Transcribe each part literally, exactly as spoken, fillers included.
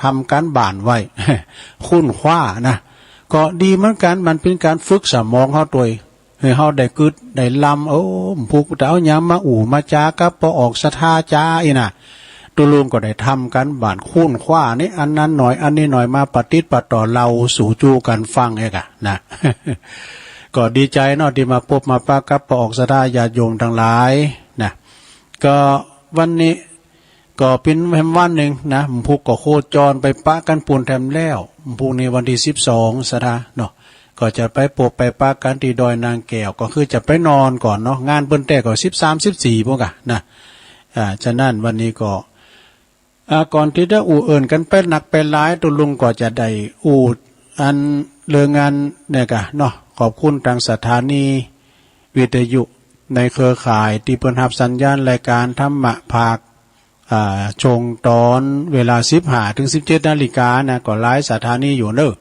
ทำการบ้านไว้ ค้นคว้านะ ก็ดีเหมือนกัน มันเป็นการฝึกสมองเฮาตวย ให้เฮาได้กึ๊ดได้ลำ โอ้ ผูกแต่เอาหยังมาอู้มาจากับป้อออกศรัทธาจาอี้นะ ตุ๊ลุงก็ได้ทำการบ้านค้นคว้านี่ อันนั้นหน่อย อันนี้หน่อย มาประติดประต่อเล่าสู่จู้กันฟังเอกอะนะ ก็ดีใจเนาะ ที่มาปบมาปะกับป้อออกศรัทธาญาติโยมทั้งหลายนะ ก็วันนี้ ก็เป็นแหมวันหนึ่งนะ หมู่พุกก็โคจรไปปะกันปูนแถมแล้ว หมู่พุกนี้วันที่สิบสองศรัทธาเนาะ ก็จะไปปบไปปะกันที่ดอยนางแก้ว ก็คือจะไปนอนก่อนเนาะ งานเปิ้นแต่ก็สิบสาม สิบสี่พุ้นกะนะ อ่า ฉะนั้นวันนี้ก็ อ่า ก่อนที่จะอู้เอิ้นกันไปนักไปหลาย ตุ๊ลุงก็จะได้อู้อันเรื่องงานเนี่ยกะเนาะ ขอบคุณทางสถานีวิทยุในเครือข่ายที่เปิ้นรับสัญญาณรายการธรรมะภาค อ่า ช่วงตอนเวลาสิบห้าถึงสิบเจ็ดนาฬิกานะ ก็หลายสถานีอยู่เนอะ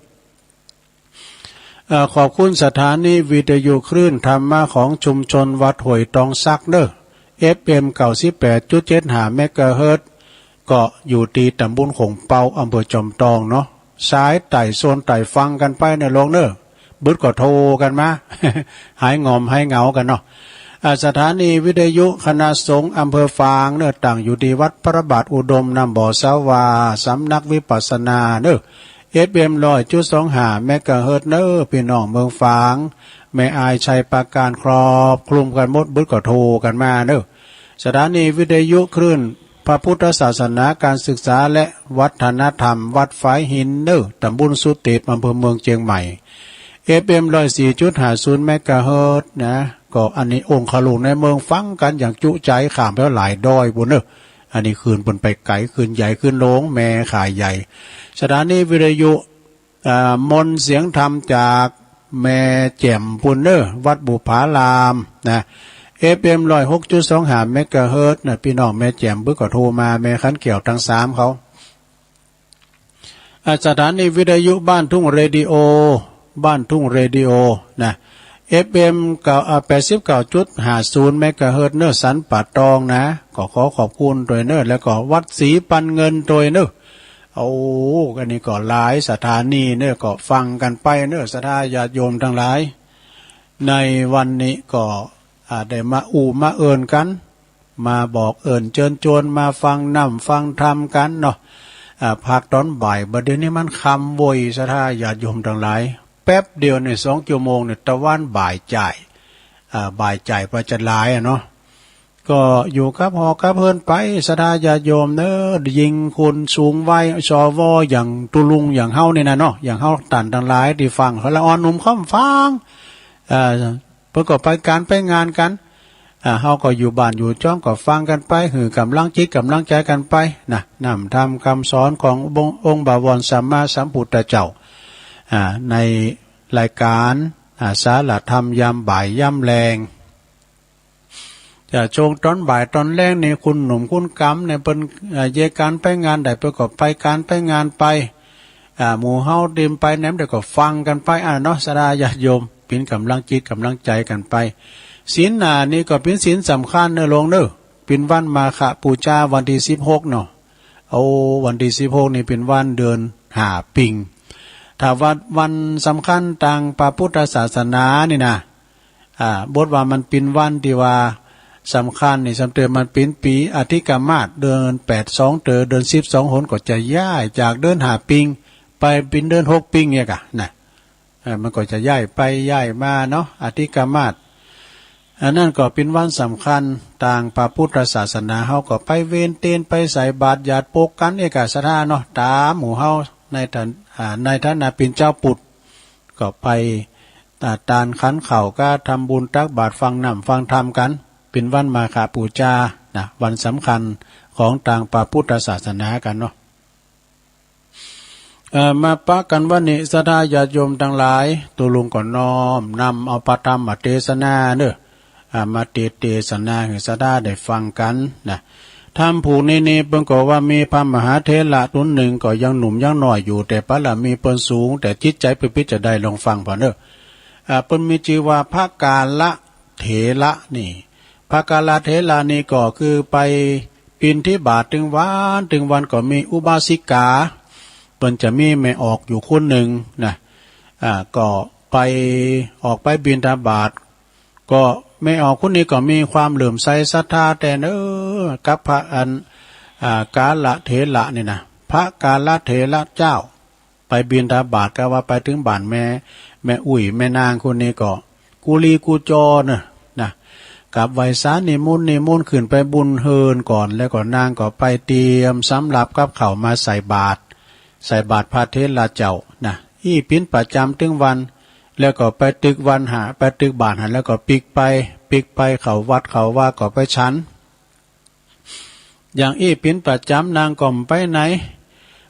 เอ่อ ขอบคุณสถานีวิทยุคลื่นธรรมะของชุมชนวัดห้วยตองสักเนอะ เอฟเอ็ม เก้าสิบแปดจุดเจ็ดห้าเมกะเฮิรตซ์ ก็อยู่ที่ตำบลโขงเปา อำเภอจอมตองเนาะ สายใต้โซนใต้ฟังกันไปเนอะลงเนอะ บึดก็โทรกันมา หายงอมหายเหงากันเนาะ อ่า สถานีวิทยุคณะสงฆ์อำเภอฝางเนอะ ตั้งอยู่ที่วัดพระบาทอุดมน้ำบ่อสาวา สำนักวิปัสสนาเนอะ เอฟเอ็ม ร้อยจุดสองห้าเมกะเฮิรตซ์เนอะ พี่น้องเมืองฝาง แม่อายชัยปราการ ครอบคลุมกันหมด บึดก็โทรกันมาเนอะ สถานีวิทยุคลื่นพระพุทธศาสนา การศึกษาและวัฒนธรรม วัดฝายหินเนอะ ตำบลสุเตพ อำเภอเมืองเชียงใหม่ เอฟเอ็ม ร้อยสี่จุดห้าศูนย์เมกะเฮิรตซ์นะ ก็อันนี้องคลุกในเมืองฟังกันอย่างจุใจ ข้ามไปหลายดอยพุ้นเนอะ อันนี้คลื่นเปิ้นไปไกล คลื่นใหญ่ คลื่นหลวงแม่ข่ายใหญ่ สถานีวิทยุ อ่า มนต์เสียงธรรมจากแม่แจ่มพุ้นเนอะ วัดบุปผารามนะ เอฟเอ็ม ร้อยหกจุดสองห้าเมกะเฮิรตซ์นะ พี่น้องแม่แจ่มบึดก็โทรมา แม่ขันแก้วทั้งสามเขา อ่า สถานีวิทยุบ้านทุ่งเรดิโอ บ้านทุ่งเรดิโอนะ เอฟเอ็ม เก้า อ่า แปดสิบเก้าจุดห้าศูนย์เมกะเฮิรตซ์เนอะ สันป่าตองนะ ก็ขอขอบคุณตวยเนอะ แล้วก็วัดศรีปันเงินตวยเนอะ โอ้ อันนี้ก็หลายสถานีเนอะ ก็ฟังกันไปเนอะ ศรัทธาญาติโยมทั้งหลาย ในวันนี้ก็ อ่า ได้มาอู้มาเอิ้นกัน มาบอกเอิ้นเจิญจวน มาฟังนำฟังธรรมกันเนาะ อ่า ภาคตอนบ่าย บ่าเดี่ยวนี้มันค่ำโว้ย ศรัทธาญาติโยมทั้งหลาย แป๊บเดียวนี่ สองชั่วโมงนี่ ตะวันบ่ายจ่าย อ่า บ่ายจ่ายไปจะหลายอะเนาะ ก็อยู่กับหอกับเฮือนไป ศรัทธาญาติโยมเนอะ ยิ่งคนสูงวัย สว อย่างตุ๊ลุงอย่างเฮานี่นะเนาะ อย่างเฮาต้านตังหลายตี้ฟัง เฮาละอ่อนหนุ่มค่อมฟาง อ่า เปิ้นก็ไปก๋านไปงานกั๋น อ่า เฮาก็อยู่บ้านอยู่จ๊องก็ฟังกั๋นไป หื้อก๋ำลังจิตก๋ำลังใจ๋กั๋นไปนะ นำธรรมกำสอนขององค์ องค์บวรสัมมาสัมพุทธเจ้า อ่า ในรายก๋าน อ่า สาระธรรมยามบ่ายยามแลง จะช่วงตอนบ่ายตอนแลงนี่ คนหนุ่มคนก๋ำเนี่ยเปิ้น เอ่อ เยียะก๋านไปงานใด เปิ้นก็ไปก๋านไปงานไป อ่า หมู่เฮาเตรียมไปแหนมใดก็ฟังกั๋นไป อ่า เนาะ ศรัทธาญาติโยม เป๋นก๋ำลังจิตก๋ำลังใจ๋กั๋นไป ศีลห้านี่ก็เป๋นศีลสำคัญเนอะลงเนอะ เป๋นวันมาฆบูชาวันตี้สิบหกเนาะ โอ้ วันตี้สิบหกนี่เป๋นวันเดือนห้าปิง ถ้าว่าวันสำคัญตางพระพุทธศาสนานี่นะ อ่า บทว่ามันเป๋นวันตี้ว่าสำคัญนี่ สำเร็จมันเป๋นปีอธิกมาส เดือนแปดสองเต๋อ เดือนสิบสองหน ก็จะย้ายจากเดือนห้าปิง ไปเป๋นเดือนหกปิงเนี่ยกะนะ เอ่อ มันก็จะย้ายไปย้ายมาเนาะ อธิกมาส อันนั้นก็เป๋นวันสำคัญตางพระพุทธศาสนา เฮาก็ไปเวนเตน ไปใส่บาตรหยาดปกกั๋นเอกะศรัทธาเนาะ ต๋ามหมู่เฮาในฐาน อ่า ในฐานะเป๋นจาวพุทธ ก็ไป อ่า ตานขันข้าวกาทำบุญตักบาตรฟังน้ำฟังธรรมกั๋น เป๋นวันมาฆบูชานะ วันสำคัญของตางพระพุทธศาสนากั๋นเนาะ เอ่อ มาปะกั๋นวันนี้ ศรัทธาญาติโยมตังหลาย ตุ๊ลุงก็น้อมนำเอาพระธรรมเตสนาเนอะ อ่า มาเตสนาหื้อศรัทธาได้ฟังกั๋นนะ ธรรมผูกนี้นี่ เปิ้นก็ว่ามีพระมหาเถระตุ๊นนึ่ง ก็ยังหนุ่มยังน้อยอยู่ แต่บารมีเปิ้นสูง แต่จิตใจ๋เปิ้นปิดจะได้ ลองฟังผ่านเนอะ อ่า เปิ้นมีจื้อว่าพระกาละเถระนี่ พระกาละเถระนี่ก็คือไปบิณฑบาตตึงวันตึงวัน ก็มีอุบาสิกา เปิ้นจะมีแม่ออกอยู่คนหนึ่งนะ อ่า ก็ไป ออกไปบิณฑบาต ก็แม่ออกคนนี้ก็มีความเลื่อมใสศรัทธาแต่เนอ กับพระอัน อ่า กาลเถระนี่นะ พระกาลเถระเจ้า ไปบิณฑบาต ก็ว่าไปถึงบ้านแม่ แม่อุ้ย แม่นางคนนี้ก็ กุลีกุจอเนอะนะ กับไหว้สานิมนต์ นิมนต์ขึ้นไปบนเฮือนก่อน แล้วก็นางก็ไปเตรียมสำรับกับข้าวมาใส่บาตร ใส่บาตรพระเถระเจ้านะ อี้ปิ๋นประจ๋ำตึงวัน แล้วก็ไปตึกวันหา ไปตึกบาตรหา แล้วก็ปิ๊กไป ปิ๊กไปเข้าวัดเข้าวาก็ไปฉัน อย่างอี้ปิ๋นประจ๋ำ นางก็บ่ไปไหน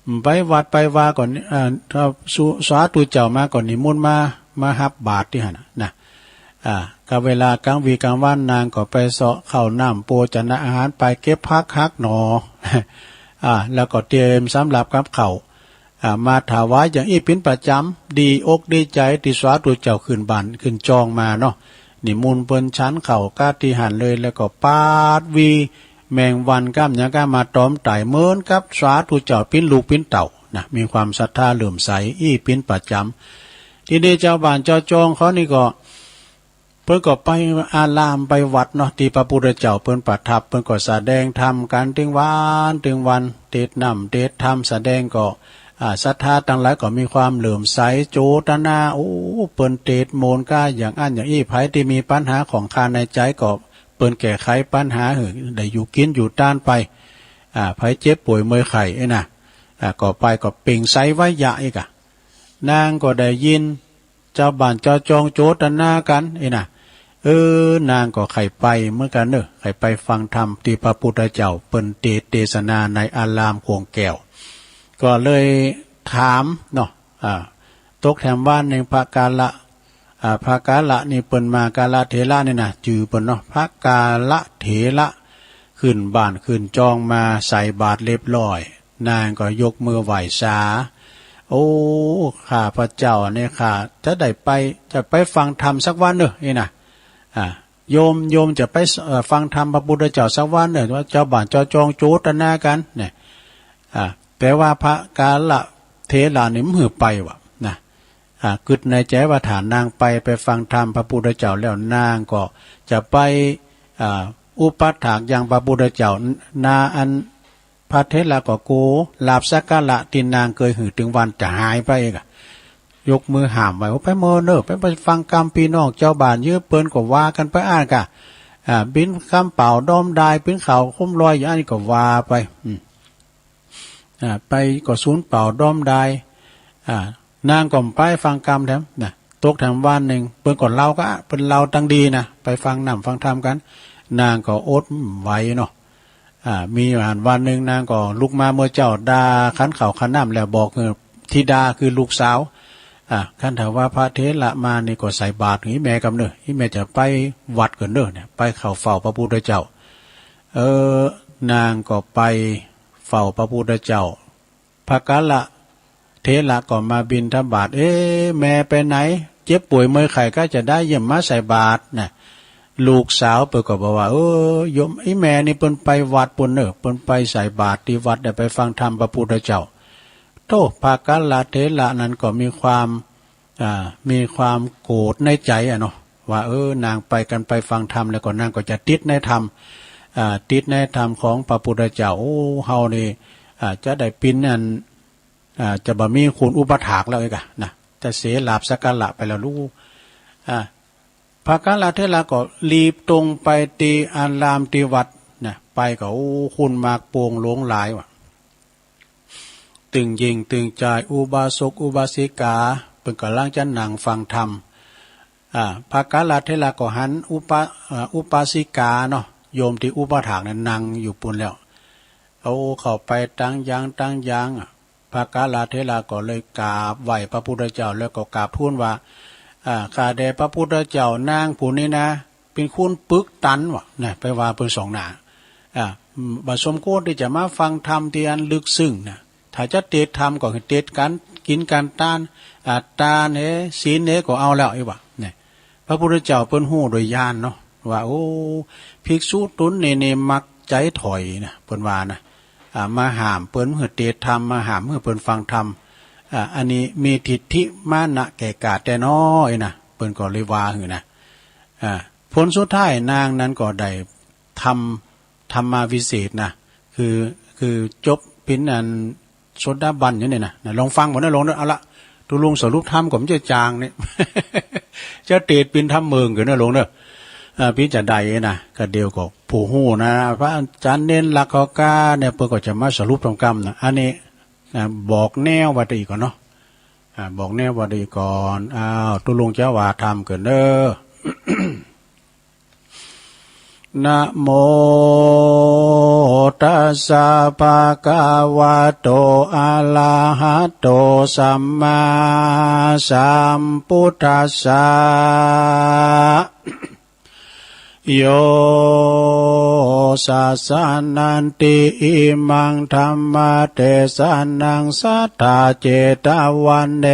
บ่ไปวัดไปวาก็ เอ่อ ถ้าสุ สาธุเจ้ามาก็นิมนต์มา มาฮับบาตรตี้หั้นน่ะนะ อ่า ก็เวลากลางวีกลางวันนางก็ไปเสาะข้าวน้ำโภชนะอาหาร ไปเก็บผักหักหน่อ อ่า แล้วก็เตรียมสำรับกับข้าว อ่า มาถวายอย่างอี้ปิ๋นประจ๋ำ ดีอกดีใจ๋ตี้สาธุเจ้าขึ้นบ้านขึ้นจองมาเนาะ นิมนต์เปิ้นฉันข้าวกาตี้หั้นเลย แล้วก็ปาดวีแมงวันก้ามหยังก้ามาตอมไต่เหมือนกับสาธุเจ้าปิ๋นลูกปิ๋นเต้านะ มีความศรัทธาเลื่อมใสอี้ปิ๋นประจ๋ำ ทีนี้เจ้าบ้านเจ้าจองเขานี่ก็ เปิ้นก็ไปอารามไปวัดเนาะ ตี้พระพุทธเจ้าเปิ้นประทับ เปิ้นก็แสดงธรรมกั๋นตึงวันตึงวัน เตศน์น้ำเตศน์ธรรมแสดงก็ อ่า ศรัทธาตังหลายก็มีความเลื่อมใส โจตนา โอ้ เปิ้นเตศน์มนต์ก้าอย่างอั้นอย่างอี้ ใผตี้มีปัญหาข้องคาในใจ๋ก็ เปิ้นแก้ไขปัญหาหื้อ ได้อยู่กิ๋นอยู่ตานไป อ่า ใผเจ็บป่วยเมื่อยไข้เอ้ยนะ อ่า ก็ไปก็เปล่งไสยวะยะอีกอะ นางก็ได้ยิน เจ้าบ้านเจ้าจองโจตนากั๋นเอ้ยนะ เออ นางก็ใค่ไปเหมือนกั๋นเนอะ ใค่ไปฟังธรรมตี้พระพุทธเจ้าเปิ้นเตศน์เตศนาในอารามขวงแก้ว ก็เลยถามเนาะ อ่า ตกแถมวันหนึ่งพระกาละ อ่า พระกาละนี่เปิ้นมา กาลเถระนี่นะ จื้อเปิ้นเนาะ พระกาลเถระ ขึ้นบ้านขึ้นจองมาใส่บาตรเรียบร้อย นางก็ยกมือไหว้สา โอ้ ข้าพเจ้าเนี่ย ข้าจะได้ไป จะไปฟังธรรมสักวันเนอะ นี่นะ อ่า โยม โยมจะไป เอ่อ ฟังธรรมพระพุทธเจ้าสักวันเนอะ ว่าเจ้าบ้านเจ้าจองโจตนากั๋นเนี่ย อ่า แต่ว่าพระกาลเถระนี่บ่หื้อไปว่ะนะ อ่า กึ๊ดในใจ๋ว่าถ้านางไป ไปฟังธรรมพระพุทธเจ้าแล้ว นางก็จะไป อ่า อุปัฏฐากยังพระพุทธเจ้า นาอันพระเถระก็กั๋ว ลาภสักการะตี้นางเกยหื้อตึงวันจะหายไปอีกอะ ยกมือห้ามไว้ โอ้ ไปเมินเนอะ ไป ไปฟังกำปี้น้องเจ้าบ้านเย้อ เปิ้นก็ว่ากั๋นไปอั้นกะ อ่า ปิ้นกำเป่าด้อมดาย ปิ้นข่าวโคมลอยอยู่อั้นก็ว่าไป อืม อ่า ไปก็สูญเป่าด้อมดาย อ่า นางก็บ่ไปฟังกำแถมนะ ตกแถมวันหนึ่ง เปิ้นก็เล่าก็ เปิ้นเล่าตังดีนะ ไปฟังน้ำฟังธรรมกั๋น นางก็อดบ่ไหวเนาะ อ่า มีอยู่หั้นวันหนึ่ง นางก็ลุกมาเมื่อเจ๊า ด่าขันข้าวขันน้ำแล้วบอกหื้อธิดาคือลูกสาว อ่า คันถ้าว่าพระเถระมานี่ก็ใส่บาตรหื้อแม่กำเนอะ อีแม่จะไปวัดก่อนเนอะเนี่ย ไปเข้าเฝ้าพระพุทธเจ้า เออ นางก็ไปเฝ้าพระพุทธเจ้า พระกาลเถระก็มาบิณฑบาต เอ๊ะ แม่ไปไหน เจ็บป่วยเมื่อยไข้ก็จะได้เยี่ยมมาใส่บาตรนะ ลูกสาวเปิ้นก็บอกว่า เออ โยม อีแม่นี่เปิ้นไปวัดปู้นเนอะ เปิ้นไปใส่บาตรตี้วัด ได้ไปฟังธรรมพระพุทธเจ้า โธ่ พระกาลเถระนั้นก็มีความ อ่า มีความโกรธในใจ๋อะเนาะ ว่า เออ นางไปกั๋นไปฟังธรรมแล้วก็นางก็จะติดในธรรม อ่า ติดในธรรมของพระพุทธเจ้า โอ้ เฮานี่ อ่า จะได้ปิ้นอัน อ่า จะบ่มีคุณอุปัฏฐากแล้วอีกอะนะ จะเสียลาภสักการะไปแล้วลูก อ่า พระกาลเถระก็รีบตรงไปตี้อารามตี้วัดนะ ไปก็ โอ้ คนมากโป่งหลงหลายว่ะ ตึงญิงตึงจาย อุบาสกอุบาสิกา เปิ้นก่ำลังจะนั่งฟังธรรม อ่า พระกาลเถระก็หันอุปา อ่า อุบาสิกาเนาะ โยมตี้อุปัฏฐากนั้นนั่งอยู่ปู้นแล้ว เอาเข้าไปตังยังตังยังอะ พระกาลเถระก็เลยกราบไหว้พระพุทธเจ้า แล้วก็กราบทูลว่า อ่า ข้าแต่พระพุทธเจ้า นางผู้นี้นะ เป๋นคนปึกตันว่ะนะ ไปว่าเปิ้นสองหน้า อ่า บ่สมควรตี้จะมาฟังธรรมตี้อันลึกซึ้งนะ ถ้าจะเตศน์ธรรมก็หื้อเตศน์ก๋านกิ๋นก๋านตาน อ่า ตานเฮ ศีลเฮก็เอาแล้ว อี้ว่ะเนี่ย พระพุทธเจ้าเปิ้นฮู้โดยญาณเนาะ ว่า โอ้ ภิกษุต๋นนี่นี่มักใจ๋ถอยนะ เปิ้นว่านะ อ่า มาห้ามเปิ้นหื้อเตศน์ธรรม มาห้ามหื้อเปิ้นฟังธรรม อ่า อันนี้มีทิฏฐิมานะแก่กล้าแต๊หนอ ไอ้นะ เปิ้นก็เลยว่าหื้อนะ อ่า ผลสุดท้ายนางนั้นก็ได้ทำ ธรรมวิเศษนะ คือ คือจบเป๋นอันโสดาบันอยู่เนี่ยนะ นะ ลองฟังบ่นะ ลองเด้อ เอาละ ตุ๊ลุงสรุปธรรมก็บ่ใจ้จางนี่ จะเตศน์เป๋นธรรมเมิงก็เด้อ ลองเด้อ อ่า เป๋นจาใดนะ ก็เดี๋ยวก็ผู้ฮู้นะ พระอาจารย์เณรลักษณ์เขากล้าเนี่ย เปิ้นก็จะมาสรุปธรรมกำนะ อันนี้ อ่า บอกแนวว่าได้อีกก่อนเนาะ อ่า บอกแนวว่าได้อีกก่อน อ้าว ตุ๊ลุงจะว่าธรรมก็เด้อ นะโมตัสสะภะคะวะโต อะระหะโต สัมมาสัมพุทธัสสะ โย สะสะนันติ อิมัง ธัมมะเตสะนัง สัทธา เจตะวะเน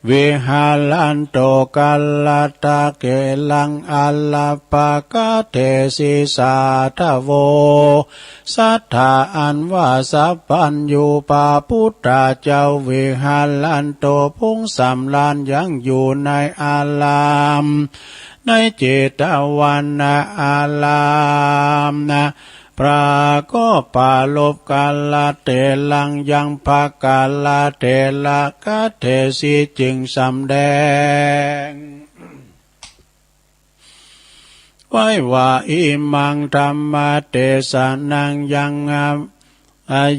วิหะรันตุ กัลลัตตะเกลัง อะระปะกะเทสิ สาทะโว สัทธา อันว่าสัพพัญญูปะพุทธเจ้า วิหะรันตุ ผุงสำราญยังอยู่ในอาราม ในเจตะวะนะอารามนะ พระก็ปรารภกัลลัตเตลัง ยังพระกัลลัตเตระกะเทสิ จึงสำแดง ไว้ว่า อิมัง ธัมมะเตสะนัง ยัง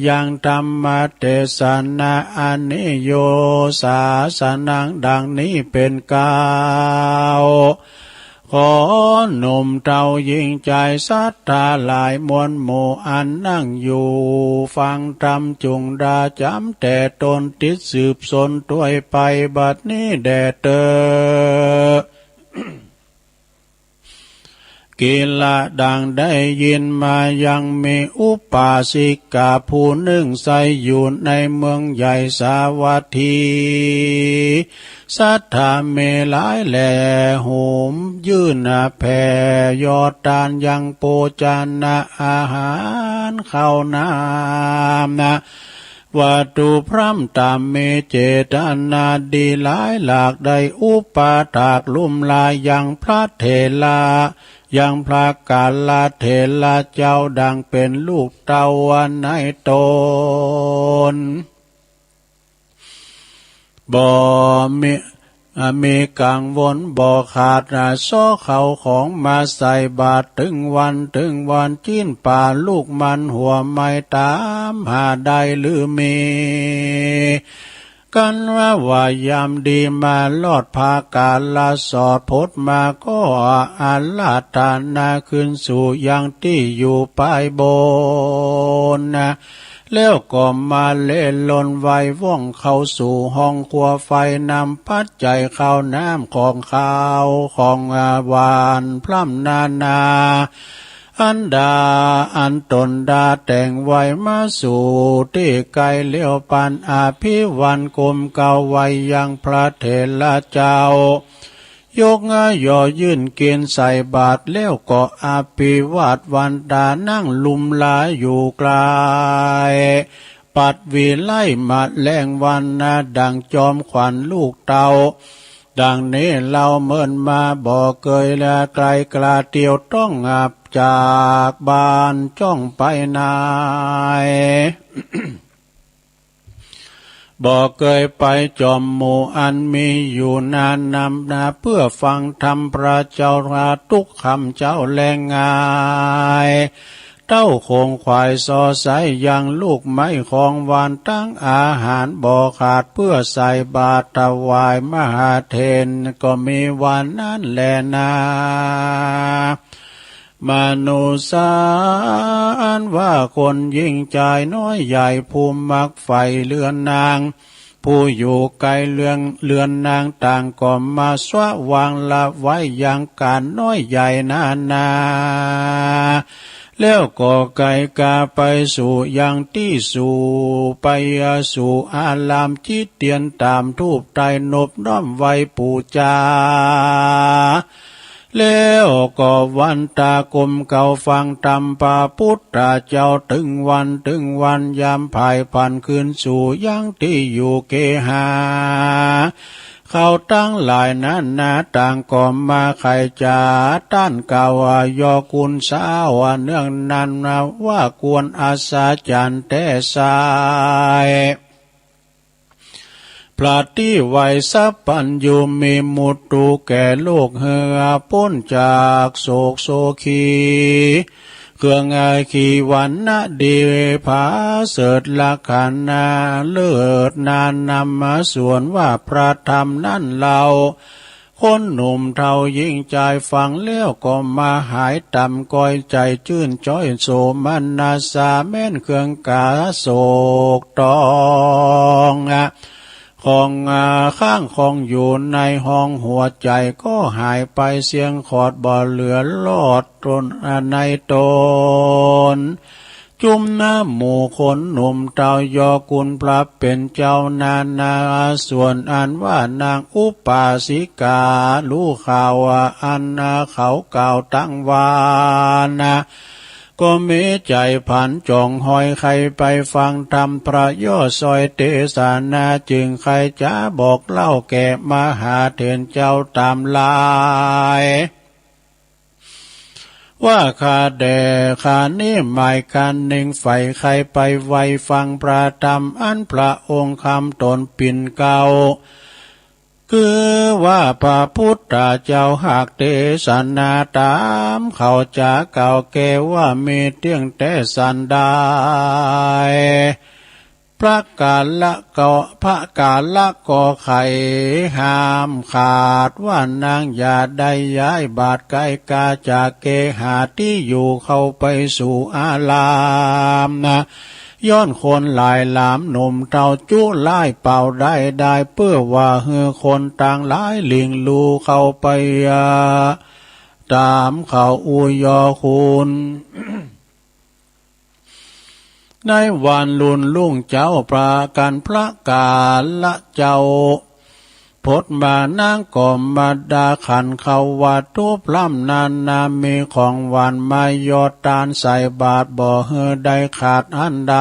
ยัง ธัมมะเตสะนะ อันนี้ โย สะสะนัง ดังนี้เป็นกาว ขอหนุ่มเฒ่าหญิงชายศรัทธาหลายมวลหมู่ อันนั่งอยู่ฟังธรรม จุ่งดาจ๋ำแต่ตน ติดสืบสนตวยไป บัดนี้แด่เตอ กิละ ดังได้ยินมา ยังมีอุบาสิกาผู้หนึ่ง ใสอยู่ในเมืองใหญ่สาวัตถี ศรัทธามีหลายแล หุมยื่นแผ่ยอดตาน ยังโภชนะอาหารข้าวน้ำนะ วัตถุพร่ำตามมีเจตนาดีหลายหลาก ได้อุปถากลุ่มลายังพระเถระ ยังพระกัลลัตเถระเจ้า ดังเป็นลูกเต้าในตน บ่มี อ่า มีกังวลบ่ขาด อ่า ซ้อข้าวของมาใส่บาตร ตึงวันตึงวัน จิ๊นป่าลูกมันหัวไม้ ต๋ามหาได้หรือมี กันว่า ว่ายามดีมารอด พระกัลลัตสอดพดมา ก็อาราธนาขึ้นสู่ยังตี้อยู่ปายบนนะ แล้วก็มาเล่นลนไหว้ว่องเข้าสู่ห้องครัว ไฟนำปัจจัยข้าวน้ำของคาวของหวานพร่ำนานา อันดาอันตนดาแต่งไว้มาสู่ตี้ใกล้ เลี้ยวปันอภิวันกรมเกล้าไหว้ยังพระเถระเจ้า ยกย่อยื่นกินใส่บาตร แล้วก็อภิวาทวันตา นั่งลุ่มลาอยู่ไกล ปัดวิไลมาแลงวันนะ ดังจอมขวัญลูกเต้า ดังนี้เล่าเมินมา บ่เกยละไกลกล้าเตียวต้องอับจากบ้านจ้องไปไหน บ่เกยไปจอมหมู่อันมีอยู่นานนำนา เพื่อฟังธรรมพระเจ้าราทุกคำเจ้าแลงง่าย เต้าคงขวายซอใสยังลูกไม้ของหวาน ทั้งอาหารบ่ขาด เพื่อใส่บาตรถวายมหาเถร ก็มีวันนั้นแลนา มนุษย์สา อันว่าคนหญิงชายน้อยใหญ่ ผู้มักใฝ่เรือนนาง ผู้อยู่ไกลเรือน เรือนนางต่างก็มาสวะวางละไว้ยังการน้อยใหญ่นานา แล้วก็ไกลกาไปสู่ยังตี้สู่ ไปสู่อาราม จิตเตียนตามธูปไตรนบน้อมไหว้ปู๋จา แ แล้วก็วันตากุมเขาฟังธรรมพระพุทธเจ้า ตึงวันตึงวันยามผายผันคืนสู่ยังที่อยู่เกหา เขาตังหลายนั้นนาต่างก็มาไขจ๋าต้านกล่าวว่ายอคุณสาวเนืองนั้นนะว่าควรอัศจรรย์แต๊ไซร้ พระตี้ไหวสัพพัญญูมีมุตตุแก่โลกเหือป๊นจากโศกโศขี เครื่องอาขีวันนะดีผาเสริฐลักษณะเลิศนานำมาส่วนว่าพระธรรมนั้นเล่า คนหนุ่มเฒ่าหญิงจายฟังแล้วก็มาหายต่ำก้อยใจ๋จื้นจ้อยโสมนัสสาแม่นเครื่องกาโศกตอง ของอาข้างของอยู่ในห้องหัวใจ๋ก็หายไปเสี้ยงขอดบ่เหลือลอดตนในตน จุมนะหมู่คนหนุ่มเฒ่ายอคุณพระเป๋นเจ้านานาส่วนอันว่านางอุปาสิการู้ข่าวอันเขากล่าวตังวานะ ก็มีใจ๋ผันจ่องหอยใค่ไปฟังธรรมพระยอดซอยเตสนาจึงใค่จะบอกเล่าแก่มหาเถรเจ้าต๋ามหลาย ว่าข้าแด่ข้านี้หมายคันหนึ่งใฝ่ใค่ไปไหวฟังพระธรรมอันพระองค์คำตนปิ่นเกล้า คือว่าพระพุทธเจ้าหากเตสนาต๋ามเขาจะกล่าวแก่ว่ามีเตี้ยงแต๊สันใด พระกาละก็ พระกาละก็ไขห้ามขาดว่านางอย่าได้ย้ายบาทไกลกาจากเกหาตี้อยู่เข้าไปสู่อารามนะ ย้อนคนหลายหลามหนุ่มเฒ่าจุไล้เป่าได้ได้เปื้อว่าหื้อคนตังหลายหลิ่งลู่เข้าไปต๋ามเขาอุยอคุณ ในวันลุนลุ่งเจ้าประกันพระกาละเจ้า พดมานางก็มาดาขันเขาว่าทุพร่ำนานามีของหวานมายอดตานใส่บาตรบ่หื้อได้ขาดอันใด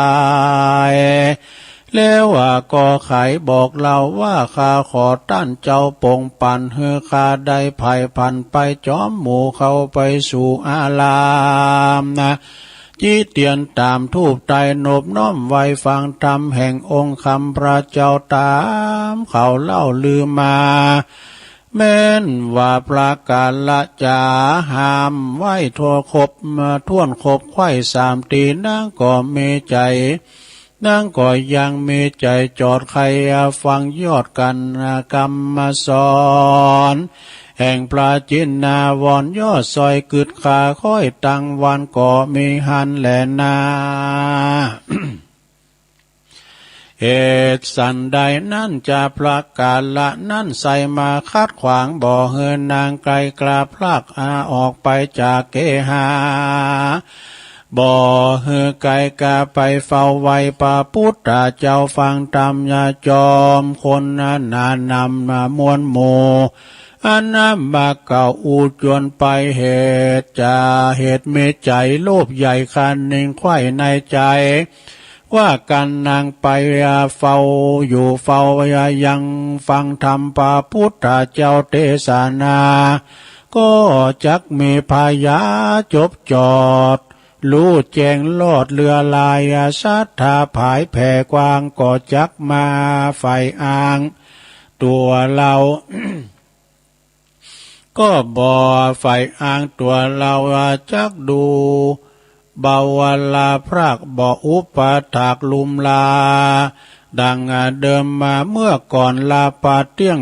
แล้วว่าก็ไขบอกเล่าว่าข้าขอต้านเจ้าปงปันหื้อข้าได้ไผ่ผันไปจอมหมู่เข้าไปสู่อารามนะ จิเตียนต๋ามทูปไตรนบน้อมไหว้ฟังธรรมแห่งองค์คำพระเจ้าต๋ามเขาเล่าลือมา แม้นว่าพระกาละจ๋าห้ามไหว้ทั่วครบ ท่วนครบไขว้สามตีนางก็มีใจ๋ นางก็ยังมีใจ๋จอดใค่ฟังยอดกันกำมาสอน แห่งพระจินนาวรยอดซอยกึดขาค่อยตังวันก็มีหันแลนา เหตุสันใดนั้นจะพระกาละนั้นใส่มาขัดขวางบ่หื้อนางไกลกล้าพลักอาออกไปจากเกหา บ่หื้อไกลกล้าไปเฝ้าไหว้พระพุทธเจ้าฟังธรรมยาจอมคนนานำมามวลหมู่ อันนำมาเก่าอูจวนไปเหตุจะเหตุมีใจ๋โลภใหญ่คันหนึ่งไขว้ในใจ๋ ว่ากันนางไปเฝ้าอยู่เฝ้ายังฟังธรรมพระพุทธเจ้าเตสนา ก็จักมีพญาจบจอด รู้แจ้งลอดเลือลายศรัทธาผายแผ่กว้างก็จักมาใฝ่อ้าง ตั๋วเฮา ก็บ่ใฝ่อ้างตั๋วเฮาจักดู เบาเวลาพรากบ่อุปถากลุมลา ดังเดิมมาเมื่อก่อนลาปาเตี้ยง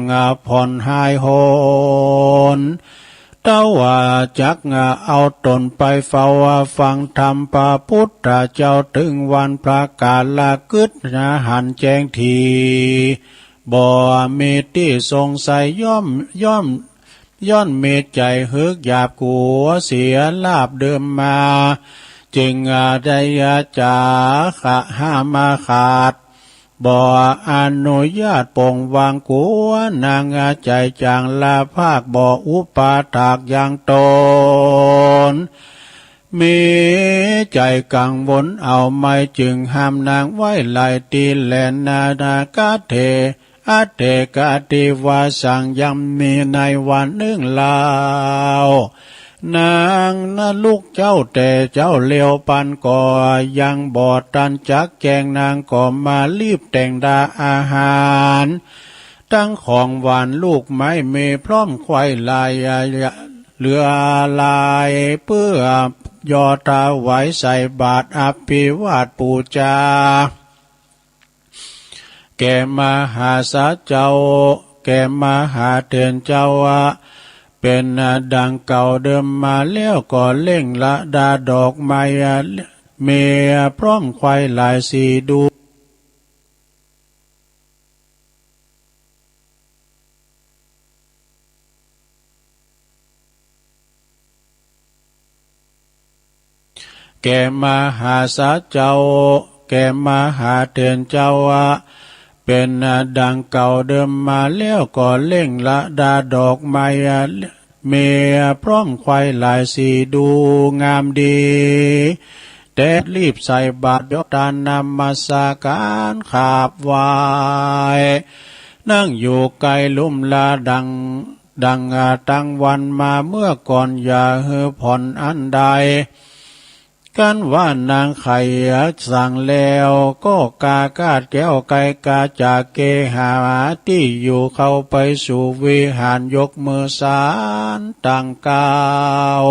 ผ่อนหายโหน เต้าว่าจักเอาตนไปเฝ้าฟังธรรมพระพุทธเจ้า ตึงวันพระกาละกึ๊ดหันแจ้งที บ่มีตี้สงสัยย่อม ย่อม ย้อนมีใจ๋เฮือกหยาบกั๋วเสียลาภเดิมมา จึงได้จ๋าขะห้ามมาขาด บ่อนุญาตปงวางกัวนางใจจางละภาคบ่ออุปถากยังตน มีใจกังวลเอาไม่จึงห้ามนางไว้หลายตีแลนานากาเท อัตเถกาติวาสังยังมีในวันหนึ่งเล่า นางนะลูกเจ้าแต่เจ้าเลียวปันก็ยังบ่ตันจักแจงนางก็มารีบแต่งดาอาหาร ตั้งของหวานลูกไม้มีพร้อมไขว้หลายเหลือหลายเปื้อยอถวายใส่บาตรอภิวาทปูจา แก่มหาศาลเจ้า แก่มหาเถรเจ้า เป็นดังเก่าเดิมมาแล้วก็เล่งละดาดอกไม้ มีพร้อมไขว้หลายสีดู แก่มหาศาลเจ้า แก่มหาเถรเจ้า เป็นดังเก่าเดิมมาแล้วก็เล่งละดาดอกไม้ มีพร้อมไขว้หลายสีดูงามดี แต่รีบใส่บาตรยกทานนมัสการขาบไหว้ นั่งอยู่ไกลลุ่มลาดัง ดังตั้งวันมาเมื่อก่อนอย่าหื้อผ่อนอันใด กันว่านางไขสั่งแล้วก็กากาดแก้วไกกาจากเกหาที่อยู่เข้าไปสู่วิหารยกมือสานตั้งกาว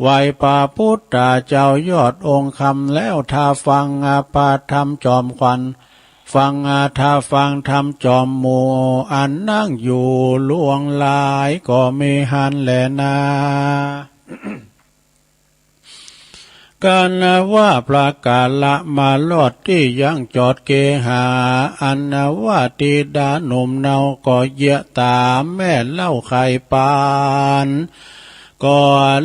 ไหว้พระพุทธเจ้ายอดองค์คำแล้วถ้าฟังพระธรรมจอมขวัญ ฟังถ้าฟังธรรมจอมหมู่อันนั่งอยู่ล่วงหลายก็มีหันแลนา กันว่าพระกาละมาลอดที่ยังจอดเกหา อันว่าธิดาหนุ่มเนาก็เยียะตามแม่เล่าไขปัน ก็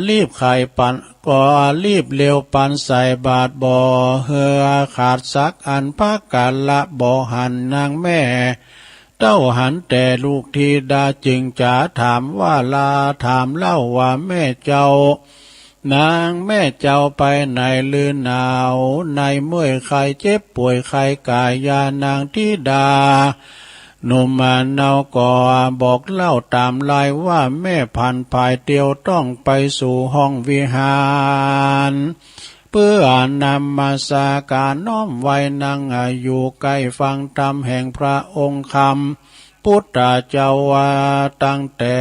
รีบไขปัน ก็รีบเร็วปันใส่บาตรบ่เหือขาดสักอันพระกาละบ่หันนางแม่ เต้าหันแต่ลูกธิดาจึงจะถามว่าลาถามเล่าว่าแม่เจ้า นางแม่เจ้าไปไหนหรือหนาวในเมื่อยไข้เจ็บป่วยไข้กายยานางธิดา หนุ่มเนาก็บอกเล่าตามลายว่าแม่ผันผายเตียวต้องไปสู่ห้องวิหาร เพื่อนมัสการน้อมไหว้นางอยู่ใกล้ฟังธรรมแห่งพระองค์คำ พุทธเจ้าว่าตั้งแต่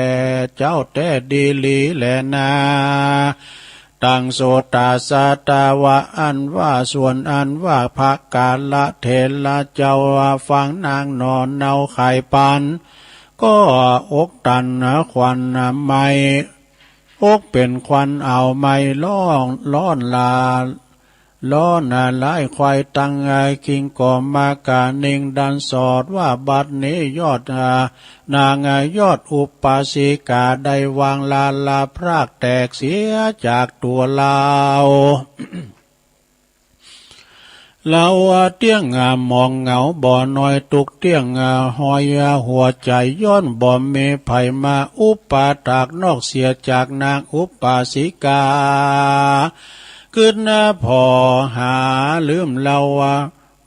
เจ้าแต่ดีหลีแลนา ตังโสตาสตาวะอันว่าส่วนอันว่าพระกาละเถระเจ้าว่าฟังนางหนอนเนาไขปัน ก็อกตันควันไหม้ อกเป็นควันเอาไหม้ร้อนร้อนลา ร้อนหลายควายตังคิงก็มากานิงดันสอดว่าบัดนี้ยอดนางยอดอุปาสิกาได้วางลาลาพรากแตกเสียจากตัวลาว ลาวเตี้ยงหมองเหงาบ่น้อยตุกเตี้ยงหอยหัวใจย้อนบ่มีไผมาอุปถากนอกเสียจากนางอุปาสิกา กึดนะพอหาลืมเล่าว่า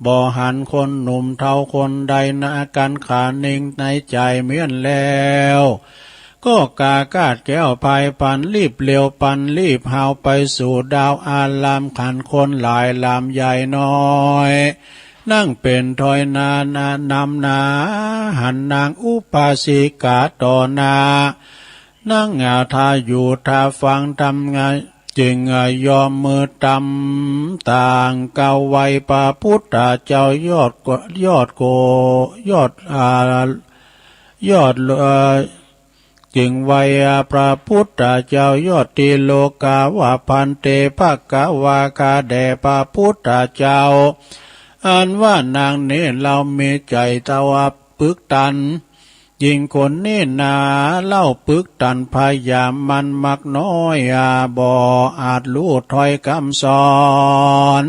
บ่หันคนหนุ่มเฒ่าคนใดนะกันขานิงในใจเมียนแล้ว ก็กากาดแก้วพายพันรีบเร็วปันรีบหาวไปสู่ดาวอารามขันคนหลายลามใหญ่น้อย นั่งเป็นถอยนานำหนา หันนางอุปาสิกาต่อหน้า นั่งทาอยู่ทาฟังธรรม จึงยอมมือตำต่างเกาไหว้พระพุทธเจ้ายอดกว่ายอดโกยอดอ่ายอดเอ่อจึงไหว้พระพุทธเจ้ายอดติโลกาว่าพันเตภควาข้าแด่พระพุทธเจ้า อันว่านางนี้เรามีใจเจ้าปึกตัน หญิงคนนี้นาเล่าปึกตันพยามันมักน้อยอาบ่อาจรู้ถ้อยคำสอน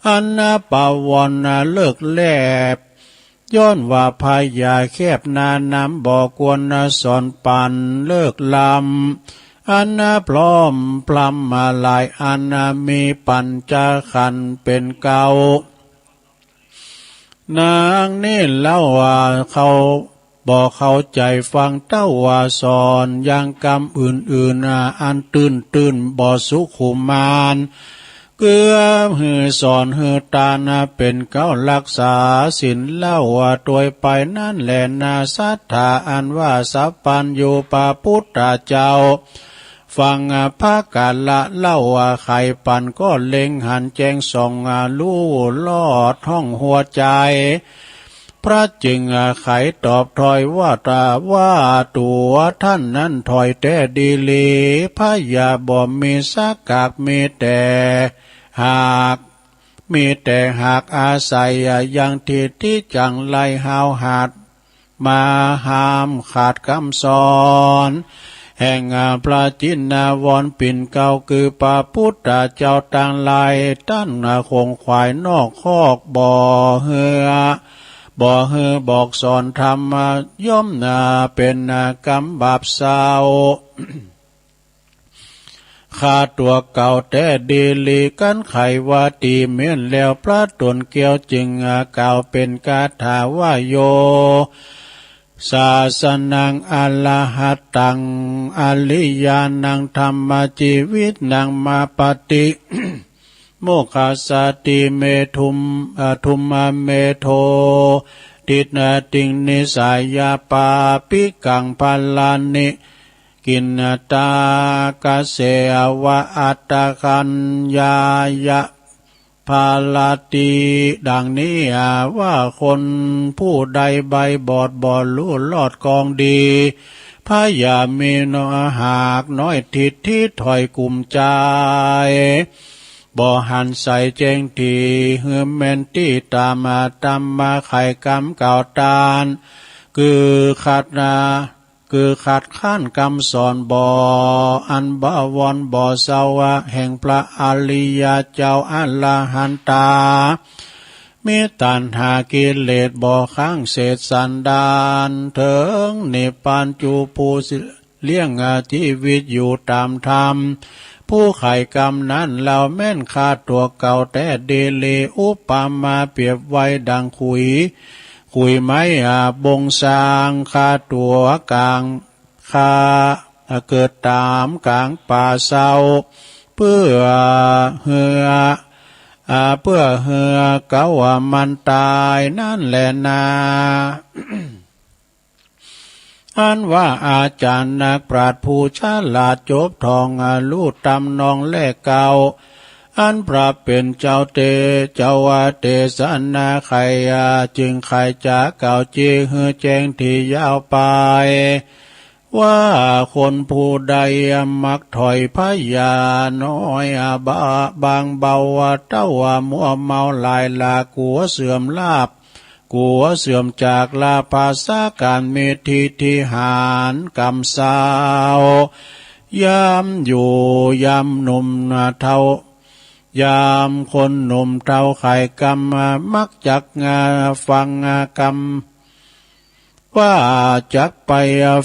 อันนปวรรณเลิกแลบ ย้อนว่าพยาแคบนาน้ำบ่ควรสอนปันเลิกลำ อันพร้อมพรำมาหลายอันมีปัญจขันธ์เป็นเก้า นางนี้เล่าว่าเขาบ่เข้าใจฟังเต้าว่าสอนอย่างกำอื่นๆ อันตื่นตื่นบ่สุขุมาน เกื้อหือสอนหือตานเป็นเก้ารักษาศีลเล่าว่าตวยไปนั่นแหละนาศรัทธาอันว่าสัพพัญญูพระพุทธเจ้า ฟังพระกาละเล่าว่าไขปันก็เล็งหันแจ้งส่องรู้ลอดห้องหัวใจ พระจึงไขตอบถอยว่าตาว่าตัวท่านนั้นถอยแท้ดีหลี พระยาบ่มีสักกากมีแต่หาก มีแต่หากอาศัยยังทิฏฐิจังไรห้าวหาด มาห้ามขาดคำสอน แห่งพระจินวรปิ่นเกล้าคือพระพุทธเจ้าตังหลาย ต้านคงขวายนอกคอกบ่เฮือ บ่เฮือบอกสอนธรรมย่อมเป็นกรรมบาปเศร้า ข้าตัวเก่าแท้ดีหลี กันไขว่าตีเมียนแล้ว พระตนแก้วจึงกล่าวเป็นคาถาว่า โย สาสนังอรหัตตัง อริยานัง ธรรมจีวิตนัง มาปฏิ โมคคัสสติเมธุม เอ่อ ธุมเมโท ทิฏฐิง นิสายาปาปิกัง พลานิ กิณฑากเสวะ อัตถคัญญายะ พลาติ ดังนี้ว่าคนผู้ใดใบบอดบ่รู้ลอดกองดี พยามีน้อยหากน้อยทิฏฐิถอยกลุ่มใจ บ่หันใสแจ้งที่หือแม่นตี้ตามธรรมะไขกรรมเก่าตาน คือขัดนะ คือขัดข้านคำสอนบ่อันบวรบ่เศร้าแห่งพระอริยเจ้าอรหันตา มีตัณหากิเลสบ่ข้างเศษสันดาน เถิงนิพพานจูผู้เลี้ยงชีวิตอยู่ตามธรรม ผู้ไขกรรมนั้นเล่าแม่นข้าตัวเก่าแท้ดีหลี อุปมาเปรียบไว้ดังขุย ขุยไม้อาบงสร้างข้าตัวกลาง ข้าเกิดตามกลางป่าเศร้า เพื่อเฮือ อ่า เพื่อเฮือเก่ามันตายนั่นแหละนา อันว่าอาจารย์นักปราชญ์ผู้ฉลาดจบท่องรู้ตำนองแลเก่า อันพระเป็นเจ้าเต เจ้าเตสนาไข จึงไขจ๋าเก่าจีหือแจ้งที่ยาวไป ว่าคนผู้ใดมักถอยพยาน้อยบา บางเบาเต้ามัวเมาหลายหลากลัวเสื่อมลาภ กลัวเสื่อมจากลาภาสาการมีทิฏฐิหารกำเศร้า ยามอยู่ยามหนุ่มเฒ่า ยามคนหนุ่มเฒ่าไขกรรมมักจักฟังกรรม ว่าจักไป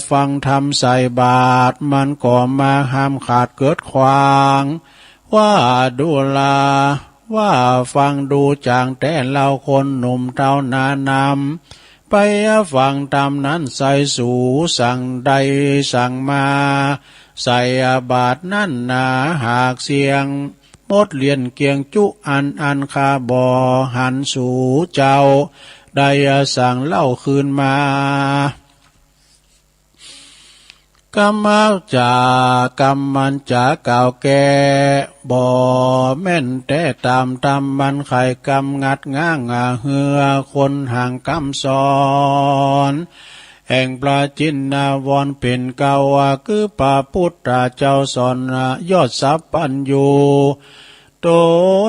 ฟังธรรมใส่บาตร มันก็มาห้ามขาดเกิดขวาง ว่าดูลา ว่าฟังดูจางแต่เล่าคนหนุ่มเฒ่านานำ ไปฟังธรรมนั้นใส่สูสั่งใดสั่งมา ใส่บาตรนั้นนาหากเสียง หมดเลี่ยนเกลี้ยงจุอันอันข้าบ่หันสูเจ้า ได้สั่งเล่าคืนมา กำมัจจากำมันจากล่าวแก้ บ่แม่นแต่ตามธรรมมันไขกำงัดง้างเฮือคนห่างคำสอน แห่งพระจินนาวรเป๋นเกล้าว่าคือพระพุทธเจ้าสอนยอดสัพพัญญู ต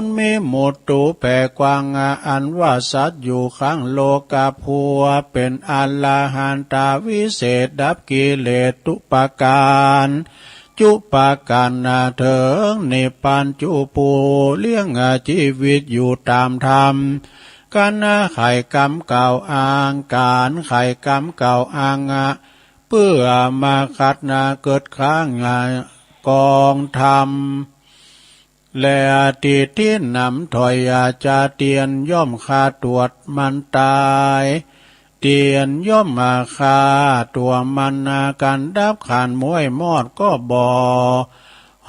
นมีหมดตูแผ่กว้างอันว่าสัตว์อยู่ข้างโลกาผัวเป๋นอรหันตาวิเศษดับกิเลสทุกประการ จุประการนาเถิงนิพพานจุผู้เลี้ยงชีวิตอยู่ตามธรรม กันไขกำกล่าวอ้าง การไขกำกล่าวอ้างอะ เพื่อมาขัดนะเกิดข้างกองธรรม และทิฏฐินำถอยอาจจะเตียนย่อมฆ่าตัวมันตาย เตียนย่อมมาฆ่าตัวมัน การดับขันมวยมอดก็บ่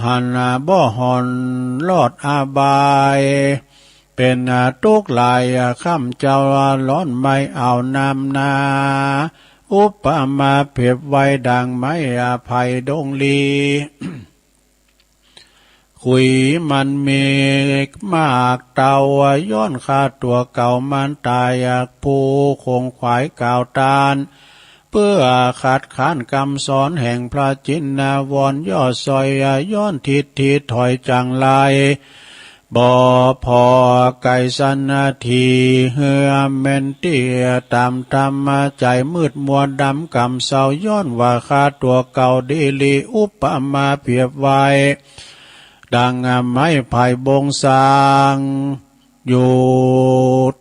หันบ่หอนรอดอบาย เป็นทุกข์หลายค่ำเจ้าร้อนไม่เอานำนา อุปมาเปรียบไว้ดังไม้ไผ่ดงลี ขุยมันมีมากเต้า ย้อนฆ่าตัวเก่ามันตาย ผู้คงขวายกล่าวต้าน เพื่อขัดขานคำสอนแห่งพระจินวร ย่อซอยย้อนทิฏฐิถอยจังไร บ่พอไกลสันนาที เหือแม่นเตี้ยตามธรรมใจมืดมัวดำกำเศร้า ย้อนว่าฆ่าตัวเก่าดีลี อุปมาเปรียบไว้ ดังไม้ไผ่บงสร้าง อยู่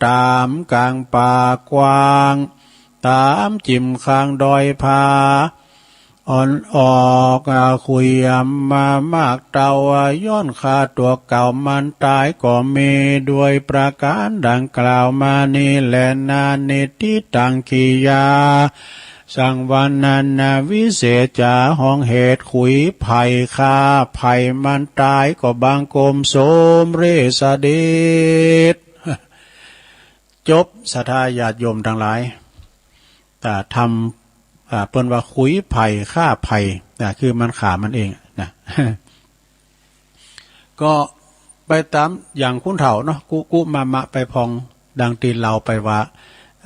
ตามกลางป่ากว้าง ตามจิมข้างดอยผา อ่อนออกขุยมามากเต้า ย้อนฆ่าตัวเก่ามันตายก็มี ด้วยประการดังกล่าวมานี้แลนา นิฏฐิตังกิยา สังวรรณนาวิเศษจา ห้องเหตุขุยไผ่ฆ่าไผ่มันตายก็บังคมสมเร็จเสด็จ จบ ศรัทธาญาติโยมทั้งหลาย แต่ทำ อ่า เปิ้นว่าขุยไผ่ฆ่าไผ่ อ่า คือมันฆ่ามันเองนะ ก็ไปตามอย่างคุณเฒ่าเนาะ กุกุมามะไปพอง ดังที่เล่าไปว่า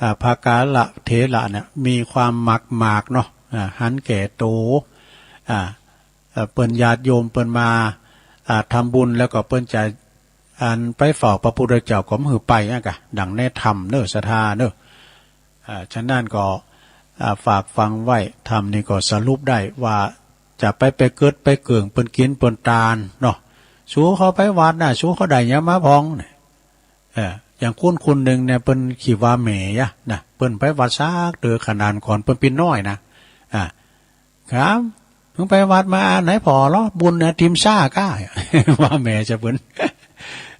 อ่า พระกาละเถระเนี่ยมีความมักมากเนาะ อ่า หันแก่โต อ่า เอ่อ เปิ้นญาติโยมเปิ้นมา อ่า ทำบุญแล้วก็เปิ้นจะ อันไปเฝ้าพระพุทธเจ้าก็บ่หื้อไปอะกะ ดังในธรรมเนอะ ศรัทธาเนอะ อ่า ฉะนั้นก็ อ่า ฝากฟังไว้ ธรรมนี่ก็สรุปได้ว่า จะไป ไปเกิดไปเกิ่งเปิ้นกินเปิ้นตานเนาะ สูเขาไปวัดนะ สูเขาได้หยังมาพองเนี่ย เออ อย่างคนคนหนึ่งเนี่ย เปิ้นขี้ว่าแม่ยะนะ เปิ้นไปวัดสักเตื้อขนาดก่อนเปิ้นเปิ้นน้อยนะ อ่า ครับ มึงไปวัดมาอันไหนผ่อเหรอ บุญนะทิมซ่าก้า ว่าแม่จะเปิ้น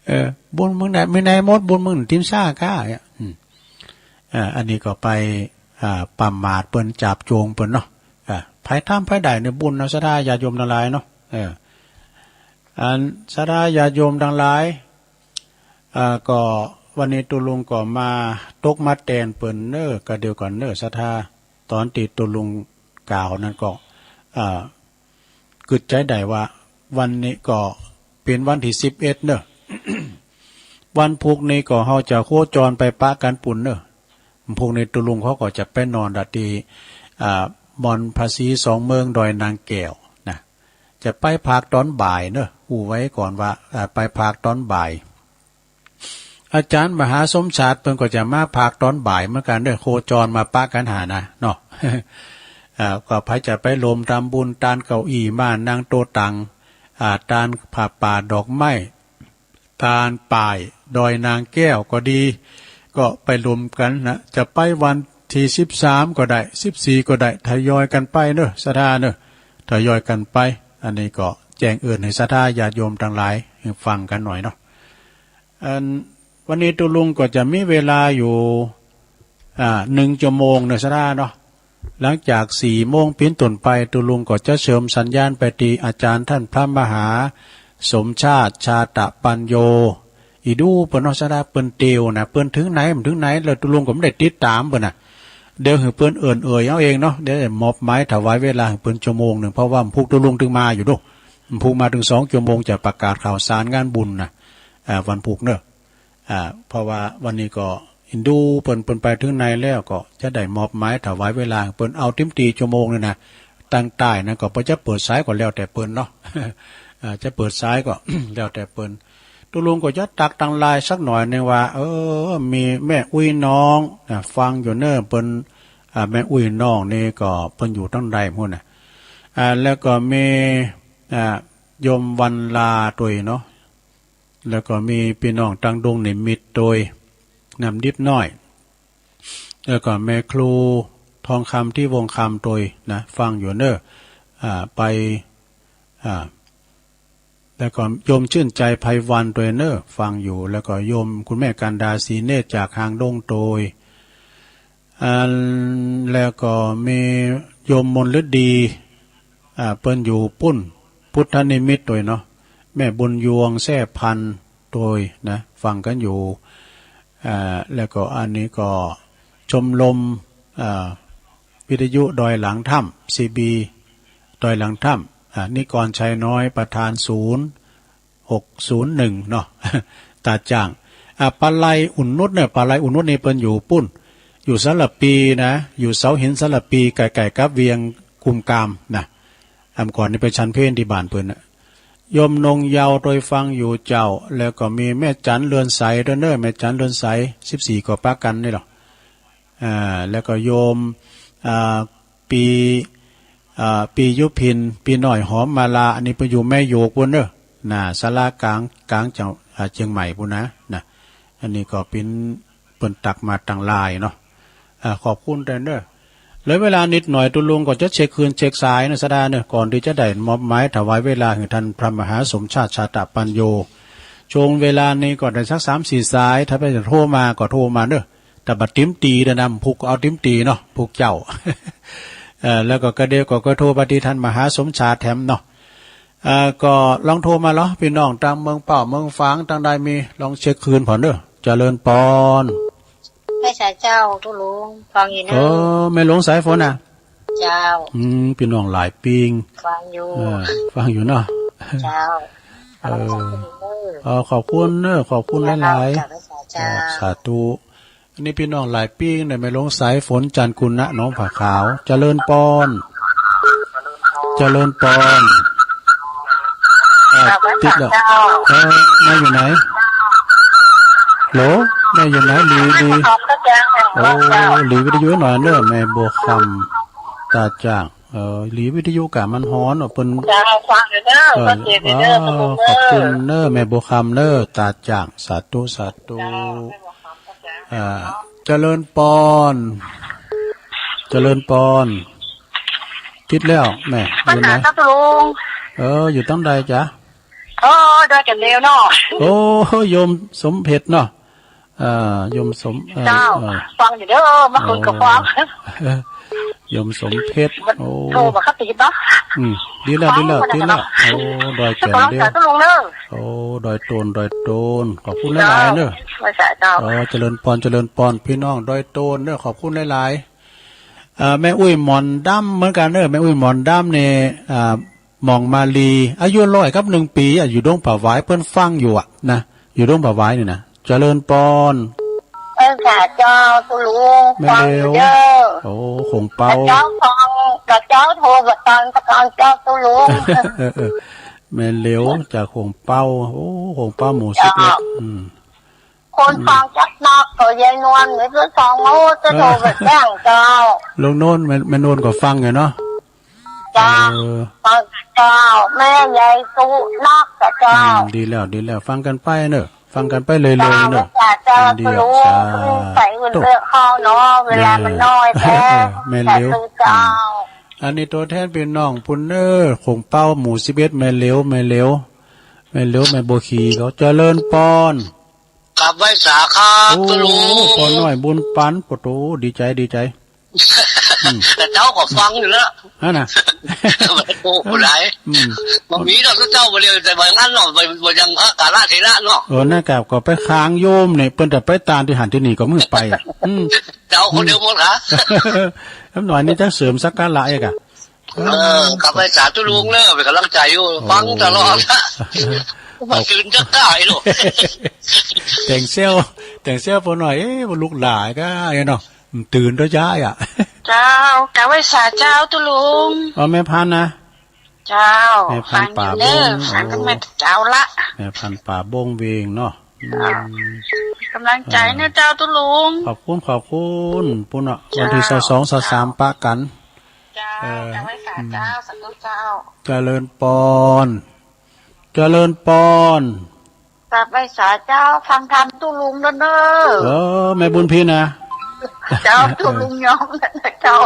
เออ บุญมึงไหน มีไหนหมด บุญมึงทิมซ่าก้า อ่ะ อืม อ่า อันนี้ก็ไป อ่า ประมาทเปิ้น จาบโจงเปิ้นเนาะ อ่า ไผทำไผได้เนี่ยบุญเนาะ ศรัทธาญาติโยมทั้งหลายเนาะ เออ อันศรัทธาญาติโยมทั้งหลาย อ่า ก็วันนี้ตุลุงก็มาตกมาแตนเปิ้นเนอะ ก็เดียวกันเนอะ ศรัทธา ตอนที่ตุลุงกล่าวนั้นก็ อ่า กึดใจได้ว่าวันนี้ก็เป็นวันที่สิบเอ็ดเนอะ วันพุธนี้ก็เฮาจะโคจรไปปะกันปุ้นเนอะ วันพุธนี้ตุลุงเขาก็จะไปนอนละที่ อ่า บ่อนภาษีสองเมืองดอยนางแก้วนะ จะไปพักตอนบ่ายเนอะ อู้ไว้ก่อนว่า อ่า ไปพักตอนบ่าย อาจารย์มหาสมชาติเปิ้นก็จะมาพักตอนบ่ายเหมือนกันเด้อ โคจรมาปะกันหานะเนาะ อ่า ก็ไผจะไปรวมทำบุญตานเก้าอี้ม้านั่งโต๊ะตัง อ่า ตานผ้าป่าดอกไม้ ตานป่ายดอยนางแก้วก็ดี ก็ไปรวมกันนะ จะไปวันที่สิบสามก็ได้ สิบสี่ก็ได้ ทยอยกันไปเนอะ ศรัทธาเนอะ ทยอยกันไป อันนี้ก็แจ้งเอิ้นให้ศรัทธาญาติโยมทั้งหลายฟังกันหน่อยเนาะ อัน วันนี้ตุลุงก็จะมีเวลาอยู่ อ่า หนึ่งชั่วโมงเนอะ ศรัทธาเนาะ หลังจากสี่โมงเป็นต้นไป ตุลุงก็จะเชื่อมสัญญาณไปที่อาจารย์ท่านพระมหาสมชาติ ชาตะปัญโญ อีดูเปิ้นเนาะ ศรัทธา เปิ้นเตียวนะ เปิ้นถึงไหน มันถึงไหน แล้วตุลุงก็บ่ได้ติดตามเปิ้นนะ เดี๋ยวหื้อเปิ้นเอิ้นเอ่ยเอาเองเนาะ เดี๋ยวมอบหมายถวายเวลาหื้อเปิ้นชั่วโมงหนึ่ง เพราะว่าวันพุธตุลุงถึงมาอยู่เนาะ วันพุธมาถึงสองชั่วโมง จะประกาศข่าวสารงานบุญนะ อ่า วันพุธเนอะ อ่า เพราะว่าวันนี้ก็อีดูเปิ้น เปิ้นไปถึงไหนแล้ว ก็จะได้มอบหมายถวายเวลาเปิ้น เอาเต็มตี้ชั่วโมงเลยนะ ตั้งใต้นั้นก็เปิ้นจะเปิดสายก็แล้วแต่เปิ้นเนาะ อ่า จะเปิดสายก็ แล้วแต่เปิ้น ตุลุงก็จะตักตังไลน์สักหน่อยหนึ่งว่า เออ มีแม่อุ้ยน้องนะ ฟังอยู่เนอะ เปิ้น อ่า แม่อุ้ยน้องนี่ก็เปิ้นอยู่ตังใดพุ้นนะ อ่า แล้วก็มี อ่า โยมวันลาตวยเนาะ แล้วก็มีพี่น้องตังดงนิมิตตวย นำนิดหน่อย แล้วก็แม่ครูทองคำที่วงคำโดยนะ ฟังอยู่เนอะ อ่า ไป อ่า แล้วก็โยมชื่นใจไพวันโดยเนอะ ฟังอยู่ แล้วก็โยมคุณแม่กันดาศรีเนตรจากฮางดงโดย อัน แล้วก็มีโยมมนฤดี อ่า เปิ้นอยู่ปุ้น พุทธนิมิตโดยเนาะ แม่บุญยวงแซ่พันโดยนะ ฟังกันอยู่ อ่า แล้วก็อันนี้ก็ชมรม อ่า วิทยุดอยหลังถ้ำ ซีบี ดอยหลังถ้ำ อ่า นิกรชัยน้อย ประธานศูนย์ หกศูนย์หนึ่ง เนาะ ตาจ้าง อ่า ปาไลอุ่นนุชเนี่ย ปาไลอุ่นนุชนี่เปิ้นอยู่ปุ้น อยู่สารปีนะ อยู่เสาหินสารปี ใกล้ๆ กับเวียงกุมกามนะ อำก่อนนี่ไปฉันเพลที่บ้านเปิ้นนะ โยมนงเยาว์โดยฟังอยู่เจ้า แล้วก็มีแม่จันเรือนใสด้วยเนอะ แม่จันเรือนใส สิบสี่ ก็ปากันนี่หรอ อ่า แล้วก็โยม อ่า ปี อ่า ปียุพิน ปีน้อยหอมมาลา อันนี้ไปอยู่แม่โยกปุ้นเนอะ น่ะ ศาลากลาง กลางจัง อ่า เชียงใหม่ปุ้นนะ นะ อันนี้ก็เป็นเปิ้นตักมาตังลายเนาะ อ่า ขอบคุณแทนเนอะ เหลือเวลานิดหน่อย ตุลุงก็จะเช็คคืนเช็คสายนะสดาเนอะ ก่อนที่จะได้มอบหมายถวายเวลาให้ท่านพระมหาสมชาติชาตะปัญโญ ช่วงเวลานี้ก็ได้สักสามสี่สาย ถ้าไปโทรมาก็โทรมาเนอะ แต่บัดติมตีเด้อนำ ผูกเอาติมตีเนาะ ผูกเจ้า เอ่อ แล้วก็กระเดียวก็ ก็โทรไปที่ท่านมหาสมชาติแถมเนาะ เอ่อ ก็ลองโทรมาเหรอ พี่น้องตางเมืองเป้า เมืองฝาง ตางใดมี ลองเช็คคืนผ่อนเด้อ เจริญปอน ไม่ใช่เจ้า ตุลุง ฟังอยู่เนอะ เออ แม่หลวงสายฝนน่ะ เจ้า อืม พี่น้องหลายปิง ฟังอยู่ เออ ฟังอยู่เนาะ เจ้า เออ เออ ขอบคุณเนอะ ขอบคุณหลายๆ เจ้า เจ้า สาธุ อันนี้พี่น้องหลายปีเนี่ย แม่หลวงสายฝน จันทร์กุณะ หนองผาขาว เจริญปอน เจริญปอน อ่า ติดแล้ว เออ แม่อยู่ไหน โหล แม่อยู่ไหน หลี หลี โอ้ หลีวิทยุหน่อยเนอะ แม่บัวคำ ตาจ้าง เออ หลีวิทยุกะมันฮ้อน เปิ้น เจ้า ฟังอยู่เด้อ เออ ฟังอยู่เด้อ อ้าว ขอบคุณเนอะ แม่บัวคำเนอะ ตาจ้าง สาธุ สาธุ เจ้า แม่บัวคำ ตาจ้าง อ่า เจริญปอน เจริญปอน ติดแล้ว แม่ อยู่ไหน เจ้า ตุลุง เออ อยู่ตางใดจ๊ะ โอ้ ดอยแก่นเลวเนาะ โอ้ โยมสมเพชรเนาะ อ่า โยมสม เอ่อ เจ้า เอ่อ ฟังอยู่เด้อ เมื่อคืนก็ฟัง โอ้ โยมสมเพชร มัน โอ้ โทรมาครับ ติดเนาะ อืม ดีแล้ว ฟัง ดีแล้ว มัน ติดแล้ว เนาะ โอ้ ดอยแก่นเลว เจ้าของ สาธุลุงเด้อ โอ้ ดอยโตน ดอยโตน ขอบคุณหลายๆเนอะ เจ้า เออ เจริญปอน เจริญปอน พี่น้องดอยโตนเนอะ ขอบคุณหลายๆ เอ่อ แม่อุ้ยหมอนดำเหมือนกันเนอะ แม่อุ้ยหมอนดำเนี่ย อ่า หม่องมาลี อายุร้อยกับหนึ่งปีอะ อยู่ดงผาหวาย เปิ้นฟังอยู่อะนะ อยู่ดงผาหวายนี่นะ เจริญปอน เออ ค่ะ เจ้า ตุลุง แม่เหลว ฟังอยู่เด้อ โอ้ โข่งเปา เจ้าฟัง เจ้าโทรมาตอน ตอนเจ้า ตุลุง เออ เออ แม่เหลวจากโข่งเปา โอ้ โข่งเปาหมู่สิบเอ็ด เจ้า อืม คนฟังจักนักก็ยายนวล ไม่รู้สองโน้ตจะโทรไปแจ้งเจ้า ลุงโน้น แม่ แม่โน้นก็ฟังอยู่เนาะ เจ้า เออ ฟังเจ้า แม่ยายสุนักกับเจ้า อืม ดีแล้ว ดีแล้ว ฟังกันไปเนอะ ฟังกันไปเลยๆเนอะ เจ้า เจ้า ดี สาธุ ใส่เงินเลือกเข้าเนาะ เวลามันน้อยแท้ เออ แม่เหลว สาธุเจ้า อืม อันนี้ตัวแทนพี่น้องปุ้นเนอะ โข่งเปาหมู่สิบเอ็ด แม่เหลว แม่เหลว แม่เหลว แม่บัวขีเขา เจริญปอน กราบไหว้สาครับ โอ้ ตุลุง ป้อน้อยบุญปัน โอ้โห ดีใจ ดีใจ อืม แต่เจ้าก็ฟังอยู่แล้ว นั่นน่ะ โอ้โห หลาย อืม มันมีดอกเจ้ามาเดียว แต่บางนั้นเนาะ มัน มันยังพระกาลเถระเนาะ เออ นั่นก็ ก็ไปค้างโยมเนี่ย เปิ้นจะไปตามที่หันที่นี่ก็มือไป อืม เจ้าคนเดียวหมดเหรอ น้ำหน่อยนี่จะเสริมสักการะเอกอะ เออ กราบไหว้สาธุลุงเนอะ เป็นกำลังใจอยู่ โอ้ ฟังตลอด มาตื่นจักได้ลูก แต่งเซลล แต่งเซลลปอหน่อย เอ๊ะ มันลุกหลายก็ไอ้เนาะ มันตื่นตัวย้ายอ่ะ เจ้า กราบไหว้สาเจ้า ตุลุง อ๋อ แม่พันธุ์นะ เจ้า แม่พันธุ์ ฟังอยู่เด้อ ป่าบง ฟังกับ โอ้ แม่เจ้าละ แม่พันธุ์ป่าบงเวงเนาะ อืม เจ้า กำลังใจนะเจ้า ตุลุง ขอบคุณ ขอบคุณ ปุ้นเนาะ เจ้า วันที่สอง สอง สาม ปะกัน เจ้า เออ กราบไหว้สาเจ้า อืม สาธุเจ้า เจริญปอน เจริญปอน กราบไหว้สาเจ้า ฟังธรรมตุ๊ลุงเด้อเนอะ เออ แม่บุญพินนะ เจ้าตุ๊ลุงยอมนะเจ้า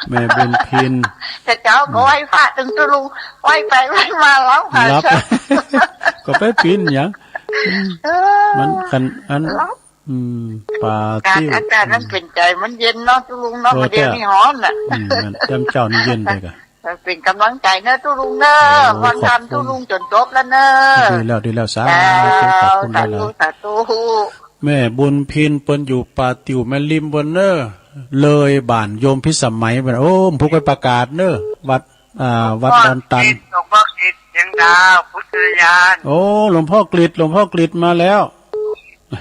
แม่บุญพิน แต่เจ้าก็ไหว้พระตึงตุ๊ลุง ไหว้ไปไหว้มาแล้วค่ะ รับ เจ้า ก็ไปปีนหยัง เออ มันคันอัน รับ อืม ป่า การ ติ้ว อากาศมัน อืม เป็นใจ มันเย็นเนาะตุ๊ลุงเนาะ เออ มันเดี๋ยวนี้ฮ้อนน่ะ อืม มันยามเช้านี่เย็นเลยกะ เออ เป็นกำลังใจเนอะตุ๊ลุงเนอะ โอ้ ฟังธรรม ขอบคุณ ตุ๊ลุงจนจบแล้วเนอะ ดีแล้ว ดีแล้ว สาธุ เจ้า ขอบคุณหลายๆ สาธุ สาธุ แม่บุญพินเปิ้นอยู่ป่าติ้วแม่ริมบนเนอะ เลยบ้านโยมพิสมัยบน โอ้ ผมไปประกาศเนอะ วัด อ่า วัดดอนตัน หลวงพ่อกฤษ หลวงพ่อกฤษ เชียงดาว พุทธอุทยาน โอ้ หลวงพ่อกฤษ หลวงพ่อกฤษมาแล้ว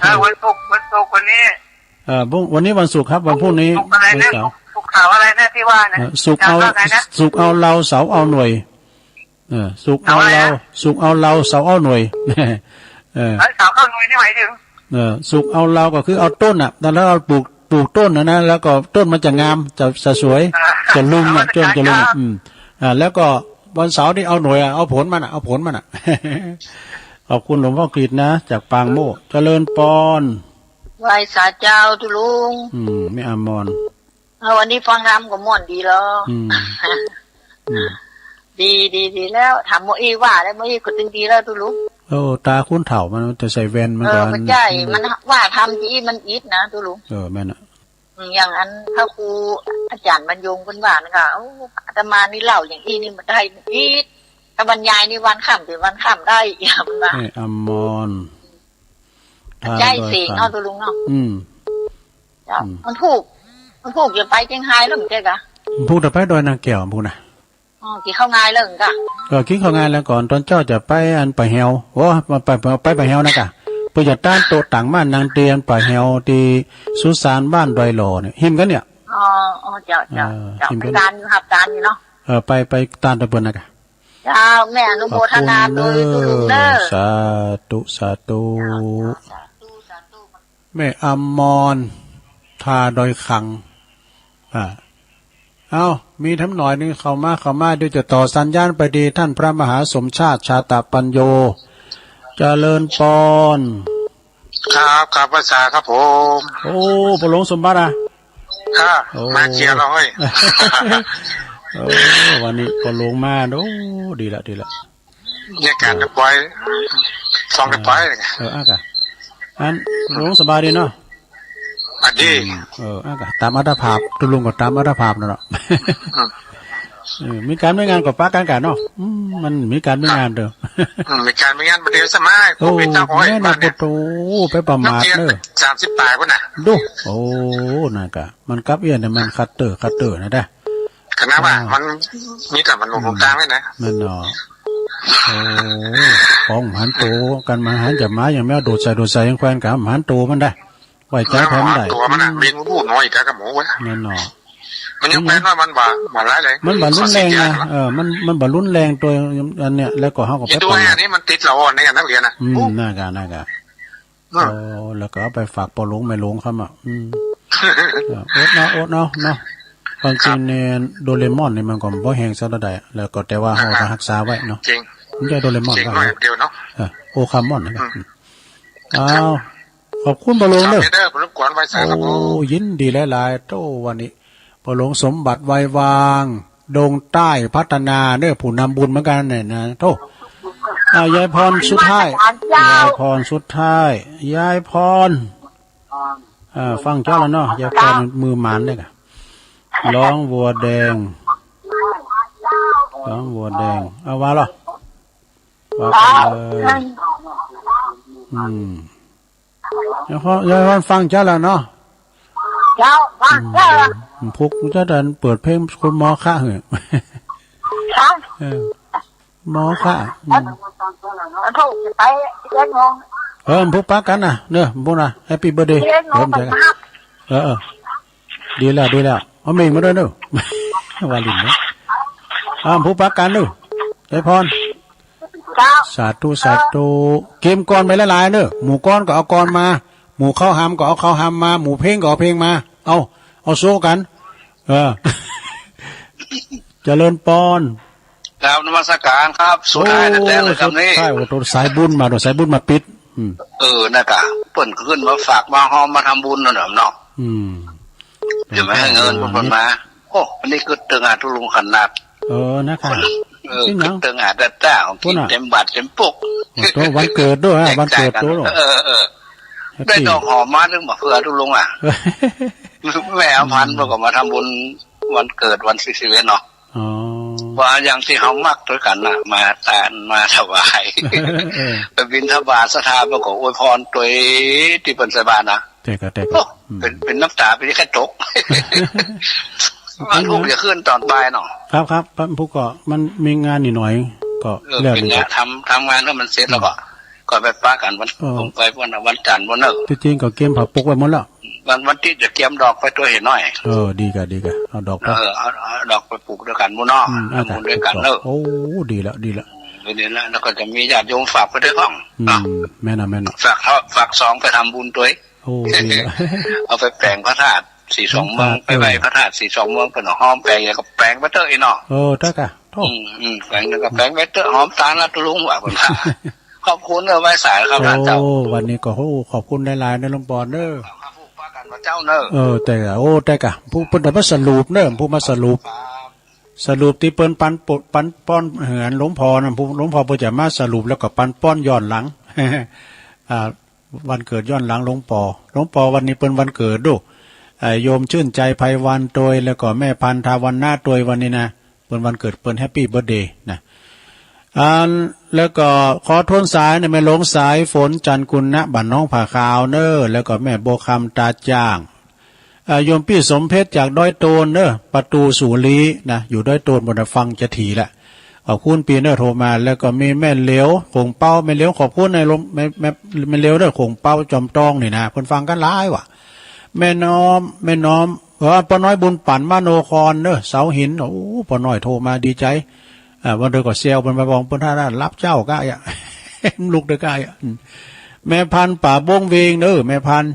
เออ วันศุกร์ วันศุกร์วันนี้ เออ พรุ่ง วันนี้วันศุกร์ครับ วันพรุ่งนี้ ศุกร์อะไรนะ วันเสาร์ ศุกร์ ศุกร์เสาร์อะไรนะที่ว่านะ เออ ศุกร์เอา อาจารย์ว่าไงนะ ศุกร์เอาเหล้า เสาร์เอาหน่วย เออ ศุกร์เอาเหล้า เอาอะไรนะ ศุกร์เอาเหล้า เสาร์เอาหน่วย เออ เอ้ย เสาร์เอาหน่วยนี่หมายถึง เออ ศุกร์เอาเหล้าก็คือเอาต้นน่ะ แล้วเอาปลูก ปลูกต้นน่ะนะ แล้วก็ต้นมันจะงาม จะ จะสวย อ่า จะรุ่งอ่ะ จะรุ่ง จะรุ่งอ่ะ อืม อ่า แล้วก็วันเสาร์นี่เอาหน่วยอ่ะ เอาผลมันอ่ะ เอาผลมันอ่ะ ขอบคุณหลวงพ่อกฤษนะ จากปางโมกข์ เจริญปอน ไหว้สาเจ้าตุ๊ลุง อืม แม่อมร เออ วันนี้ฟังธรรมก็ม่วนดีแล้ว อืม อืม ดี ดี ดีแล้ว ถามโมอี้ว่าแล้ว โมอี้ก็ตึงดีแล้วตุ๊ลุง โอ้ ตาคนเฒ่ามันจะใส่แว่นมัน เออ ก็ มันใช่ อืม มันว่าธรรมที่มันอิดนะตุ๊ลุง เออ แม่นน่ะ อืม อย่างอันพระครูอาจารย์บรรยงเพิ่นว่านั่นก็ โอ้ อาตมานี่เล่าอย่างอี้นี่มันได้มันอิด ถ้าบรรยายนี่วันค่ำเป็นวันค่ำได้ มันว่า แม่อมร ใจเสียงเนาะตุ๊ลุงเนาะ อืม เจ้า อืม มันผูก มันผูกจะไปเจียงไฮ้แล้วเหมือนกันกะ ผูกจะไปดอยนางแก้วผูกนะ อ๋อ กินข้าวงายแล้วเหมือนกันกะ เออ กินข้าวงายแล้วก่อน ตอนเช้าจะไปอันป่าแหว โอ้ ไป ไป ไปป่าแหวนะกะ เพื่อจะต้านโต๊ะต่างบ้านนางเตียนป่าแหวที่สุสานบ้านดอยหล่อเนี่ย หิมกันเนี่ย อ๋อ อ๋อ เจ้า เจ้า เออ เจ้า หิมกัน ไปตานอยู่ครับ ตานอยู่เนาะ เออ ไป ไปตานตะเปินนะกะ เจ้า แม่อนุโมทนา ขอบคุณเด้อ ตุ๊ลุงเด้อ สาธุ สาธุ เจ้า เจ้า สาธุ สาธุ แม่อมร ท่าดอยขัง อ่า เอ้า มีทำหน่อยหนึ่งเข้ามา เข้ามา เดี๋ยวจะต่อสัญญาณไปที่ท่านพระมหาสมชาติ ชาตะปัญโญ เจริญปอน ครับ ครับ ภาษาครับผม โอ้ ปอหลวงสมบัติอ่ะ ค่ะ โอ้ มาเชียร์เราเฮ้ย โอ้ วันนี้ปอหลวงมา โอ้ ดีละ ดีละ เนี่ยการเรียบร้อย สองเรียบร้อย เออ อ่ะกะ อันหลวงสบายดีเนาะ อันดี อืม เออ อ่ะกะ ตามอัตภาพ ตุ๊ลุงก็ตามอัตภาพนั่นแหละ อืม เออ มีการมีงานก็ปะกันกะเนาะ อืม มันมีการมีงานเด้อ อืม มีการมีงานมาเดียวสมัย โอ้ โควิดนะ โอ้ย แม่นะ บ้านเนี่ย โอ้โห ไปประมาทเนอะ นักเรียนสามสิบปลายพุ่นน่ะ ดู โอ้ นั่นกะ มันกลับเอียนเนี่ย มันคัตเตอร์ คัตเตอร์นะเด้อ ขนาดว่า อ่า มันมีแต่มันหลง อืม ทางเลยนะ นั่นเนาะ โอ้ ของหันโตกัน มาหันจะมา อย่างแมวโดดใส่ โดดใส่ ยังแควนกะ หันโตมันได้ ไว้ใจแผนได้ ตัวมันน่ะ อืม บินบูดน้อยแต่กับหมูเว้ย นั่นเนาะ มันยังแปลนว่ามันบ่า บ่าร้ายเลย มันบ่ารุนแรงนะ ขอเสียง เออ มัน มันบ่ารุนแรงตัวอันเนี้ย แล้วก็เฮาก็ไป อีตัว ประมาท อันนี้มันติดเราอ่อนในกันนักเรียนน่ะ อืม โอ้ น่ากะ น่ากะ อืม โอ้ แล้วก็เอาไปฝากปอหลวงแม่หลวงเขามา อืม เออ อดเนาะ อดเนาะ เนาะ ความจริงเนี่ย โดเรมอนนี่มันก็บ่แฮงซะเท่าใด แล้วก็แต่ว่าเฮาก็รักษาไว้เนาะ จริง มันจะโดเรมอน จริง ก็ หน่อยเดียวเนาะ เออ โอคามอนนะ อืม อืม อ้าว ขอบคุณปอหลวงเด้อ ครับเด้อ ผมรบกวนไหว้สาครับผม โอ้ ยินดีหลายๆ โต วันนี้ปอหลวงสมบัติไววาง ดงใต้พัฒนาเด้อ ผู้นำบุญเหมือนกันเนี่ยนะ โต อ่า ยายพรสุดท้าย ยายพรสุดท้าย ยายพร อ่า ฟังเจ้าแล้วเนาะ ยายพรมือหมานเด้อกะ ร้องวัวแดง ร้องวัวแดง เอาว่าเหรอ ว่าไปเลย อืม ยายพร ยายพรฟังเจ้าแล้วเนาะ เจ้า ฟังเจ้า อืม พวกเจ้าดันเปิดเพลงคุณหมอคะเหรอ ครับ เออ หมอคะ อืม แล้วถูกไปเลี้ยงน้อง เออ พวกปะกันนะ เนอะ พวกนะ แฮปปี้เบิร์ธเดย์ เลี้ยงน้อง เออ ไปครับ เออ เออ ดีแล้ว ดีแล้ว เอาเมงมาด้วยเนอะ วาลินเนอะ อ่า พวกปะกันเนอะ ยายพร เจ้า สาธุ สาธุ เกมก่อนไปหลายๆเนอะ หมู่ก่อนก็เอาก่อนมา หมู่เข้าหามก็เอาเข้าหามมา หมู่เพลงก็เอาเพลงมา เอา เอาโซกัน เออ เจริญปอน ครับนมัสการครับสุดท้ายแท้ๆเลยครับนี่ โอ้ สุดท้าย โอ้ โตสายบุญมา โตสายบุญมาปิด อืม เออ นะครับ เปิ้นขึ้นมาฝากมาหอมมาทำบุญนั่นแหละเนาะ อืม จะไม่ให้เงินเพิ่นมา โอ้ อันนี้คือตึงหาทุลุงขนาด เออ นะครับ เออ จริงเหรอ คือตึงหาแต่เจ้า กินเต็มบาทเต็มปุก โอ้ โตวันเกิดด้วยฮะ วันเกิดโต เออ เออ แฮปปี้ ได้ดอกหอมมาถึงมาเพื่อทุลุงอ่ะ แม่อำพันธ์เพิ่นก็มาทำบุญวันเกิดวันที่สิบเอ็ดเนาะ อ๋อ ว่าอย่างที่เฮามักด้วยกันน่ะ มาทานมาถวาย เออ ไปบิณฑบาตศรัทธาเพิ่นก็อวยพรโดยที่เปิ้นใส่บาตรนะ แต่ก็ แต่ก็ โอ้ อืม เป็น เป็นน้ำตาเป็นแค่ตก วันพุธจะขึ้นตอนบ่ายเนาะ ครับ ครับ วันพุธก็มันมีงานนิดหน่อย ก็ เออ แล้ว เป็น นี่ งาน ก็ ทำ ทำงานให้มันเสร็จแล้วก็ อืม ก็ไปปะกันวัน เออ ผมไปวัน วันจันทร์วันเนอะ ที่จริงก็เตรียมผ้าปกไว้หมดแล้ว วัน วันที่จะเตรียมดอกไปตัวเห็นหน่อย เออ ดีกะ ดีกะ เอาดอกไป เออ เอา เอาดอกไปปลูกด้วยกันหมู่เนาะ อืม เอา ทำบุญด้วยกันเนอะ โอ้ ดีแล้ว ดีแล้ว เออ ดีแล้ว แล้วก็จะมีญาติโยมฝากไปด้วยพ่อง อืม เนาะ แม่นนะ แม่นนะ ฝากเท่า ฝากซองไปทำบุญด้วย โอ้ ดีแล้ว เอาไปแปลงพระธาตุสีสองเมือง เออ ไปไหว้พระธาตุสีสองเมือง เปิ้นหอมแปลง แล้วก็แปลงไปเถอะไอ้เนาะ เออ ได้กะ โถ่ อืม อืม แปลงแล้วก็แปลงไปเถอะ หอมตาลนะทุลุง ว่าเปิ้นว่า ขอบคุณเนอะ ไหว้สาครับท่านเจ้า โอ้ วันนี้ก็ โอ้ ขอบคุณหลายๆ นะหลวงปอเนอะ ขอบคุณพระกันพระเจ้าเนอะ เออ แต่ โอ้ แต่กะ ผู้เปิ้นมาสรุปเนอะ ผู้มาสรุป ครับ สรุปที่เปิ้นปันปด ปันป้อนเหือนหลวงพ่อนะ ผู้หลวงพ่อเปิ้นจะมาสรุปแล้วก็ปันป้อนย้อนหลัง อ่า วันเกิดย้อนหลังหลวงปอ หลวงปอวันนี้เปิ้นวันเกิดดู อ่า โยมชื่นใจไพวันตวย แล้วก็แม่พันธาวันนาตวยวันนี้นะ เปิ้นวันเกิดเปิ้น แฮปปี้เบิร์ธเดย์นะ อัน แล้วก็ขอโทนสายเนี่ย แม่หลวงสายฝนจันทร์กุลนะ บ้านหนองผาขาวเนอะ แล้วก็แม่บัวคำตาจ้าง อ่า โยมปี้สมเพชรจากดอยโตนเนอะ ประตูสุรีนะ อยู่ดอยโตนบนฟังจะถี่แหละ ขอบคุณปี้เนอะโทรมา แล้วก็มีแม่เหลียวขงเปา แม่เหลียวขอบคุณในลม แม่ แม่ แม่เหลียวเนอะขงเปาจอมตองนี่นะ เพิ่นฟังกันหลายว่ะ แม่น้อม แม่น้อม เออ ป้าน้อยบุญปั่นมโนครเนอะ เสาหิน โอ้ ป้าน้อยโทรมาดีใจ อ่า วันเดียวก็เซลเปิ้นไปบอกเปิ้นท่านั้นรับเจ้าก้าอ่ะ ลูกเดียวก้าอ่ะ อืม แม่พันธุ์ป่าบงเวงเนอะ แม่พันธุ์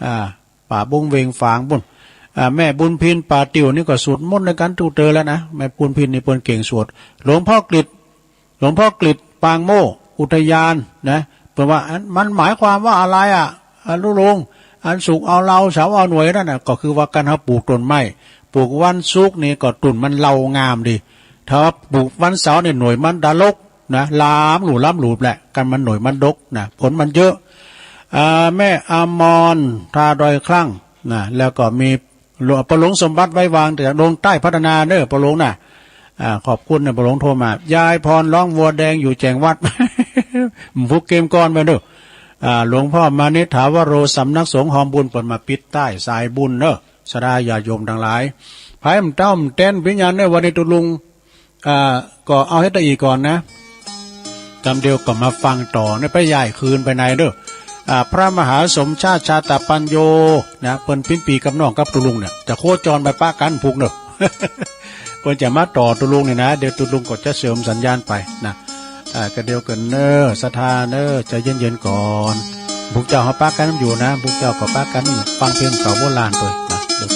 อ่า ป่าบงเวงฝางบุญ อ่า แม่บุญพินป่าติวนี่ก็สวดมนต์ในการตูเตอแล้วนะ แม่บุญพินนี่เปิ้นเก่งสวด หลวงพ่อกฤษ หลวงพ่อกฤษปางโม่อุทยานนะ เปิ้นว่าอัน มันหมายความว่าอะไรอ่ะ อ่ะลุง อันสุกเอาเราเสาเอาหน่วยนั่นน่ะ ก็คือว่าการเฮาปลูกต้นไม้ ปลูกวันศุกร์นี่ก็ต้นมันเล่างามดี ถ้าว่าปลูกวันเสาร์เนี่ยหน่วยมันดาลกนะ ลามหลู่ลามหลูบแหละ กันมันหน่วยมันดกนะ ผลมันเยอะ อ่า แม่อมร ทาดอยคลั่งนะ แล้วก็มี หลวง ป้าหลวงสมบัติไว้วางจากดงใต้พัฒนาเนอะ ป้าหลวงน่ะ อ่า ขอบคุณนะ ป้าหลวงโทรมา ยายพรร้องวัวแดงอยู่แจงวัด ผูกเกมก่อนไปเนอะ อ่า หลวงพ่อมานิษฐาวโร สำนักสงฆ์หอมบุญ เปิ้นมาปิดใต้สายบุญเนอะ ศรัทธาญาติโยมทั้งหลาย ไผมันเต้ามันเต้นพิญญาณเนอะ วันนี้ตุลุง อ่า ก็เอาให้ตะอีก่อนนะ กำเดียวก็มาฟังต่อเนี่ย ไปย้ายคืนไปไหนเด้อ อ่า พระมหาสมชาติชาตปัญโยนะ เปิ้นปิ้นปีกับน้องกับตุลุงเนี่ย จะโคจรไปปะกันพุกเนอะ เปิ้นจะมาต่อตุลุงเนี่ยนะ เดี๋ยวตุลุงก็จะเสริมสัญญาณไปนะ อ่า กะเดียวกันเนอะ ศรัทธาเนอะ ใจเย็นๆก่อน พวกเจ้าเฮาปะกันอยู่นะ พวกเจ้าก็ปะกันฟังเพลงเก่าโบราณโตยนะ เดี๋ยว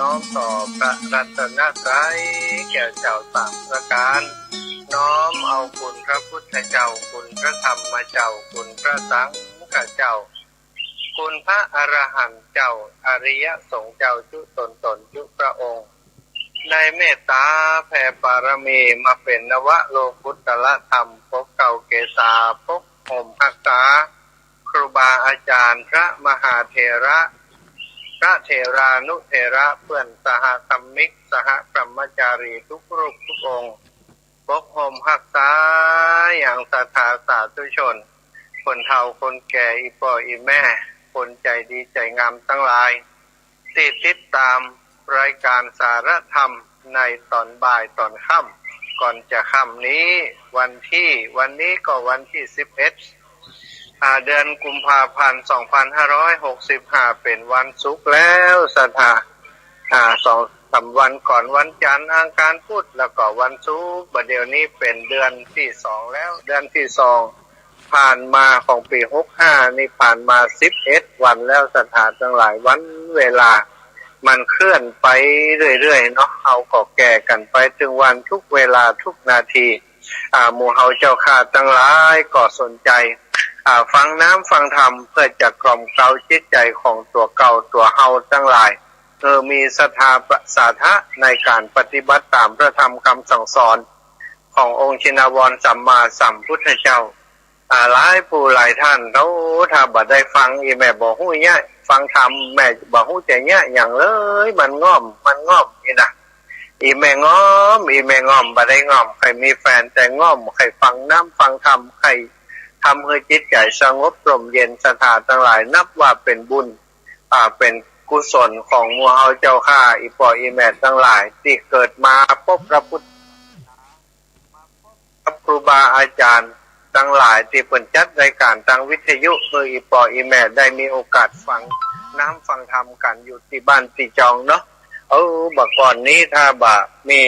น้อมต่อพระรัตนตรัยแก่เจ้าสามประการ น้อมเอาคุณพระพุทธเจ้า คุณพระธรรมเจ้า คุณพระสังฆเจ้า คุณพระอรหันต์เจ้า อริยสงฆ์เจ้าจุตนตนจุพระองค์ ได้เมตตาแผ่บารมีมาเป็นนวโลกุตรธรรม ปกเกล้าเกษา ปกห่มฮักษา ครูบาอาจารย์ พระมหาเถระ พระเถรานุเถระ เพื่อนสหธรรมิก สหพรหมจารีทุกรูปทุกองค์ ปกห่มฮักษาอย่างศรัทธาสาธุชน คนเฒ่าคนแก่ อีพ่ออีแม่ คนใจดีใจงามทั้งหลาย ที่ติดตามรายการสารธรรมในตอนบ่ายตอนค่ำ ก่อนจะค่ำนี้ วันที่ วันนี้ก็วันที่สิบเอ็ด อ่า เดือนกุมภาพันธ์ สองพันห้าร้อยหกสิบห้า เป็นวันศุกร์แล้วศรัทธา อ่า สองสามวันก่อน วันจันทร์ อังคาร พุธ แล้วก็วันศุกร์ บัดเดี๋ยวนี้เป็นเดือนที่สองแล้ว เดือนที่สองผ่านมาของปีหกห้านี่ผ่านมาสิบเอ็ดวันแล้วศรัทธาทั้งหลาย วันเวลามันเคลื่อนไปเรื่อยๆเนาะ เฮาก็แก่กันไปทุกวันทุกเวลาทุกนาที อ่า หมู่เฮาเจ้าข้าทั้งหลายก็สนใจ อ่า ฟังน้ำฟังธรรมเพื่อจะกล่อมเกลาจิตใจของตัวเก่าตัวเฮาทั้งหลาย เออ มีศรัทธาสาทะในการปฏิบัติตามพระธรรมคำสั่งสอนขององค์ชินวรสัมมาสัมพุทธเจ้า อ่า หลายผู้หลายท่าน เราถ้าบ่ได้ฟัง อีแม่บ่ฮู้เยียะ ฟังธรรมแม่บ่ฮู้จะเยียะหยังเลย มันง่อม มันง่อมนี่นะ อีแม่ง่อม อีแม่ง่อม บ่ได้ง่อมใค่มีแฟน แต่ง่อมใค่ฟังน้ำฟังธรรม ใค่ทำให้จิตใจสงบร่มเย็นศรัทธาทั้งหลาย นับว่าเป็นบุญ อ่า เป็นกุศลของหมู่เฮาเจ้าข้า อีพ่ออีแม่ทั้งหลาย ที่เกิดมาพบพระพุทธ กับครูบาอาจารย์ทั้งหลายที่เปิ้นจัดรายการทางวิทยุ หื้ออีพ่ออีแม่ได้มีโอกาสฟังน้ำฟังธรรมกันอยู่ตี้บ้านตี้จองเนาะ เออ บ่าก่อนนี้ถ้าบ่ามี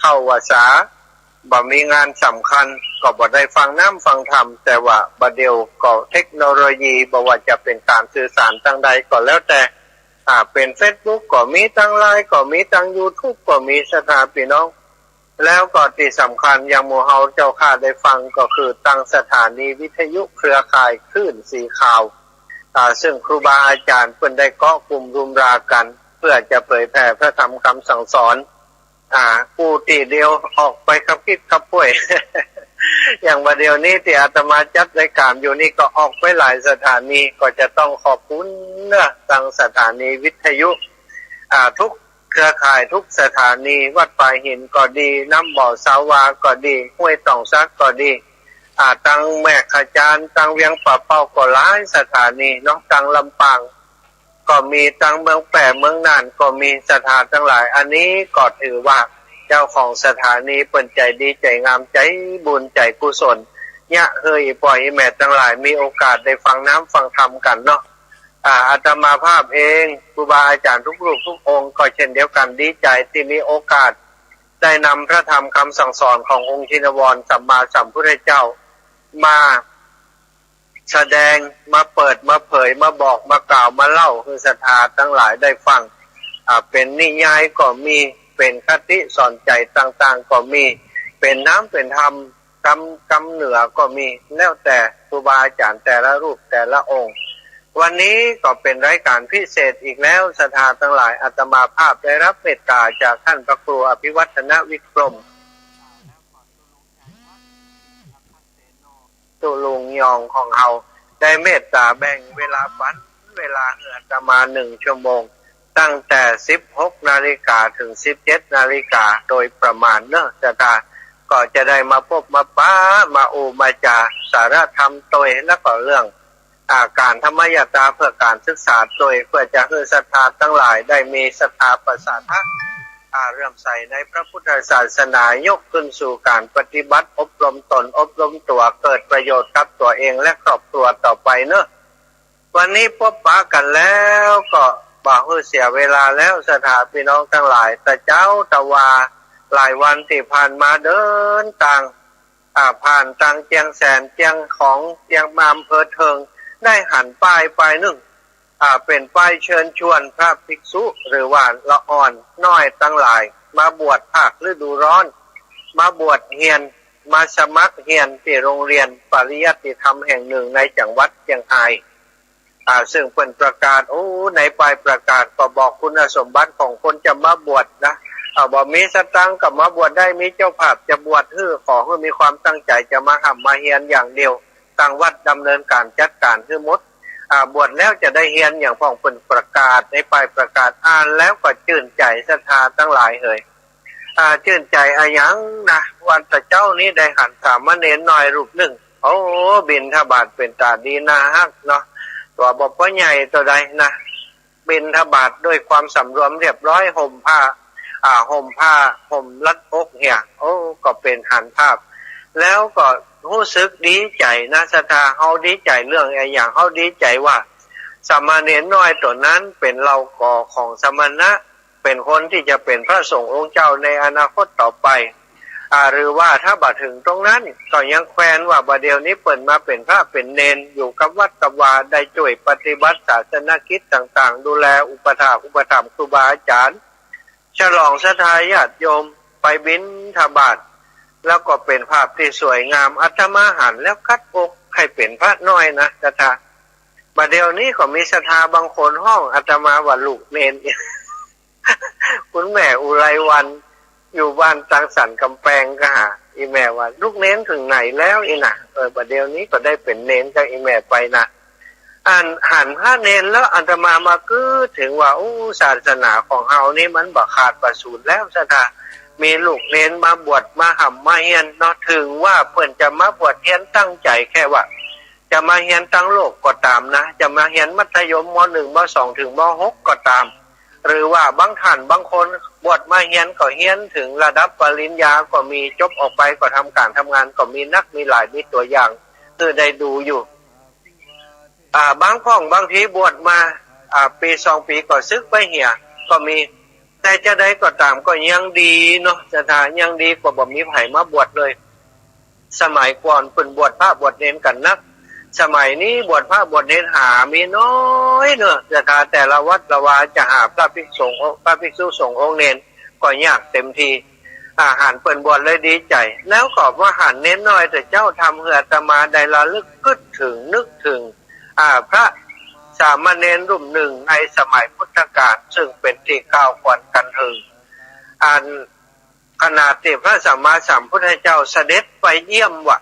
เข้าพรรษา บ่ามีงานสำคัญ ก็บ่ได้ฟังน้ำฟังธรรม แต่ว่าบ่าเดี๋ยวก็เทคโนโลยี บ่ว่าจะเป็นการสื่อสารทางใดก็แล้วแต่ อ่า เป็นเฟซบุ๊กก็มี ทางไลน์ก็มี ทางยูทูบก็มีศรัทธาพี่น้อง แล้วก็ที่สำคัญอย่างหมู่เฮาเจ้าข้าได้ฟังก็คือทางสถานีวิทยุเครือข่ายคลื่นสีขาว อ่า ซึ่งครูบาอาจารย์เปิ้นได้เกาะกลุ่มรุมรากัน เพื่อจะเผยแผ่พระธรรมคำสั่งสอน อ่า กู้ตี้เดียวออกไปกับคิดกับป่วย อย่างบ่าเดี๋ยวนี้ที่อาตมาจัดรายการอยู่นี่ก็ออกไปหลายสถานี ก็จะต้องขอบคุณเนาะ ทางสถานีวิทยุ อ่า ทุกเครือข่ายทุกสถานี วัดปายหินก็ดี น้ำบ่อสาวาก็ดี ห้วยต่องสักก็ดี อ่า ทางแม่ขจาน ทางเวียงป่าเป้าก็หลายสถานีเนาะ ทางลำปางก็มี ทางเมืองแป้ เมืองน่านก็มีศรัทธาทั้งหลาย อันนี้ก็ถือว่าเจ้าของสถานีเปิ้นใจดีใจงาม ใจบุญใจกุศล เยียะหื้ออีพ่ออีแม่ทั้งหลายมีโอกาสได้ฟังน้ำฟังธรรมกันเนาะ อ่า อาตมาภาพเอง ครูบาอาจารย์ทุกรูปทุกองค์ก็เช่นเดียวกัน ดีใจที่มีโอกาสได้นำพระธรรมคำสั่งสอนขององค์ชินวรสัมมาสัมพุทธเจ้ามาแสดง มาเปิด มาเผย มาบอก มากล่าว มาเล่าหื้อศรัทธาทั้งหลายได้ฟัง อ่า เป็นนิยายก็มี เป็นคติสอนใจต่างๆก็มี เป็นน้ำเป็นธรรม กำ กำเหนือก็มี แล้วแต่ครูบาอาจารย์แต่ละรูปแต่ละองค์ วันนี้ก็เป็นรายการพิเศษอีกแล้ว ศรัทธาทั้งหลาย อาตมาภาพได้รับเมตตาจากท่านพระครูอภิวัฒนวิกรม ตุลุงยองของเฮา ได้เมตตาแบ่งเวลาปัน เวลาหื้ออาตมาหนึ่งชั่วโมง ตั้งแต่สิบหกนาฬิกาถึงสิบเจ็ดนาฬิกาโดยประมาณเนาะ ศรัทธาก็จะได้มาพบมาปะ มาอู้มาจาสารธรรมตวย แล้วก็เรื่อง อ่า การธรรมยตราเพื่อการศึกษาตวย เพื่อจะหื้อศรัทธาทั้งหลายได้มีศรัทธาประสาทะ อ่า เลื่อมใสในพระพุทธศาสนา ยกขึ้นสู่การปฏิบัติอบรมตนอบรมตัว เกิดประโยชน์กับตัวเองและครอบครัวต่อไปเนาะ วันนี้พบปะกันแล้วก็บ่หื้อเสียเวลาแล้ว ศรัทธาพี่น้องทั้งหลาย ตะเจ้าตะวา หลายวันที่ผ่านมาเดินตาง อ่า ผ่านตางเจียงแสน เจียงของ เจียงมาม อำเภอเทิง ได้หันป้ายป้ายหนึ่ง อ่า เป็นป้ายเชิญชวนพระภิกษุหรือว่าละอ่อนน้อยทั้งหลาย มาบวชภาคฤดูร้อน มาบวชเฮียน มาสมัครเฮียนที่โรงเรียนปริยัติธรรมแห่งหนึ่งในจังหวัดเชียงราย อ่า ซึ่งเปิ้นประกาศ โอ้ ในป้ายประกาศก็บอกคุณสมบัติของคนจะมาบวชนะ อ่า บ่มีสตังค์ก็มาบวชได้ มีเจ้าภาพจะบวชหื้อ ขอหื้อมีความตั้งใจจะมาฮ่ำมาเฮียนอย่างเดียว ทางวัดดำเนินการจัดการหื้อหมด อ่า บวชแล้วจะได้เฮียนอย่างพ่องเปิ้นประกาศ ในป้ายประกาศ อ่านแล้วก็ชื่นใจศรัทธาทั้งหลายเหย อ่า ชื่นใจอะหยังนะ ว่าแต่เจ้านี้ได้หันสามเณรน้อยรูปหนึ่ง โอ้ บิณฑบาตเป็นตาดีน่าฮักเนาะ ตัวบ่ปอใหญ่ตัวใดนะ บิณฑบาตด้วยความสำรวมเรียบร้อย ห่มผ้า อ่า ห่มผ้า ห่มรัดอกเหีย โอ้ ก็เป็นหันภาพ แล้วก็รู้สึกดีใจนะศรัทธา เฮาดีใจเรื่องอะหยัง เฮาดีใจว่า สามเณรน้อยตัวนั้นเป็นเหล่ากอของสมณะ เป็นคนที่จะเป็นพระสงฆ์องค์เจ้าในอนาคตต่อไป อ่า หรือว่าถ้าบ่ถึงตรงนั้น ก็ยังแควนว่าบ่าเดี๋ยวนี้เปิ้นมาเป็นพระเป็นเณร อยู่กับวัดกับวา ได้ช่วยปฏิบัติศาสนกิจต่างๆ ดูแลอุปถากอุปถัมภ์ครูบาอาจารย์ ฉลองศรัทธาญาติโยม ไปบิณฑบาต แล้วก็เป็นภาพที่สวยงาม อาตมาหันแล้วกัดอก ใครเป็นพระน้อยนะศรัทธา บ่าเดี๋ยวนี้ก็มีศรัทธาบางคนฮ้องอาตมาว่าลูกเณร คุณแม่อุไรวรรณ อยู่บ้านตางสันกำแพงก็หา อีแม่ว่า ลูกเณรถึงไหนแล้วอีน่ะ เออ บ่าเดี๋ยวนี้ก็ได้เป็นเณรกับอีแม่ไปนะ อันหันพระเณรแล้วอาตมามาคิดถึงว่า โอ้ ศาสนาของเฮานี่มันบ่ขาดบ่สูญแล้วศรัทธา มีลูกเณรมาบวชมาฮ่ำมาเฮียนเนาะ ถึงว่าเปิ้นจะมาบวชเฮียนตั้งใจแค่ว่า จะมาเฮียนตั้งโลกก็ตามนะ จะมาเฮียนมัธยม ม.หนึ่ง ม.สอง ถึง ม.หก ก็ตาม หรือว่าบางท่านบางคนบวชมาเฮียนก็เฮียนถึงระดับปริญญาก็มี จบออกไปก็ทำการทำงานก็มีนัก มีหลาย มีตัวอย่าง คือได้ดูอยู่ อ่า บางพ่องบางทีบวชมา อ่า ปีสองปีก็สึกไปเหีย ก็มี แต่จะใดก็ตามก็ยังดีเนาะศรัทธา ยังดีกว่าบ่มีไผมาบวชเลย สมัยก่อนเปิ้นบวชพระบวชเณรกันนัก สมัยนี้บวชพระบวชเณรหามีน้อยเนาะศรัทธา แต่ละวัดละวาจะหาพระภิกษุสงฆ์ พระภิกษุสงฆ์องค์เณรก็ยากเต็มที อ่า หันเปิ้นบวชเลยดีใจ แล้วก็มาหันเณรน้อยแต่เจ้าทำหื้ออาตมาได้ระลึกคิดถึงนึกถึง อ่า พระสามเณรรูปหนึ่งในสมัยพุทธกาล ซึ่งเป็นที่กล่าวขวัญกันถึง อันขณะที่พระสัมมาสัมพุทธเจ้าเสด็จไปเยี่ยมว่า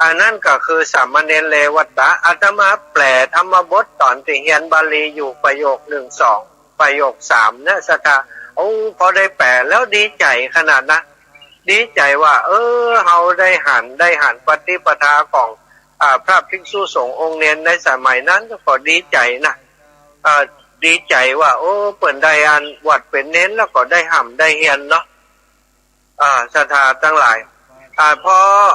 อันนั้นก็คือสามเณรเลวัตตะ อาตมาแปลธรรมบทตอนที่เฮียนบาลีอยู่ประโยคหนึ่งสอง ประโยคสามเนี่ยศรัทธา โอ้ พอได้แปลแล้วดีใจขนาดนะ ดีใจว่า เออ เฮาได้หัน ได้หันปฏิปทาของ อ่า พระภิกษุสงฆ์องค์เณรในสมัยนั้นก็ดีใจนะ อ่า ดีใจว่า โอ้ เปิ้นได้อันบวชเป็นเณรแล้วก็ได้ฮ่ำได้เฮียนเนาะ อ่า ศรัทธาทั้งหลาย อ่า เพราะ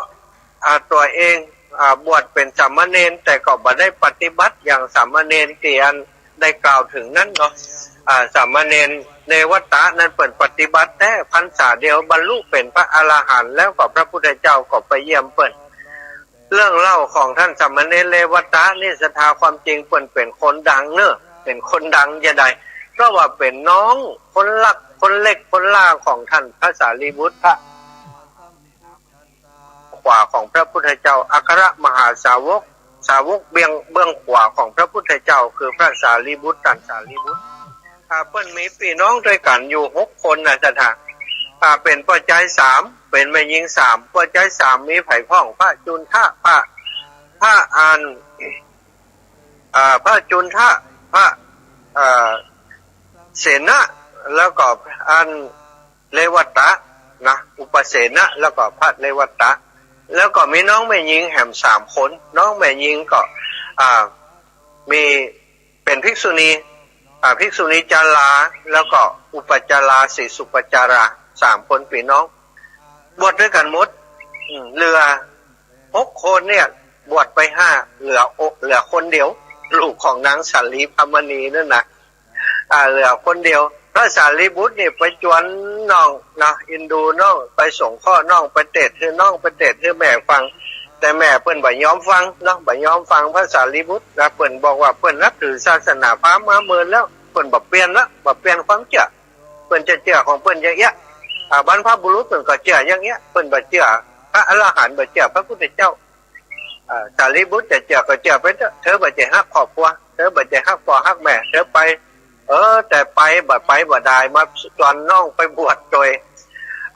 อ่า ตัวเอง อ่า บวชเป็นสามเณร แต่ก็บ่ได้ปฏิบัติอย่างสามเณรที่อันได้กล่าวถึงนั้นเนาะ อ่า สามเณรเลวัตตะนั้นเปิ้นปฏิบัติแท้ พรรษาเดียวบรรลุเป็นพระอรหันต์ แล้วก็พระพุทธเจ้าก็ไปเยี่ยมเปิ้น เรื่องเล่าของท่านสามเณรเลวัตตะนี่ศรัทธา ความจริงเปิ้นเป็นคนดังเนอะ เป็นคนดังจะใด เพราะว่าเป็นน้องคนรักคนเล็กคนล่าของท่านพระสารีบุตร พระขวาของพระพุทธเจ้า อัครมหาสาวก สาวกเบื้อง เบื้องขวาของพระพุทธเจ้าคือพระสารีบุตร ท่านสารีบุตร อ่า เปิ้นมีพี่น้องด้วยกันอยู่หกคนนะศรัทธา อ่า เป็นป้อจายสาม เป็นแม่ญิงสาม ป้อจายสามมีไผพ่อง พระจุนทะ พระ พระอัน อ่า พระจุนทะ พระ อ่า เสนะ แล้วก็อันเลวัตตะนะ อุปเสนะ แล้วก็พระเลวัตตะ แล้วก็มีน้องแม่ญิงแหมสามคน น้องแม่ญิงก็ อ่า มี เป็นภิกษุณี อ่า ภิกษุณีจารา แล้วก็อุปัจจารา สีสุปัจจารา สามคนพี่น้อง บวชด้วยกันหมด อืม เหลือหกคนเนี่ย บวชไปห้า เหลือโอ เหลือคนเดียว ลูกของนางสาลีพรรมณีนั่นนะ อ่า เหลือคนเดียว พระสารีบุตรเนี่ยไปจวนน้องนะ อินดูน้อง ไปสงเคราะห์น้อง ไปเตศน์หื้อน้อง ไปเตศน์หื้อแม่ฟัง แต่แม่เปิ้นบ่ยอมฟังเนาะ บ่ยอมฟังพระสารีบุตรนะ เปิ้นบอกว่าเปิ้นนับถือศาสนาพราหมณ์มาเมินแล้ว เปิ้นบ่เปลี่ยนละ บ่เปลี่ยนความเชื่อ เปิ้นจะเชื่อของเปิ้นอย่างเอี้ย อ่า บรรพบุรุษเปิ้นก็เชื่ออย่างเอี้ย เปิ้นบ่เชื่อพระอรหันต์ บ่เชื่อพระพุทธเจ้า อ่า สารีบุตรจะเชื่อก็เชื่อไปเถอะ เธอบ่ใจ้ฮักครอบครัว เธอบ่ใจ้ฮักพ่อฮักแม่ เธอไป เออ แต่ไปบ่ไปบ่ได้ มาจวนน้องไปบวชโดย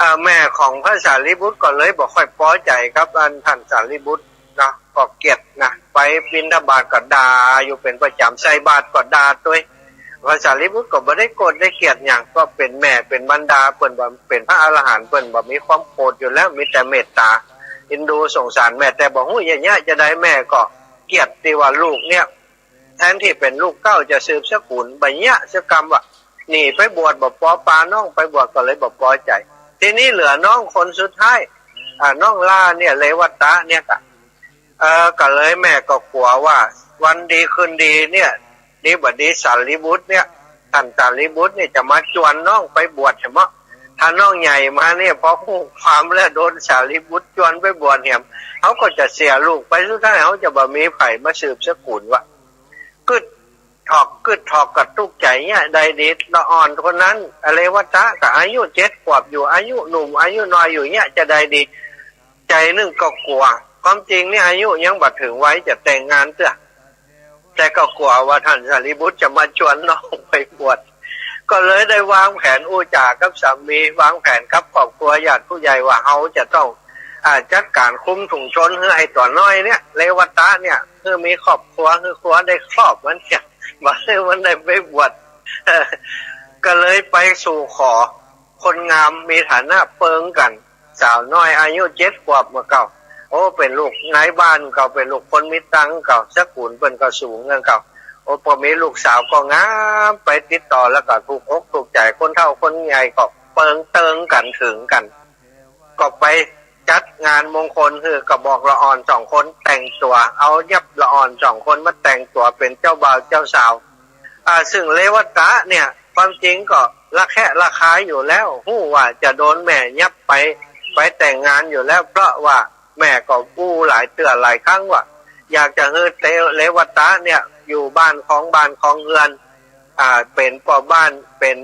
อ่า แม่ของพระสารีบุตรก็เลยบ่ค่อยปอใจ๋กับอันท่านสารีบุตรเนาะ ก็เกลียดนะ ไปบิณฑบาตก็ด่าอยู่เป็นประจ๋ำ ใส่บาตรก็ด่าตวย พระสารีบุตรก็บ่ได้โกรธได้เกลียดหยัง ก็เป็นแม่เป็นมารดา เปิ้นบ่ เป็นพระอรหันต์ เปิ้นบ่มีความโกรธอยู่แล้ว มีแต่เมตตาเอ็นดูสงสารแม่ แต่บ่ฮู้จะเยียะจะใด แม่ก็เกลียดตี้ว่าลูกเนี่ย แทนที่เป็นลูกเต้าจะสืบสกุล บ่เยียะสักกำว่า หนีไปบวช บ่ปอปาน้องไปบวช ก็เลยบ่ปอใจ๋ ทีนี้เหลือน้องคนสุดท้าย อ่า น้องหล้าเนี่ย เรวัตตะเนี่ยก็ เออ ก็เลยแม่ก็กลัวว่า วันดีคืนดีเนี่ย ดีบ่ดีสารีบุตรเนี่ย ท่านสารีบุตรเนี่ยจะมาจวนน้องไปบวชใช่ไหมะ ถ้าน้องใหญ่มาเนี่ย พอฮู้ความแล้วโดนสารีบุตรจวนไปบวชแหม เขาก็จะเสียลูกไป สุดท้ายเขาจะบ่มีใผมาสืบสกุลวะ กึ๊ดถอก กึ๊ดถอกก็ตุ๊กใจ๋เนี่ย ใดดี ละอ่อนคนนั้น เรวัตตะก็อายุเจ็ดขวบอยู่ อายุหนุ่ม อายุน้อยอยู่เนี่ย จะใดดี ใจ๋นึ่งก็กลัว ความจริงเนี่ยอายุยังบ่ถึงวัยจะแต่งงานเตื้อ แต่ก็กลัวว่าท่านสารีบุตรจะมาจวนน้องไปบวช ก็เลยได้วางแผนอู้จ๋ากับสามี วางแผนกับครอบครัวญาติผู้ใหญ่ว่า เฮาจะต้อง อ่า จัดก๋านคุมถุงชนหื้อไอ้ตั๋วน้อยเนี่ย เรวัตตะเนี่ย หื้อมีครอบครัว หื้อครัวได้ครอบมันเนี่ย บ่หื้อมันได้ไปบวช ก็เลยไปสู่ขอ คนงามมีฐานะเปิงกั๋น สาวน้อยอายุเจ็ดขวบเมื่อเก่า โอ้ เป็นลูกนายบ้านเก่า เป็นลูกคนมีตังค์เก่า สกุลเปิ้นก็สูงเก่า โอ้ พอมีลูกสาวก็งาม ไปติดต่อแล้วก็ถูกอกถูกใจ๋ คนเฒ่าคนใหญ่ก็เปิงเติงกั๋น ถึงกั๋น ก็ไปจัดงานมงคล หื้อกระบอกละอ่อนสองคนแต่งตั๋ว เอายับละอ่อนสองคนมาแต่งตั๋วเป็นเจ้าบ่าวเจ้าสาว อ่า ซึ่งเรวัตตะเนี่ย ความจริงก็ระแคะระคายอยู่แล้ว ฮู้ว่าจะโดนแม่ยับไป ไปแต่งงานอยู่แล้ว เพราะว่าแม่ก็อู้หลายเตื้อหลายครั้งว่า อยากจะหื้อเรวัตตะเนี่ย อยู่บ้านครองบ้านครองเฮือน อ่า เป็นป้อบ้าน เป็น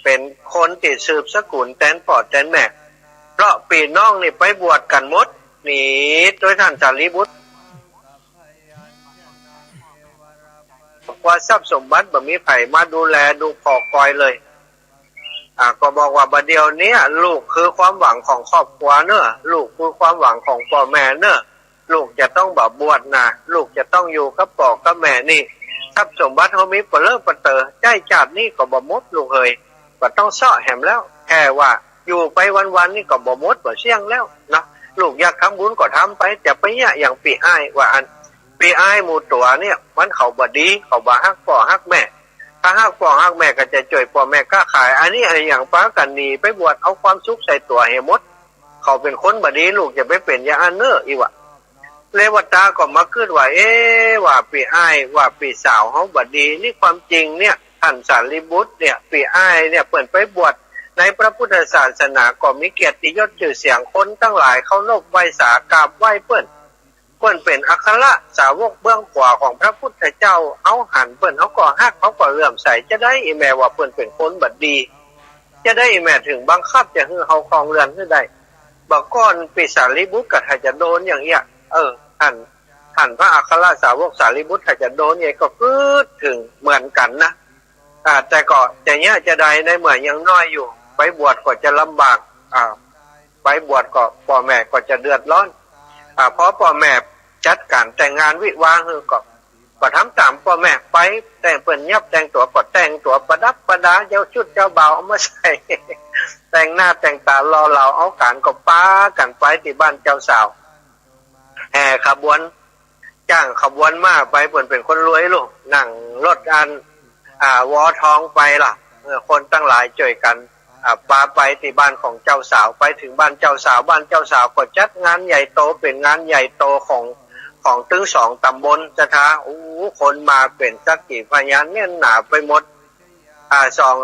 เป็นคนตี้สืบสกุลแตนป้อแตนแม่ เพราะปี้น้องนี่ไปบวชกั๋นหมด หนีตวยท่านสารีบุตร ว่าทรัพย์สมบัติบ่มีใผมาดูแลดูผ่อกอยเลย อ่า ก็บอกว่า บ่าเดี่ยวเนี้ย ลูกคือความหวังของครอบครัวเน่อ ลูกคือความหวังของป้อแม่เน่อ ลูกจะต้องบ่บวชนะ ลูกจะต้องอยู่กับป้อกับแม่นี่ ทรัพย์สมบัติเฮามีเปลอเปเต๋อ ใจ๊จาตินี้ก็บ่หมดลูกเหย บ่ต้องเซาะแหมแล้ว แค่ว่าอยู่ไปวันๆนี่ก็บ่หมดบ่เสี้ยงแล้วเนาะ ลูกอยากทำบุญก็ทำไป จะไปเยียะอย่างปี้อ้ายว่าอั้น ปี้อ้ายหมู่ตั๋วเนี่ย มันเขาบ่ดี เขาบ่ฮักป้อฮักแม่ ถ้าฮักป้อฮักแม่ก็จะจ้วยป้อแม่ค้าขาย อันนี้อะหยังปากั๋นหนีไปบวช เอาความสุขใส่ตั๋วหื้อหมด เขาเป็นคนบ่ดี ลูกจะไปเป๋นอย่างอั้นเน่อ อี้วะ เรวัตตะก็มากึ๊ดว่า เอ๊ะ ว่าปี้อ้าย ว่าปี้สาวเฮาบ่ดี นี่ความจริงเนี่ย ท่านสารีบุตรเนี่ย ปี้อ้ายเนี่ย เปิ้นไปบวชในพระพุทธศาสนา ก็มีเกียรติยศจื่อเสียง คนตังหลายเคารพไหว้สากราบไหว้เปิ้น เปิ้นเป๋นอัครสาวกเบื้องขวาของพระพุทธเจ้า เฮาหันเปิ้น เฮาก็ฮัก เฮาก็เลื่อมใส จะใดอีแม่ว่าเปิ้นเป๋นคนบ่ดี จะใดอีแม่ถึงบังคับจะหื้อเฮาครองเฮือนหื้อได้ บ่าก่อนปี้สารีบุตรก็ถ้าจะโดนอย่างเอี้ย เออ ท่าน ท่านพระอัครสาวกสารีบุตรถ้าจะโดนอย่างเอี้ยก็กึ๊ดถึงเหมือนกั๋นนะ อ่า แต่ก็จะเยียะจะใด ในเมื่อยังน้อยอยู่ ไปบวชก็จะลำบาก อ่า ไปบวชก็ป้อแม่ก็จะเดือดร้อน อ่า พอป้อแม่จัดก๋านแต่งงานวิวาห์หื้อก็ ก็ทำต๋ามป้อแม่ไป แต่ง เปิ้นยับแต่งตั๋วก็แต่งตั๋วประดับประดา เจ้าชุดเจ้าบ่าวเอามาใส่ แต่งหน้าแต่งต๋าหล่อเหลา เอาก๋านก็ปากั๋นไปตี้บ้านเจ้าสาว แห่ขบวน จ้างขบวนม้าไป เปิ้นเป๋นคนรวยลูก นั่งรถอัน อ่า วอทองไปล่ะ เออ คนตังหลายจ้วยกั๋น อ่า ปาไปตี้บ้านของเจ้าสาว ไปถึงบ้านเจ้าสาว บ้านเจ้าสาวก็จัดงานใหญ่โต เป๋นงานใหญ่โตของ ของตึงสองต๋ำบล จะท้า โอ้ คนมาเป๋นสักขีพยานแน่นหนาไปหมด อ่า สอง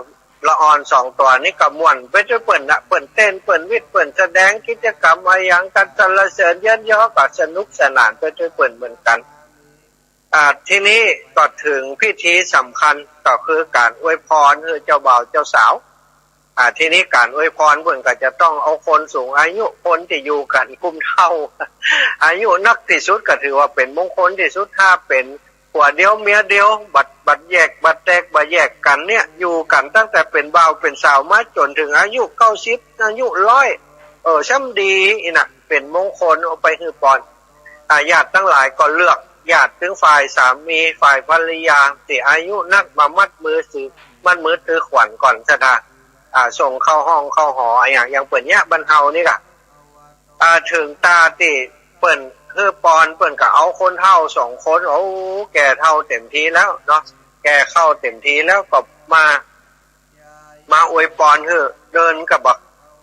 ละอ่อนสองตัวนี้ก็ม่วนไปด้วยเปิ้นนะ เปิ้นเต้น เปิ้นวิทย์ เปิ้นแสดงกิจกรรมอะไรอย่างกัน สรรเสริญเยินยอก็สนุกสนานไปด้วยเปิ้นเหมือนกัน อ่า ทีนี้ก็ถึงพิธีสำคัญก็คือการอวยพรให้เจ้าบ่าวเจ้าสาว อ่า ทีนี้การอวยพรเปิ้นก็จะต้องเอาคนสูงอายุ คนที่อยู่กันกลุ่มเฒ่า อายุนักที่สุดก็ถือว่าเป็นมงคลที่สุด ถ้าเป็นผัวเดียวเมียเดียว บัด บัดแยก บัดแตก บัดแยกกันเนี่ย อยู่กันตั้งแต่เป็นบ่าวเป็นสาวมาจนถึงอายุเก้าสิบ อายุร้อย เออ ซ้ำดีอีกนะ เป็นมงคลเอาไปหื้อปอน อ่า ญาติทั้งหลายก็เลือกญาติตึงฝ่ายสามี ฝ่ายภรรยา ที่อายุนักมามัดมือถือ มัดมือถือขวัญก่อนซะนะ อ่า ส่งเข้าห้องเข้าหอ อย่าง อย่างเปิ้นเนี่ย บ้านเฮานี่กะ อ่า ถึงตาที่เปิ้นหื้อปอน เปิ้นก็เอาคนเฒ่าสองคน โอ้ แก่เฒ่าเต็มทีแล้วเนาะ แก่เข้าเต็มทีแล้วก็มา มาอวยปอนหื้อ เดินก็บ่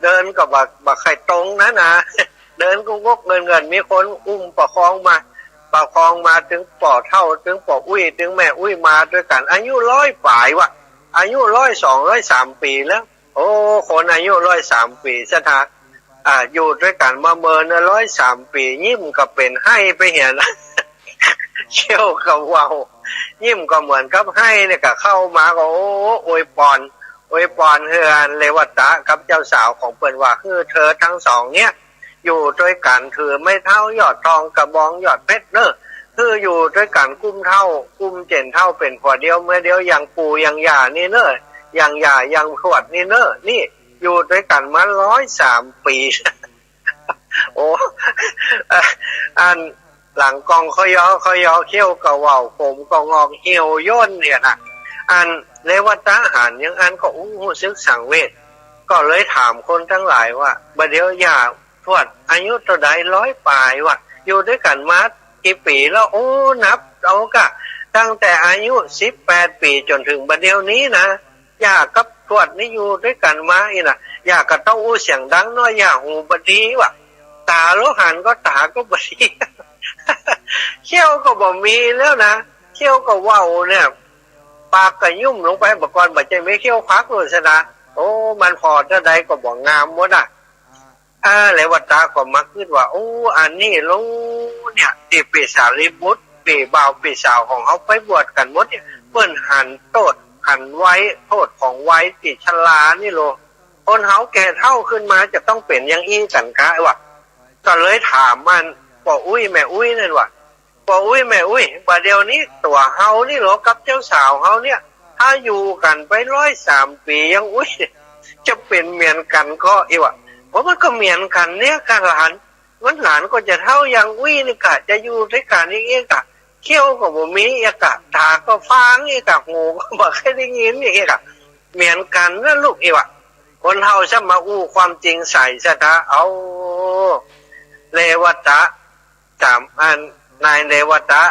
เดินก็บ่ บ่ใค่ตรงนั้นนะ เดินก็งกเงินเงิน มีคนอุ้มประคองมา ประคองมาตึงป้อเฒ่า ตึงป้ออุ๊ย ตึงแม่อุ๊ย มาด้วยกัน อายุร้อยปลายวะ อายุร้อยสอง ร้อยสามปีแล้ว โอ้ คนอายุร้อยสามปีซะนะ อ่า อยู่ด้วยกันมาเมินนะ ร้อยสามปี ยิ้มก็เป็นไห้ไปเหียนะ เขี้ยวก็เว้า ยิ้มก็เหมือนกับไห้เนี่ย ก็เข้ามาก็ โอ้ อวยปอน อวยปอนเฮือนเรวตะกับเจ้าสาวของเปิ้นว่า คือเธอทั้งสองเนี่ย อยู่ด้วยกันถือไม้เท้ายอดทองกระบองยอดเพชรเนอะ คืออยู่ด้วยกันกุ้มเฒ่า กุ้มเจ๋นเฒ่าเป็นผัวเดียวเมียเดียว อย่างปู่อย่างย่านี่เนอะ อย่างย่าอย่างทวดนี่เนอะ นี่อยู่ด้วยกันมาร้อยสามปี โอ้ อันหลังกองขยอขยอ เขี้ยวก็เว้า ผมก็งอกเหี่ยวย่นเนี่ยนะ อันเรวตะหันอย่างอันก็อู้ รู้สึกสังเวช ก็เลยถามคนทั้งหลายว่า บ่าเดี๋ยวย่าทวดอายุเท่าใด ร้อยปลายวะ อยู่ด้วยกันมากี่ปีแล้ว โอ้ นับเอากะ ตั้งแต่อายุสิบแปดปีจนถึงบ่าเดี๋ยวนี้นะ ย่ากับทวดนี่อยู่ด้วยกันมาอีกนะ ย่าก็ต้องอู้เสียงดังหน่อย ย่าหูบ่ดีวะ ตาโลหันก็ตาก็บ่ดี เขี้ยวก็บ่มีแล้วนะ เขี้ยวก็เว้าเนี่ย ปากก็ยุ่มลงไป บ่ก่อนบ่ใจ้มีเขี้ยวขวากเลยซะนะ โอ้ มันพอเท่าใดก็บ่งามหมดอ่ะ อ่า เรวตะก็มาคิดว่า โอ้ อันนี้โลเนี่ย ที่ปี้สารีบุตร ปี้บ่าวปี้สาวของเฮาไปบวชกันหมดเนี่ย เปิ้นหันโทษ หันไว้โทษของวัยตี้ชรานี่โล คนเฮาแก่เฒ่าขึ้นมาจะต้องเป็นอย่างอี้กันกะวะ ก็เลยถามมันป้ออุ๊ยแม่อุ๊ยนั่นว่า ป้ออุ๊ยแม่อุ๊ย บ่าเดี๋ยวนี้ตัวเฮานี่โลกับเจ้าสาวเฮาเนี่ย ถ้าอยู่กันไปร้อยสามปียังอุ๊ย จะเป็นเหมือนกันก็อีวะ เพราะมันก็เหมือนกันเนี่ยกะหลาน มันหลานก็จะเฒ่ายังอุ๊ยนี่กะ จะอยู่ด้วยกันอย่างอี้กะ เขี้ยวก็บ่มีอีกกะ ตาก็ฟางอีกกะ หูก็บ่เคยได้ยินอีกกะ เหมือนกันนะลูกอีวะ คนเฮาซ้ำมาอู้ความจริงใส่ซะนะ เอา เรวตะ สามอัน นายเรวตะ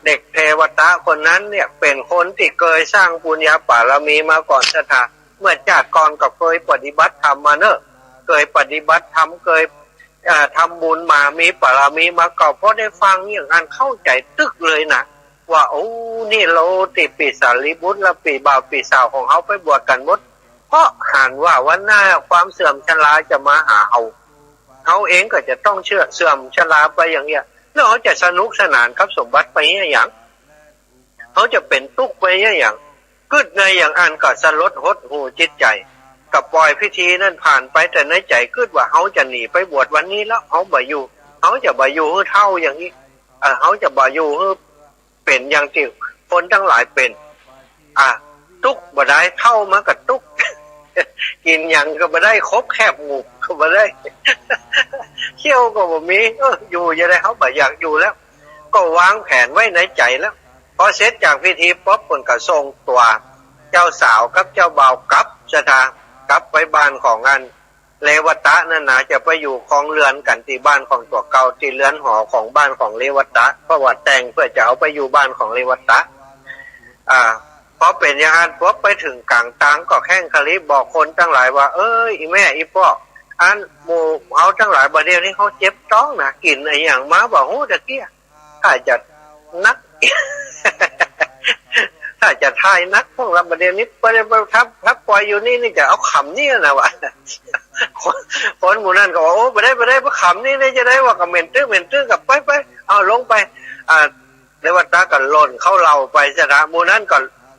เด็กเรวตะคนนั้นเนี่ย เป็นคนที่เคยสร้างปุญญาบารมีมาก่อนศรัทธา เมื่อชาติก่อนก็เคยปฏิบัติธรรมมาเนอะ เคยปฏิบัติธรรม เคย อ่า ทำบุญมา มีบารมีมา ก็พอได้ฟังอย่างนั้นเข้าใจตึกเลยนะ ว่า โอ้ นี่โลตี้ปี้สารีบุตรและปี้บ่าวปี้สาวของเฮาไปบวชกันหมด เพราะหันว่าวันหน้าความเสื่อมชราจะมาหาเฮา เฮาเองก็จะต้องเชื่อเสื่อมชราไปอย่างเนี้ย แล้วเฮาจะสนุกสนานกับสมบัติไปอย่าง เฮาจะเป็นตุ๊กข์ไปอย่าง กึ๊ดในอย่างอันก็สลดหดหู่จิตใจ ก็ปล่อยพิธีนั่นผ่านไป แต่ในใจกึ๊ดว่าเฮาจะหนีไปบวชวันนี้แล้ว เฮาบ่อยู่ เฮาจะบ่อยู่หื้อเฒ่าอย่างนี้ เออ เฮาจะบ่อยู่หื้อเป็นอย่างที่คนทั้งหลายเป็น อ่ะ ตุ๊กข์บ่ได้ เฒ่ามาก็ตุ๊กข์ กินหยังก็บ่ได้ คบแคบหมู่ก็บ่ได้ เขี้ยวก็บ่มี เออ อยู่จะได้ เฮาบ่อยากอยู่แล้ว ก็วางแผนไว้ในใจแล้ว พอเสร็จจากพิธีปุ๊บ เปิ้นก็ส่งตัวเจ้าสาวกับเจ้าบ่าวกลับศรัทธา กลับไปบ้านของอันเรวตะนั่นนะ จะไปอยู่ครองเรือนกันที่บ้านของตัวเก่า ที่เรือนหอของบ้านของเรวตะ เพราะว่าแต่งเพื่อจะเอาไปอยู่บ้านของเรวตะ อ่า พอเป็นอย่างนั้นปุ๊บ ไปถึงกลางทางก็แข้งคาริบอกคนทั้งหลายว่า เอ้ย อีแม่อีป้อ อันหมู่เฮาทั้งหลายบ่าเดี๋ยวนี้เฮาเจ็บท้องนะ กินอะหยังมาบ่ฮู้ตะเกี้ย ถ้าจะนัก ถ้าจะถ่ายหนักพวกเราประเด็นนี้ประเด็นถ้าถ้าปล่อยอยู่นี่นี่จะเอาขำนี่นะวะ คนคนหมู่นั้นก็ว่าโอ้ไปได้ไปได้ไปขำนี่นี่จะได้ว่าก็เหม็นตื้อเหม็นตื้อกับไปไปเอาลงไป อ่า เรวัตตะก็หล่นเข้าเหล่าไปชนะหมู่นั้นก็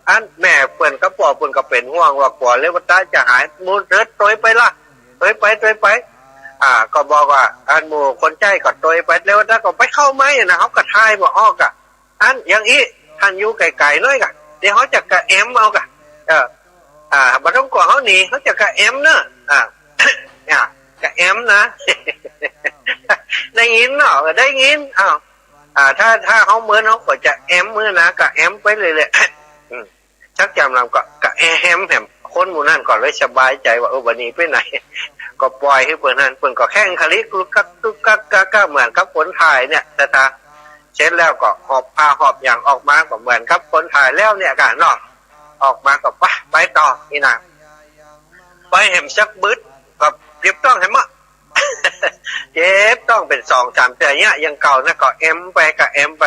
อันแม่เปิ้นก็ปอเปิ้นก็เป็นห่วงว่ากลัวเรวัตตะจะหายหมู่เถิดโตยไปละโตยไปโตยไป อ่า ก็บอกว่าอันหมู่คนใจก็โตยไปเรวัตตะก็ไปเข้าไม้นะเขาก็ทายบ่ออกอ่ะ อันอย่างอี้ท่านอยู่ไกลๆหน้อยกะเดี๋ยวเขาจะกะแอมเอากะ เออ อ่าบ่ต้องกลัวเขาหนีเขาจะกะแอมเนอะ อ่า อ่ากะแอมนะ ได้ยินเนาะได้ยินอ้าว อ่า ถ้าถ้าเขาเมินเขาก็จะแอมมือนะกะแอมไปเลยแหละ อืมชักจำลำก็กะแอมแหมคนหมู่นั่นก็เลยสบายใจว่าเออวันนี้ไปไหน ก็ปล่อยให้เปิ้นหันเปิ้นก็แข่งคลิกลุกกักลุกกักกักกักเหมือนกับคนถ่ายเนี่ยแต่ถ้าเสร็จแล้วก็หอบผ้าหอบอย่างออกมาก็เหมือนกับคนถ่ายแล้วเนี่ยกันเนาะออกมาก็ไปไปต่อนี่นะไปแหมสักบึดก็เรียบต้องแหมอะ เจ็บต้องเป็นสองสามเดือนเนี่ยยังเก่านะก็แอมไปก็แอมไป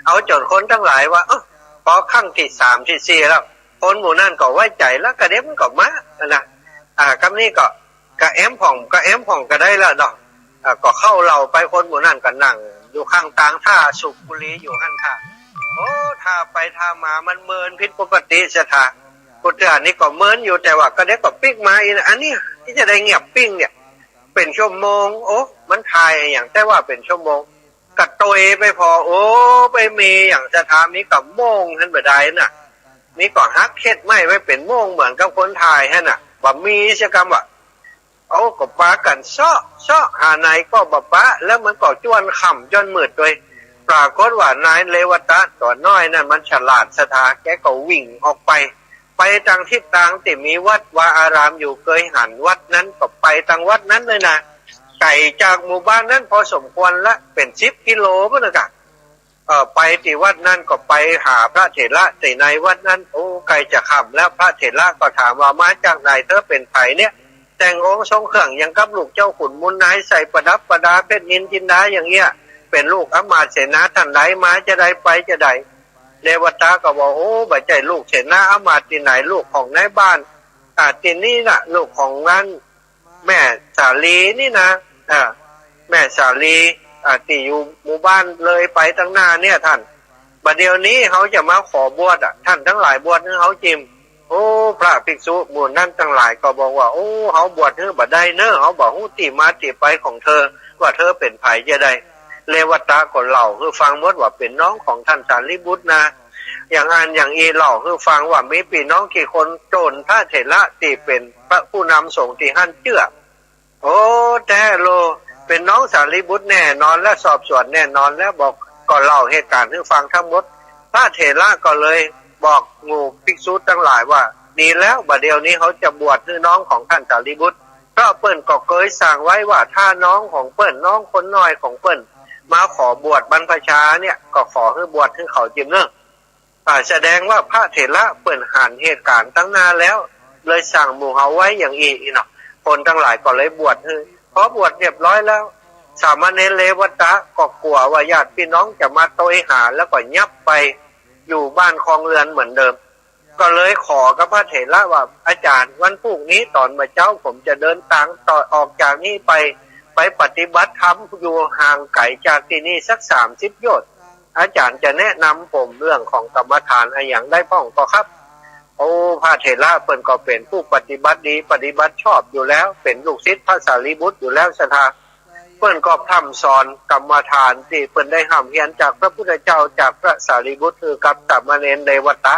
เอาจนคนทั้งหลายว่าเออพอครั้งที่สามที่สี่แล้ว คนหมู่นั่นก็ไว้ใจแล้วกระเด็มก็มานะอ่ากำนี้ก็กะแอมผ่องกะแอมผ่องก็ได้แล้วเนาะอ่าก็เข้าเหล่าไปคนหมู่นั่นก็นั่งอยู่ข้างกลางท่าสูบบุหรี่อยู่หั้นค่ะโอ้ท่าไปท่ามามันเมินผิดปกติเสียท่ากูเตือนนี่ก็เมินอยู่แต่ว่าก็เด็กก็ปิ๊กมาอีกนะอันนี้ที่จะได้เงียบปิ้งเนี่ย เป็นชั่วโมงโอ้มันถ่ายอย่างแต่ว่าเป็นชั่วโมงกะโตยไปพอโอ้ไปมีอย่างสถามีกับโมงหั้นบ่ได้น่ะ มีก็หักเฮ็ดไม้ไว้เป็นโมงเหมือนกับคนถ่ายหั้นน่ะบ่มีเสียกำว่าเอาก็ปากันเซาะเซาะหาไหนก็บ่ปะแล้วมันก็จวนค่ำจนมืดโดยปรากฏว่านายเลวตะตัวน้อยนั่นมันฉลาดสถาแกก็วิ่งออกไป ไปทางทิศทางที่มีวัดวาอารามอยู่เคยหันวัดนั้นก็ไปทางวัดนั้นเลยนะไกลจากหมู่บ้านนั้นพอสมควรละเป็นสิบกิโลพุ้นนะกะเออไปที่วัดนั้นก็ไปหาพระเถระที่ในวัดนั้นโอ้ใกล้จะค่ำแล้วพระเถระก็ถามว่ามาจากไหนเธอเป็นใผเนี่ย แต่งองค์ทรงเครื่องอย่างกับลูกเจ้าขุนมูลนายใส่ประดับประดาเพชรนิลจินดาอย่างเงี้ยเป็นลูกอำมาตย์เสนาท่านใดมาจะใดไปจะใด เรวตะก็บอกโอ้บ่ใจ้ลูกเสนาอำมาตย์ที่ไหนลูกของนายบ้านอ่าที่นี่น่ะลูกของนั้นแม่สาลีนี่นะอ่าแม่สาลีอ่าที่อยู่หมู่บ้านเลยไปตั้งหน้าเนี่ยท่านบ่าเดี๋ยวนี้เขาจะมาขอบวชอ่ะท่านทั้งหลายบวชให้เขาจิมโอ้พระภิกษุหมู่นั้นทั้งหลายก็บอกว่าโอ้เขาบวชให้บ่ได้เนอะเขาบอกฮู้ที่มาที่ไปของเธอว่าเธอเป็นใผจะใด เรวตะก็เล่าคือฟังหมดว่าเป็นน้องของท่านสารีบุตรนะ อย่างอันอย่างอีเล่าคือฟังว่ามีพี่น้องกี่คนโจรพระเถระที่เป็นพระผู้นำสงฆ์ที่หันเจื้อ โอ้แท้โล เป็นน้องสารีบุตรแน่นอนและสอบสวนแน่นอนแล้วบอกก็เล่าเหตุการณ์ให้ฟังทั้งหมด พระเถระก็เลยบอกหมู่ภิกษุทั้งหลายว่าดีแล้วบ่าเดี๋ยวนี้เขาจะบวชให้น้องของท่านสารีบุตร เพราะเปิ้นก็เคยสั่งไว้ว่าถ้าน้องของเปิ้นน้องคนน้อยของเปิ้นมาขอบวชบรรพชาเนี่ยก็ขอให้บวชให้เขาจิมเนอะอ่าแสดงว่าพระเถระเปิ้นหันเหตุการณ์ตั้งหน้าแล้ว เลยสั่งหมู่เฮาไว้อย่างอี้เนาะคนทั้งหลายก็เลยบวชให้พอบวชเรียบร้อยแล้ว สามเณรเลวตะก็กลัวว่าญาติพี่น้องจะมาโตยหาแล้วก็ยับไปอยู่บ้านคลองเรือนเหมือนเดิม ก็เลยขอกับพระเถระว่าอาจารย์วันพรุ่งนี้ตอนบ่าเจ๊าผมจะเดินตางต่อออกจากนี้ไปไปปฏิบัติธรรมอยู่ห่างไกลจากที่นี่สักสามสิบโยชน์อาจารย์จะแนะนำผมเรื่องของกรรมฐานอะหยังได้พ่องก็ครับ โอ้พระเถระเปิ้นก็เป็นผู้ปฏิบัติดีปฏิบัติชอบอยู่แล้วเป็นลูกศิษย์พระสารีบุตรอยู่แล้วสถา เปิ้นก็พร่ำสอนกรรมฐานตี้เปิ้นได้ฮ่ำเฮียนจากพระพุทธเจ้าจากพระสารีบุตรคือกับสามเณรเลวตะ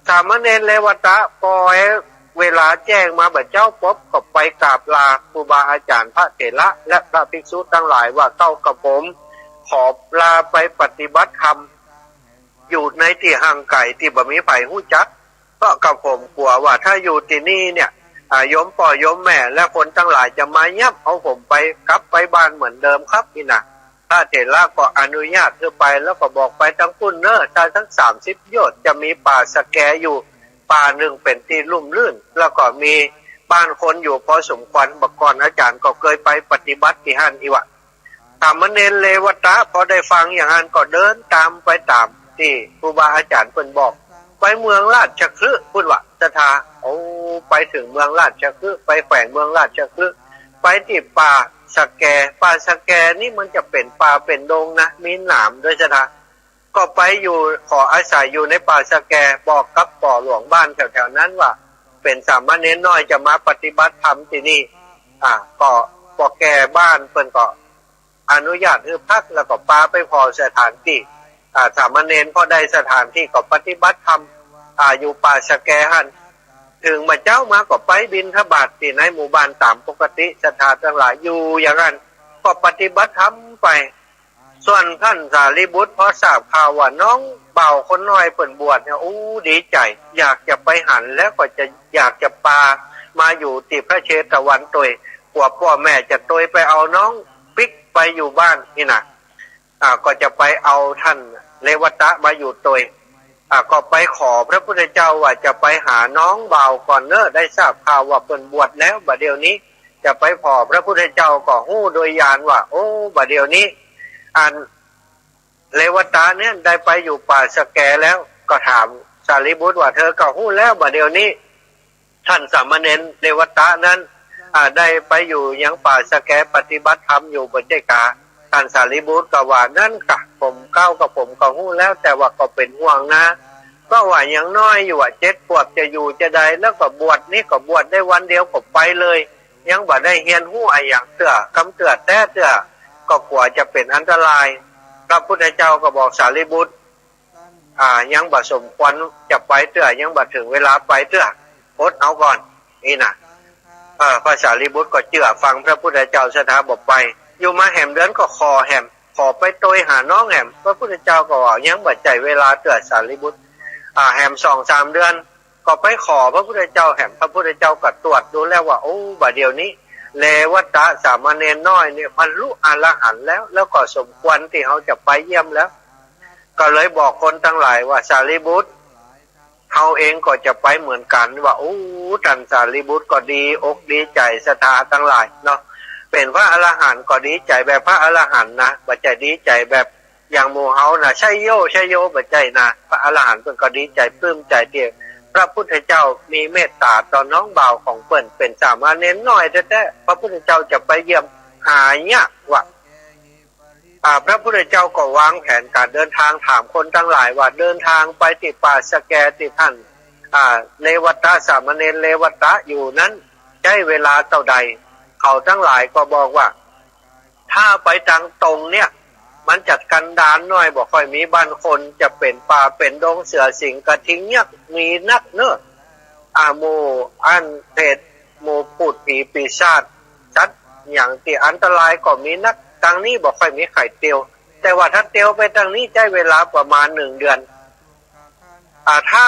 สามเณรเลวตะปอยเวลาแจ้งมาบ่าเจ๊าปบก็ไปกราบลาครูบาอาจารย์พระเถระและพระภิกษุทั้งหลายว่าเต้ากับผมขอลาไปปฏิบัติธรรมอยู่ในตี้ห่างไกลตี้บ่มีใผฮู้จัก เพราะกับผมกลัวว่าถ้าอยู่ตี้นี่เนี่ยอ่าโยมป้อโยมแม่และคนทั้งหลายจะมายับเอาผมไปกลับไปบ้านเหมือนเดิมครับนี่นะพระเถระก็อนุญาตให้ไปแล้วก็บอกไปทั้งปุ้นเนอะถ้าสักสามสิบโยชน์จะมีป่าสะแกอยู่ป่าหนึ่งเป็นตี้ลุ่มลื่น แล้วก็มีบ้านคนอยู่พอสมควรบ่าก่อนอาจารย์ก็เคยไปปฏิบัติตี้หั้นอีหว่า สามเณรเลวตะพอได้ฟังอย่างนั้นก็เดินตามไปตามตี้ครูบาอาจารย์เปิ้นบอก ไปเมืองราชคฤห์ พุ้นว่าศรัทธา โอ้ ไปถึงเมืองราชคฤห์ ไปแขวงเมืองราชคฤห์ ไปที่ป่าสะแก ป่าสะแกนี่มันจะเป็นป่าเป็นดงนะ มีหนามด้วยศรัทธา ก็ไปอยู่ ขออาศัยอยู่ในป่าสะแก บอกกับป้อหลวงบ้านแถวๆนั้นว่า เป็นสามเณรน้อยจะมาปฏิบัติธรรมที่นี่ อ่า ก็ป้อแก่บ้านเปิ้นก็อนุญาตหื้อพัก แล้วก็ปาไปผ่อสถานที่ อ่า สามเณรพอได้สถานที่ก็ปฏิบัติธรรม อ่า อยู่ป่าสะแกหั้น ถึงบ่าเจ๊ามาก็ไปบิณฑบาตที่ในหมู่บ้านตามปกติ ศรัทธาตังหลาย อยู่อย่างนั้น ก็ปฏิบัติธรรมไป ส่วนต้านสารีบุตรพอทราบข่าวว่าน้องบ่าวคนน้อยเปิ้นบวชเนี่ย อู้ ดีใจ๋ อยากจะไปหัน แล้วก็จะ อยากจะปามาอยู่ตี้พระเชตวันตวย กั๋วป้อแม่จะตวยไปเอาน้องปิ๊กไปอยู่บ้านนี่นะ อ่า ก็จะไปเอาต้านเรวัตะมาอยู่ตวย อ่า ก็ไปขอพระพุทธเจ้าว่าจะไปหาน้องบ่าวก่อนเน่อ ได้ทราบข่าวว่าเปิ้นบวชแล้ว บ่าเดี่ยวนี้ จะไปผ่อพระพุทธเจ้าก็ฮู้โดยญาณว่า โอ้ บ่าเดี่ยวนี้ อันเรวัตะเนี่ยได้ไปอยู่ป่าสะแกแล้ว ก็ถามสารีบุตรว่า เธอก็ฮู้แล้ว บ่าเดี่ยวนี้ ต้านสามเณรเรวัตะนั้น อ่า ได้ไปอยู่ยังป่าสะแกปฏิบัติธรรมอยู่บ่ใจ้กา ต้านสารีบุตรก็ว่า นั้นกา ผมเก้ากับผมก็ฮู้แล้ว แต่ว่าก็เป็นห่วงนะ เพราะว่ายังน้อยอยู่อะ เจ็ดขวบจะอยู่จะใด แล้วก็บวชนี่ก็บวชได้วันเดียวก็ไปเลย ยังบ่ได้เฮียนฮู้อะหยังเตื้อ กำเตื้อแต๊เตื้อ ก็กั๋วจะเป็นอันตราย พระพุทธเจ้าก็บอกสารีบุตร อ่า ยังบ่สมควรจะไปเตื้อ ยังบ่ถึงเวลาไปเตื้อ อดเอาก่อน นี่นะ เออ พระสารีบุตรก็เจื้อฟังพระพุทธเจ้า ศรัทธาบ่ไป อยู่มาแหมเดือนก็ขอแหม ขอไปตวยหาน้องแหม พระพุทธเจ้าก็ว่า ยังบ่ใจ้เวลาเตื้อสารีบุตร อ่า แหมสองสามเดือน ก็ไปขอพระพุทธเจ้าแหม พระพุทธเจ้าก็ตรวจดูแล้วว่า โอ้ บ่าเดี่ยวนี้ เรวัตะสามเณรน้อยเนี่ยบรรลุอรหันต์แล้ว แล้วก็สมควรที่เฮาจะไปเยี่ยมแล้ว ก็เลยบอกคนตังหลายว่า สารีบุตร เฮาเองก็จะไปเหมือนกัน ว่า โอ้ ต้านสารีบุตรก็ดีอกดีใจ๋ ศรัทธาตังหลายเนาะ เป็นพระอรหันต์ก็ดีใจ๋แบบพระอรหันต์นะ บ่ใจ้ดีใจ๋แบบอย่างหมู่เฮานะ ใช่โย ใช่โย บ่ใจ้นะ พระอรหันต์เปิ้นก็ดีใจ๋ปลื้มใจ๋ตี้พระพุทธเจ้ามีเมตตาต่อน้องบ่าวของเปิ้น เป็นสามเณรน้อยแต๊ๆ พระพุทธเจ้าจะไปเยี่ยมหายากว่า อ่า พระพุทธเจ้าก็วางแผนการเดินทาง ถามคนตังหลายว่า เดินทางไปตี้ป่าสะแกตี้ต้าน อ่า เรวัตะ สามเณรเรวัตะอยู่นั้น ใจ๊เวลาเต้าใด เขาตังหลายก็บอกว่า ถ้าไปตางตรงเนี่ย มันจะกันดารหน้อย บ่ค่อยมีบ้านคน จะเป็นป่าเป็นดง เสือสิงห์กระทิงเยียกมีนักเน่อ อ่า หมู่อันเปรต หมู่พูดผีปีศาจ สัตว์อย่างตี้อันตรายก็มีนัก ตางนี้บ่ค่อยมีใผเตียว แต่ว่าถ้าเตียวไปตางนี้ใจ๊เวลาประมาณหนึ่งเดือน อ่า ถ้า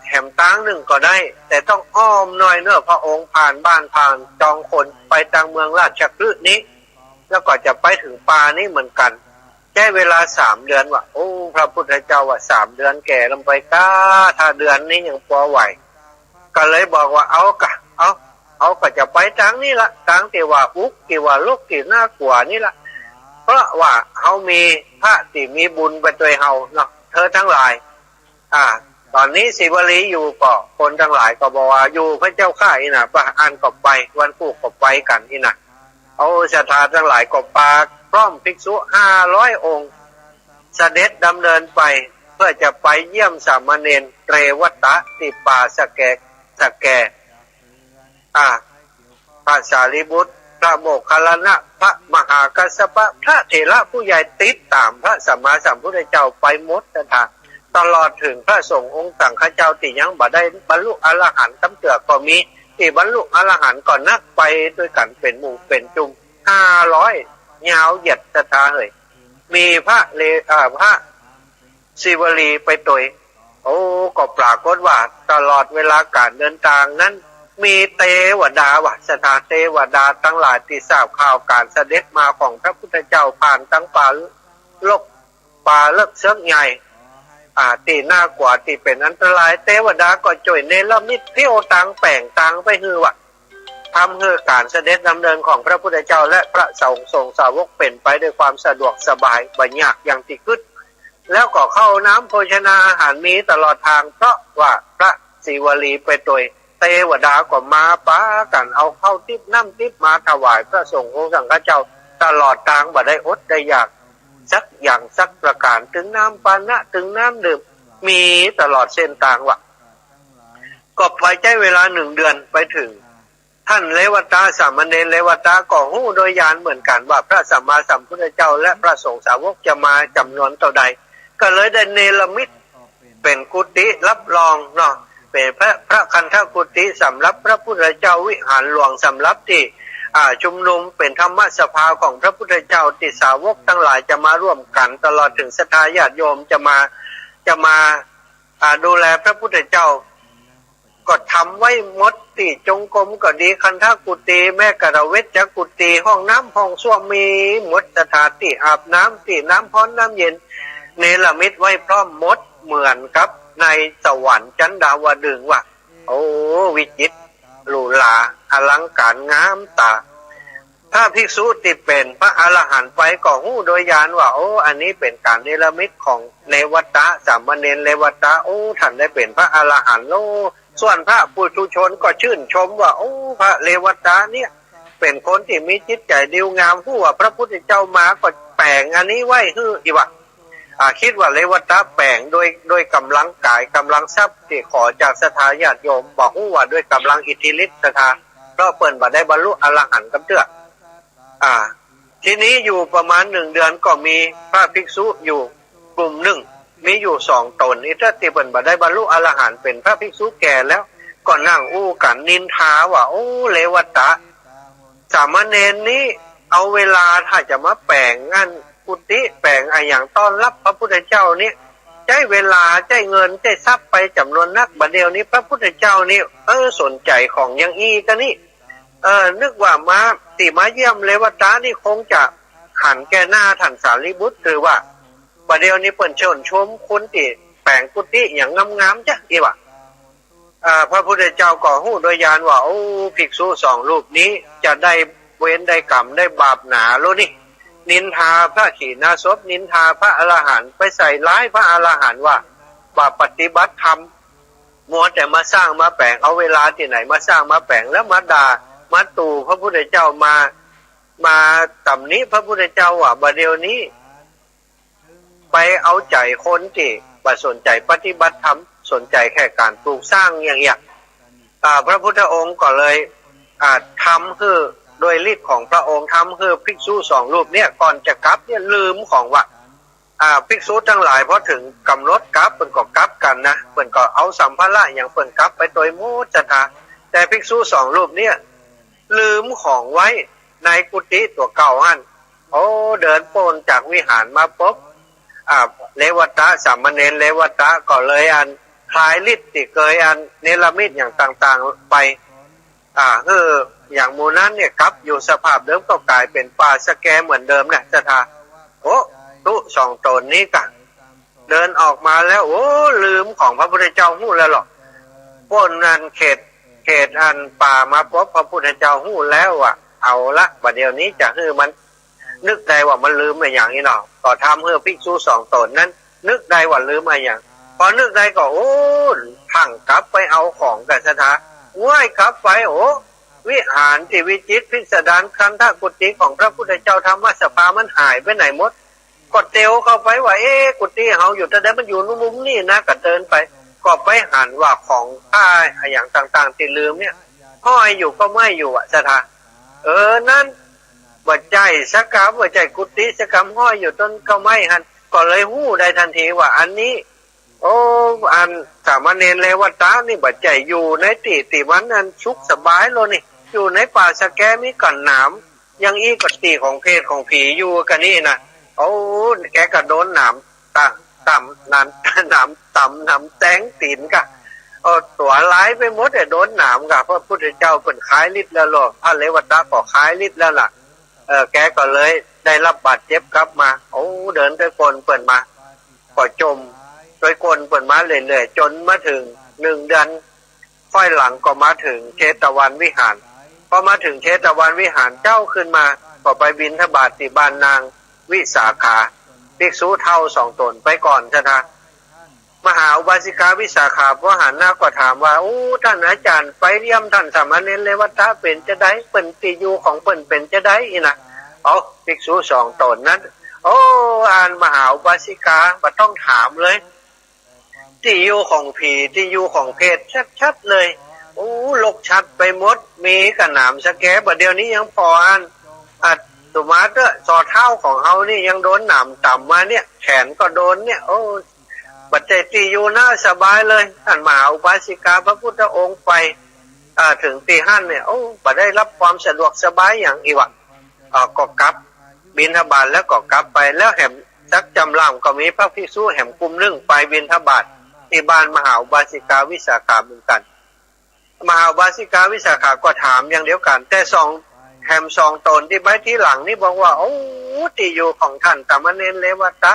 แหมตางนึ่งก็ได้ แต่ต้องอ้อมหน้อยเน่อ พระองค์ผ่านบ้านผ่านจองคนไปตางเมืองราชคฤห์นี้ แล้วก็จะไปถึงป่านี้เหมือนกัน ใจ๊เวลาสามเดือนว่ะ โอ้ พระพุทธเจ้าว่า สามเดือนแก่ลำไปก้า ถ้าเดือนนี้ยังปอไหว ก็เลยบอกว่า เอากะ เอา เอาก็จะไปตางนี้ละ ตางตี้ว่าอุก ตี้ว่าลก ตี้น่ากลัวนี่ละ เพราะว่าเฮามีพระตี้มีบุญไปตวยเฮาเนาะ เธอทั้งหลาย อ่า ตอนนี้สีวลีอยู่ก็ คนทั้งหลายก็บอกว่า อยู่พระเจ้าข้า อีน่ะ ป่ะ อันก็ไป วันกู้ก็ไปกั๋น อีน่ะ เอาศรัทธาทั้งหลายก็ปาพร้อมภิกษุห้าร้อยองค์ เสด็จดำเนินไป เพื่อจะไปเยี่ยมสามเณรเรวัตะตี้ป่าสะแก สะแก อ่า พระสารีบุตร พระโมคคัลลานะ พระมหากัสสปะ พระเถระผู้ใหญ่ติดตามพระสัมมาสัมพุทธเจ้าไปหมดศรัทธา ตลอดถึงพระสงฆ์องค์สังฆเจ้าตี้ยังบ่ได้บรรลุอรหันต์กำเตื้อก็มี ตี้บรรลุอรหันต์ก็นัก ไปตวยกั๋นเป๋นหมู่เป๋นจุมห้าร้อย ยาวเหยียดศรัทธาเหย มีพระเล อ่า พระ สีวลีไปตวย โอ้ ก็ปรากฏว่าตลอดเวลาการเดินทางนั้น มีเตวดาว่ะศรัทธา เตวดาทั้งหลายตี้ทราบข่าวการเสด็จมาของพระพุทธเจ้าผ่านตางป่าลก ป่าเลิกเซิกใหญ่ อ่า ตี้น่ากลัวตี้เป๋นอันตราย เตวดาก็จ้วยเนรมิตเตียวตางแป๋งตางไปหื้อว่ะ ทำหื้อการเสด็จดำเนินของพระพุทธเจ้าและพระสงฆ์สาวกเป๋นไปด้วยความสะดวกสบาย บ่ยากอย่างตี้กึ๊ด แล้วก็ข้าวน้ำโภชนาอาหารมีตลอดทาง เพราะว่าพระศิวลีไปตวย เทวดาก็มาปากันเอาข้าวทิพย์น้ำทิพย์มาถวายพระสงฆ์องค์สังฆเจ้าตลอดทาง บ่ได้อดได้อยากสักอย่างสักประการ ถึงน้ำปานะถึงน้ำดื่มมีตลอดเส้นทางว่ะ ก็ไปใช้เวลาหนึ่งเดือนไปถึง ท่านเรวัตะ สามเณรเรวัตะก็ฮู้โดยญาณเหมือนกันว่าพระสัมมาสัมพุทธเจ้าและพระสงฆ์สาวกจะมาจำนวนเท่าใด ก็เลยได้เนรมิตเป็นกุฏิรับรองเนาะ เป็นพระพระคันธกุฏิสำหรับพระพุทธเจ้า วิหารหลวงสำหรับที่ อ่า ชุมนุมเป็นธรรมสภาของพระพุทธเจ้า ที่สาวกทั้งหลายจะมาร่วมกัน ตลอดถึงศรัทธาญาติโยมจะมา จะมา อ่า ดูแลพระพุทธเจ้า ก็ทำไว้หมด ที่จงกรมก็ดี คันธกุฏิ แม้กระทั่งเวชกุฏิ ห้องน้ำห้องส้วมมีหมด สถานที่อาบน้ำ ที่น้ำร้อนน้ำเย็น เนรมิตไว้พร้อมหมด เหมือนกับในสวรรค์ชั้นดาวดึงส์ว่ะ โอ้ วิจิตรหรูหราอลังการงามตา พระภิกษุที่เป็นพระอรหันต์ไปก็ฮู้โดยญาณว่า โอ้ อันนี้เป็นการเนรมิตของเรวัตะ สามเณรเรวัตะ โอ้ ท่านได้เป็นพระอรหันต์โล ส่วนพระปุถุชนก็ชื่นชมว่า โอ้ พระเรวัตะเนี่ย เป็นคนที่มีจิตใจดีงาม ฮู้ว่าพระพุทธเจ้ามาก็แป๋งอันนี้ไว้หื้ออีกว่ะ อ่า คิดว่าเรวัตะแป๋งโดย โดยกำลังกาย กำลังทรัพย์ที่ขอจากศรัทธาญาติโยม บ่ฮู้ว่าด้วยกำลังอิทธิฤทธิ์ศรัทธา เพราะเปิ้นบ่ได้บรรลุอรหันต์กำเตื้อ อ่า ทีนี้อยู่ประมาณหนึ่งเดือนก็มีพระภิกษุอยู่กลุ่มหนึ่ง มีอยู่สองตน อีเตื้อที่เปิ้นบ่ได้บรรลุอรหันต์ เป็นพระภิกษุแก่แล้ว ก็นั่งอู้กันนินทาว่า โอ้ เรวัตะ สามเณรนี้เอาเวลาถ้าจะมาแป๋งอันกุฏิ แป๋งอะหยังต้อนรับพระพุทธเจ้านี้ ใช้เวลา ใช้เงิน ใช้ทรัพย์ไปจำนวนนัก บัดเดี๋ยวนี้พระพุทธเจ้านี้ เออ สนใจของอย่างอี้กะนี่ เออ นึกว่ามา ที่มาเยี่ยมเรวัตะนี่คงจะหันแก่หน้าท่านสารีบุตร หรือว่า บัดเดี๋ยวนี้เปิ้นชื่นชมคนที่แป๋งกุฏิอย่างงามๆ จ้ะ อีกว่ะ อ่า พระพุทธเจ้าก็ฮู้โดยญาณว่า โอ้ ภิกษุสองรูปนี้จะได้เวรได้กรรมได้บาปหนาแล้วนี่ นินทาพระขีณาสพ นินทาพระอรหันต์ ไปใส่ร้ายพระอรหันต์ว่า บ่ปฏิบัติธรรม มัวแต่มาสร้างมาแป๋ง เอาเวลาที่ไหนมาสร้างมาแป๋ง แล้วมาด่า มาตู่พระพุทธเจ้า มา มาตำหนิพระพุทธเจ้าว่า บัดเดี๋ยวนี้ ไปเอาใจคนที่บ่สนใจปฏิบัติธรรม สนใจแค่การปลูกสร้างอย่างเดียว อ่า พระพุทธองค์ก็เลย อ่า ทำหื้อ โดยฤทธิ์ของพระองค์ ทำหื้อภิกษุสองรูปเนี่ย ก่อนจะกลับเนี่ยลืมของว่ะ อ่า ภิกษุทั้งหลายพอถึงกำหนดกลับ เปิ้นก็กลับกันนะ เปิ้นก็เอาสัมภาระอย่างเปิ้นกลับไปโดยหมดศรัทธา แต่ภิกษุสองรูปเนี่ย ลืมของไว้ในกุฏิตั๋วเก่าหั้น โอ้ เดินโป้นจากวิหารมาปุ๊บ อ่า เรวัตะ สามเณรเรวัตะก็เลยอันคลายฤทธิ์ที่เกยอันเนรมิตอย่างต่างๆไป อ่า คืออย่างหมู่นั้นเนี่ยกลับอยู่สภาพเดิมก็กลายเป็นป่าสะแกเหมือนเดิมนะศรัทธา โอ้ ตุ๊สองตนนี้กะ เดินออกมาแล้ว โอ้ ลืมของพระพุทธเจ้าฮู้แล้วหรอก โป้นอันเขต เขตอันป่ามาปุ๊บ พระพุทธเจ้าฮู้แล้วว่า เอาละ บัดเดี๋ยวนี้จะหื้อมัน นึกได้ว่ามันลืมอะหยังนี่เนาะ ก็ทำหื้อภิกษุสองตนนั้น นึกได้ว่าลืมอะหยัง พอนึกได้ก็ โอ้ พั่งกลับไปเอาของกะศรัทธา ว่ายกลับไป โอ้ วิหารที่วิจิตรพิสดาร คันธกุฏิของพระพุทธเจ้า ธรรมสภามันหายไปไหนหมด ก็เตียวเข้าไปว่า เอ๊ะ กุฏิเฮาอยู่ตรงใด มันอยู่มุมนี้นะ ก็เดินไป ก็ไปหันว่าของผ้าอะหยังต่างๆ ที่ลืมเนี่ย ห้อยอยู่เก้าไม้อยู่อะศรัทธา เออ นั้น บ่ใจ้สักกำ บ่ใจ้กุฏิสักกำ ห้อยอยู่ต้นเก้าไม้หั้น ก็เลยฮู้ได้ทันทีว่าอันนี้ โอ้ อันสามเณรเรวัตะนี่บ่ใจ้อยู่ในตี้ตี้มันอันสุขสบายแล้วนี่ อยู่ในป่าสะแกมีก้อนหนาม อย่างอี้ก็ตี้ของเพศของผีอยู่กะนี่นะ โอ้ แกก็โดนหนามตะ ต่ำ หนาม หนามต่ำ หนามแตงตี๋นกะ โอ้ ตั๋วลายไปหมดเลย โดนหนามกะ พระพุทธเจ้าเปิ้นคลายฤทธิ์แล้วหรอ พระเรวัตะก็คลายฤทธิ์แล้วล่ะ เออ แกก็เลยได้รับบาดเจ็บกลับมา โอ้ เดินตวยก้นเปิ้นมา ก็จมตวยก้นเปิ้นมาเรื่อยๆ จนมาถึงหนึ่งเดือน ค่อยหลังก็มาถึงเชตวันวิหาร พอมาถึงเชตวันวิหาร เจ๊าขึ้นมา ก็ไปบิณฑบาตที่บ้านนางวิสาขา ภิกษุเฒ่าสองต๋นไปก่อน ศรัทธา มหาอุบาสิกาวิสาขา พอหันหน้าก็ถามว่า โอ้ ท่านอาจารย์ ไปเยี่ยมท่านสามเณรเรวตะ เป๋นจาใด เปิ้นตี้อยู่ของเปิ้นเป๋นจาใด อี้นะ เอา ภิกษุสองต๋นนั้น โอ้ อันมหาอุบาสิกา บ่ต้องถามเลย ตี้อยู่ของผี ตี้อยู่ของเปรตชัดๆเลย โอ้ รกชัดไปหมด มีก้าหนามสะแก บ่าเดี่ยวนี้ยังผ่ออัน อัตตุมาเตอะ ซอเท้าของเฮานี่ยังโดนหนามต๋ำมาเนี่ย แขนก็โดนเนี่ย โอ้ บ่ใจ้ตี้อยู่นะ สบายเลย ท่านมหาอุบาสิกา พระพุทธองค์ไป อ่า ถึงตี้หั้นเนี่ย โอ้ บ่ได้รับความสะดวกสบายหยังอี้วะ อ่า ก็กลับบิณฑบาตแล้วก็กลับไป แล้วแหมสักจำล่ำก็มีพระภิกษุแหมกลุ่มหนึ่งไปบิณฑบาตตี้บ้านมหาอุบาสิกาวิสาขาเหมือนกัน มหาอุบาสิกาวิสาขาก็ถามอย่างเดียวกัน แต่สอง แหมสองต๋นตี้ไปตี้หลังนี่บอกว่า โอ้ ตี้อยู่ของท่านสามเณรเรวตะ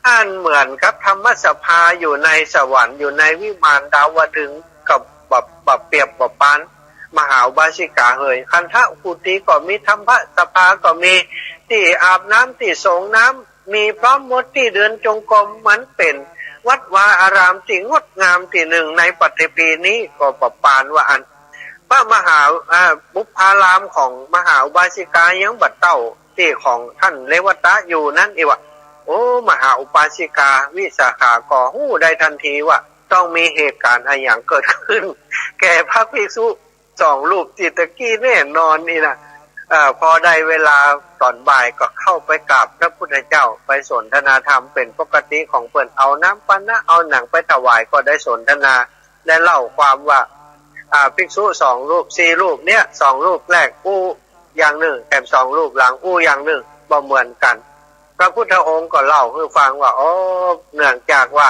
อันเหมือนกับธรรมสภาอยู่ในสวรรค์ อยู่ในวิมานดาวดึงส์ กับบ่า บ่าเปรียบบ่าปาน มหาอุบาสิกาเหย คันธกุฏิก็มี ธรรมสภาก็มี ตี้อาบน้ำ ตี้สงน้ำ มีพร้อมหมด ตี้เดินจงกรม มันเป๋นวัดวาอารามตี้งดงามตี้หนึ่งในปฐพีนี้ ก็บ่าปานว่าอัน พระมหา อ่า บุพพารามของมหาอุบาสิกายังบ่าเต้าตี้ของท่านเรวตะอยู่นั้นอี้วะ โอ้ มหาอุบาสิกาวิสาขาก็ฮู้ได้ทันทีว่า ต้องมีเหตุการณ์อะหยังเกิดขึ้น แก่พระภิกษุสองรูปตี้ตะกี้แน่นอนนี่นะ เอ่อ พอได้เวลาต๋อนบ่ายก็เข้าไปกราบพระพุทธเจ้า ไปสนทนาธรรมเป๋นปกติของเปิ้น เอาน้ำปานะ เอาหยังไปถวาย ก็ได้สนทนา ได้เล่าความว่า อ่า ภิกษุสองรูป สี่รูปเนี่ย สองรูปแรกอู้อย่างหนึ่ง แถมสองรูปหลังอู้อย่างหนึ่ง บ่เหมือนกัน พระพุทธองค์ก็เล่าหื้อฟังว่า โอ้ เนื่องจากว่า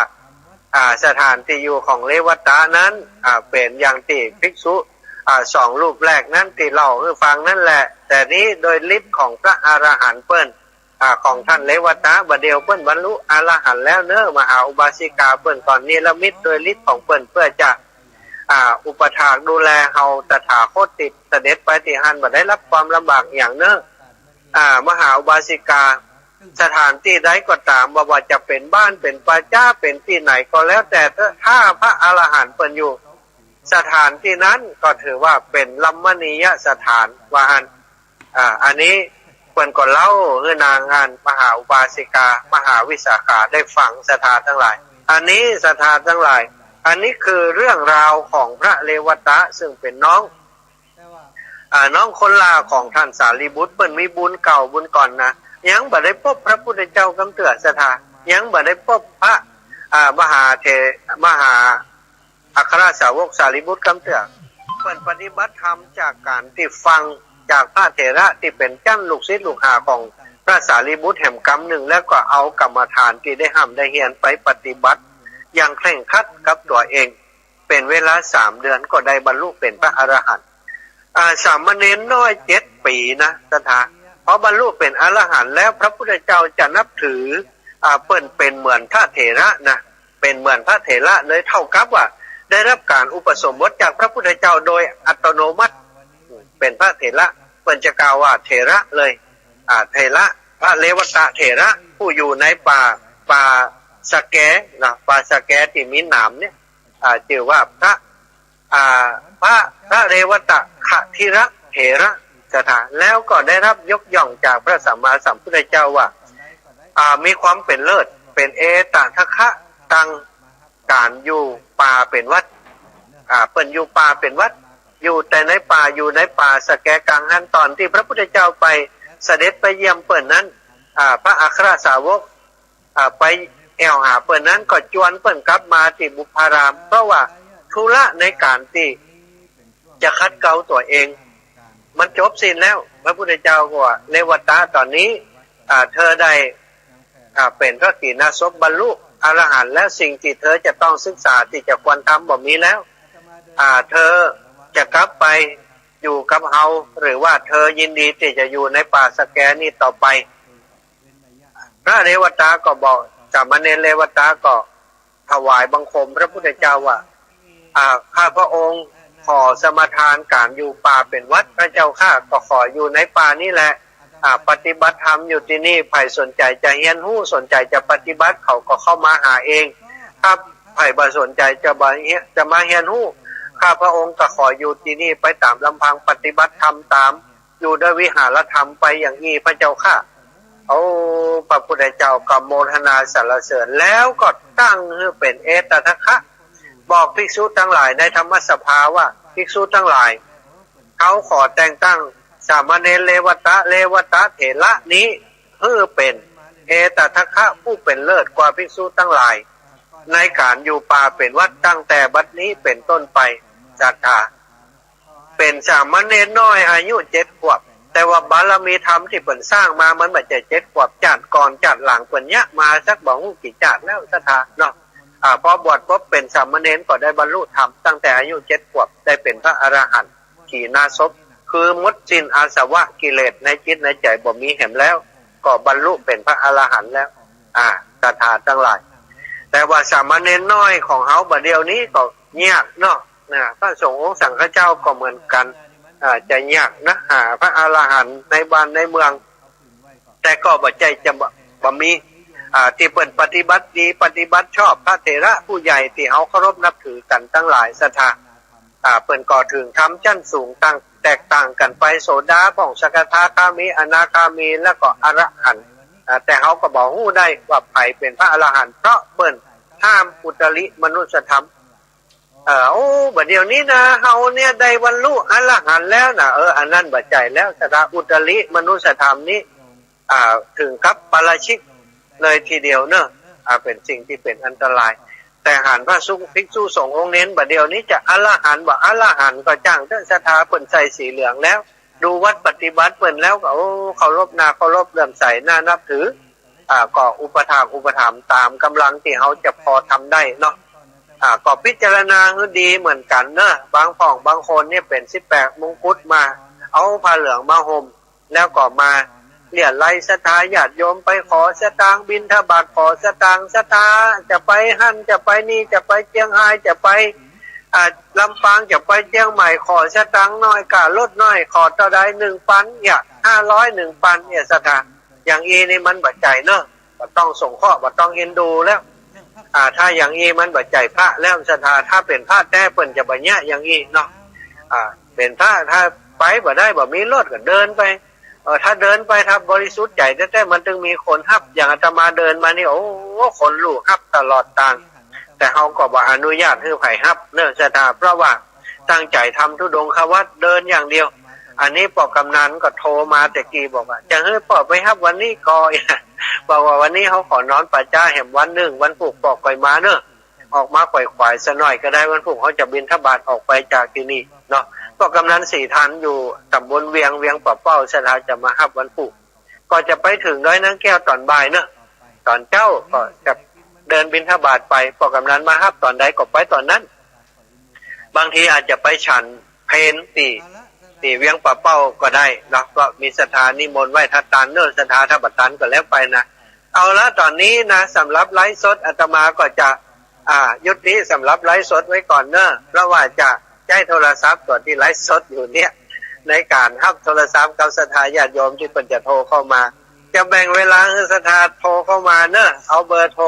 อ่า สถานตี้อยู่ของเรวตะนั้น อ่า เป๋นอย่างตี้ภิกษุ อ่า สองรูปแรกนั้นตี้เล่าหื้อฟังนั่นแหละ แต่นี้โดยฤทธิ์ของพระอรหันต์เปิ้น อ่า ของท่านเรวตะ บ่าเดี่ยวเปิ้นบรรลุอรหันต์แล้วเน้อ มหาอุบาสิกาเปิ้นก็เนรมิตโดยฤทธิ์ของเปิ้นเพื่อจะ อ่า อุปัฏฐากดูแลเฮาตถาคตตี้เสด็จไปตี้หั้น บ่ได้รับความลำบากหยังเน้อ อ่า มหาอุบาสิกา สถานตี้ใดก็ต๋าม บ่ว่าจะเป๋นบ้าน เป๋นป่าจ๊า เป๋นตี้ไหนก็แล้วแต่เถอะ ถ้าพระอรหันต์เปิ้นอยู่ สถานตี้นั้นก็ถือว่าเป๋นรัมมณียสถาน ว่าอัน อ่า อันนี้เปิ้นก็เล่าหื้อนางอันมหาอุบาสิกา มหาวิสาขาได้ฟัง ศรัทธาตังหลาย อันนี้ ศรัทธาตังหลาย อันนี้คือเรื่องราวของพระเรวตะ ซึ่งเป๋นน้อง อ่า น้องคนหล้าของท่านสารีบุตร เปิ้นมีบุญเก่าบุญก่อนนะ ยังบ่ได้พบพระพุทธเจ้ากำเตื้อ ศรัทธา ยังบ่ได้พบพระ อ่า มหาเถ มหาอัครสาวกสารีบุตรกำเตื้อ เปิ้นปฏิบัติธรรมจากก๋านตี้ฟังจากพระเถระตี้เป๋นจั้นลูกศิษย์ลูกหาของพระสารีบุตรแหมกำหนึ่ง แล้วก็เอากรรมฐานตี้ได้ฮ่ำได้เฮียนไปปฏิบัติอย่างเคร่งครัดกับตั๋วเอง เป๋นเวลาสามเดือนก็ได้บรรลุเป๋นพระอรหันต์ อ่า สามเณรน้อยเจ็ดปี๋นะ ศรัทธา พอบรรลุเป๋นอรหันต์แล้ว พระพุทธเจ้าจะนับถือ อ่า เปิ้นเป๋นเหมือนพระเถระนะ เป๋นเหมือนพระเถระเลย เท่ากับว่าได้รับก๋านอุปสมบทจากพระพุทธเจ้าโดยอัตโนมัติ เป๋นพระเถระ เปิ้นจะกล่าวว่าเถระเลย อ่า เถระ พระเรวตะเถระ ผู้อยู่ในป่า ป่าสะแกนะ ป่าสะแกตี้มีหนามเนี่ย อ่า จื่อว่าพระ อ่า พระ พระเรวตะขะทิระเถระ ศรัทธา แล้วก็ได้รับยกย่องจากพระสัมมาสัมพุทธเจ้าว่า อ่า มีความเป๋นเลิศ เป๋นเอตทัคคะตังก๋านอยู่ป่าเป๋นวัตร อ่า เปิ้นอยู่ป่าเป๋นวัตร อยู่แต่ในป่า อยู่ในป่าสะแกกังหั้น ต๋อนตี้พระพุทธเจ้าไปเสด็จไปเยี่ยมเปิ้นนั้น อ่า พระอัครสาวก อ่า ไปแอ่วหาเปิ้นนั้นก็จวนเปิ้นกลับมาตี้บุพพาราม เพราะว่าธุระในก๋านตี้จะขัดเกลาตั๋วเอง มันจบสิ้นแล้ว พระพุทธเจ้าก็ว่า เรวตะ ต๋อนนี้ อ่า เธอได้ อ่า เป๋นพระขีณาสพบรรลุอรหันต์แล้ว สิ่งตี้เธอจะต้องศึกษาตี้จะควรทำบ่มีแล้ว อ่า เธอจะกลับไปอยู่กับเฮา หรือว่าเธอยินดีตี้จะอยู่ในป่าสะแกนี้ต่อไป พระเรวตะก็บอก สามเณรเรวตะก็ถวายบังคมพระพุทธเจ้าว่า อ่า ข้าพระองค์ขอสมาทานก๋านอยู่ป่าเป๋นวัตร พระเจ้าข้าก็ขออยู่ในป่านี้แหละ อ่า ปฏิบัติธรรมอยู่ที่นี่ ใผสนใจจะเฮียนฮู้ สนใจจะปฏิบัติ เขาก็เข้ามาหาเอง ถ้าใผบ่สนใจจะบ่เฮียน จะมาเฮียนฮู้ ข้าพระองค์ก็ขออยู่ที่นี่ไปตามลำพัง ปฏิบัติธรรมตาม อยู่ด้วยวิหารธรรมไปอย่างนี้พระเจ้าข้า โอ้ พระพุทธเจ้าก็โมทนาสรรเสริญ แล้วก็ตั้งให้เป็นเอตทัคคะ บอกภิกษุทั้งหลายในธรรมสภาว่า ภิกษุทั้งหลาย เขาขอแต่งตั้งสามเณรเรวัตะ เรวัตะเถระนี้ เพื่อเป็นเอตทัคคะผู้เป็นเลิศกว่าภิกษุทั้งหลาย ในการอยู่ป่าเป็นวัตรตั้งแต่บัดนี้เป็นต้นไป ศรัทธา เป็นสามเณรน้อยอายุเจ็ดขวบ แต่ว่าบารมีธรรมที่เปิ้นสร้างมามันบ่ใจ้เจ็ดขวบ จาติก่อนจาติหลังเปิ้นเยียะมาสักบ่ฮู้กี่จาติแล้ว ศรัทธาเนาะ อ่า พอบวชปุ๊บเป็นสามเณรก็ได้บรรลุธรรมตั้งแต่อายุเจ็ดขวบ ได้เป็นพระอรหันต์ ขีณาสพ คือหมดสิ้นอาสวะกิเลสในจิตในใจบ่มีแหมแล้ว ก็บรรลุเป็นพระอรหันต์แล้ว อ่า ศรัทธาทั้งหลาย แต่ว่าสามเณรน้อยของเฮาบ่าเดี๋ยวนี้ก็ยากเนาะ นะ พระสงฆ์องค์สังฆเจ้าก็เหมือนกัน อ่า จะยากนะ หาพระอรหันต์ในบ้านในเมือง แต่ก็บ่ใจ้จะบ่ บ่มี อ่า ที่เปิ้นปฏิบัติดี ปฏิบัติชอบ พระเถระผู้ใหญ่ที่เฮาเคารพนับถือกันทั้งหลาย ศรัทธา อ่า เปิ้นก็ถึงธรรมชั้นสูงต่าง แตกต่างกันไป โสดาพ่อง สกทาคามี อนาคามี แล้วก็อรหันต์ อ่า แต่เฮาก็บ่ฮู้ได้ว่าใผเป็นพระอรหันต์ เพราะเปิ้นห้ามอุตริมนุสธรรม เออ โอ้ บ่าเดี๋ยวนี้นะ เฮาเนี่ยได้บรรลุอรหันต์แล้วนะ เออ อันนั้นบ่ใจ้แล้ว ศรัทธา อุตริมนุสธรรมนี้ อ่า ถึงกับปาราชิกเลยทีเดียวเนอะ อ่า เป็นสิ่งที่เป็นอันตราย แต่หันพระสงฆ์ภิกษุสงฆ์องค์เน้นบ่าเดี๋ยวนี้จะอรหันต์บ่อรหันต์ก็จ้างเถอะ ศรัทธา เปิ้นใส่สีเหลืองแล้ว ดูวัดปฏิบัติเปิ้นแล้วก็ โอ้ เคารพ น่าเคารพ เลื่อมใส น่านับถือ อ่า ก็อุปถากอุปถัมภ์ตามกำลังที่เฮาจะพอทำได้เนาะ อ่า ก็พิจารณาให้ดีเหมือนกันเนอะ บางพ่องบางคนเนี่ยเป็นสิบแปดมงกุฎมา เอาผ้าเหลืองมาห่ม แล้วก็มาเรียรายศรัทธาญาติโยมไปขอสตางค์บิณฑบาต ขอสตางค์ ศรัทธา จะไปฮั่น จะไปนี่ จะไปเจียงฮาย จะไป อ่า ลำปาง จะไปเจียงใหม่ ขอสตางค์หน่อย ค่ารถหน่อย ขอเท่าใด หนึ่งปัน เนี่ย ห้าร้อย หนึ่งปัน เนี่ย ศรัทธา อย่างอี้นี่มันบ่ใจ้เนอะ บ่ต้องสงเคราะห์ บ่ต้องเอ็นดูแล้ว อ่า ถ้าอย่างอี้มันบ่ใจ้พระแล้ว ศรัทธา ถ้าเป็นพระแท้เปิ้นจะบ่เยียะอย่างอี้เนาะ อ่า เป็นพระ ถ้าไปบ่ได้ บ่มีรถก็เดินไป เออ ถ้าเดินไป ถ้าบริสุทธิ์ใจแท้ๆ มันถึงมีคนฮับ อย่างอาตมาเดินมานี่ โอ้ คนลู่ฮับตลอดตาง แต่เฮาก็บ่อนุญาตให้ใผฮับเนอะ ศรัทธา เพราะว่าตั้งใจทำธุดงควัตร เดินอย่างเดียว อันนี้ป้อกำนันก็โทรมาแต่กี้บอกว่า จะให้ป้อไปฮับวันนี้ก่อ บอกว่าวันนี้เฮาขอนอนป่าจ๊าแหมวันหนึ่ง วันพุธป้อก่อยมาเนอะ ออกมาขวายๆ สักหน่อยก็ได้ วันพุธเฮาจะบิณฑบาตออกไปจากที่นี่เนาะ ป้อกำนันสี่ท่านอยู่ตำบลเวียง เวียงป่าเป้า ศรัทธา จะมาฮับวันพุธ ก็จะไปถึงดอยนางแก้วตอนบ่ายเนอะ ตอนเจ๊าก็จะเดินบิณฑบาตไป ป้อกำนันมาฮับตอนใดก็ไปตอนนั้น บางทีอาจจะไปฉันเพลตี้ ตี้เวียงป่าเป้าก็ได้เนาะ ก็มีศรัทธานิมนต์ไหว้ถ้าตันเนอะ ศรัทธา ถ้าบ่ตันก็แล้วไปนะ เอาละ ตอนนี้นะ สำหรับไลฟ์สดอาตมาก็จะ อ่า ยุติสำหรับไลฟ์สดไว้ก่อนเนอะ เพราะว่าจะใช้โทรศัพท์ตัวที่ไลฟ์สดอยู่เนี่ย ในการฮับโทรศัพท์กับศรัทธาญาติโยมที่เปิ้นจะโทรเข้ามา จะแบ่งเวลาให้ศรัทธาโทรเข้ามาเนอะ เอาเบอร์โทร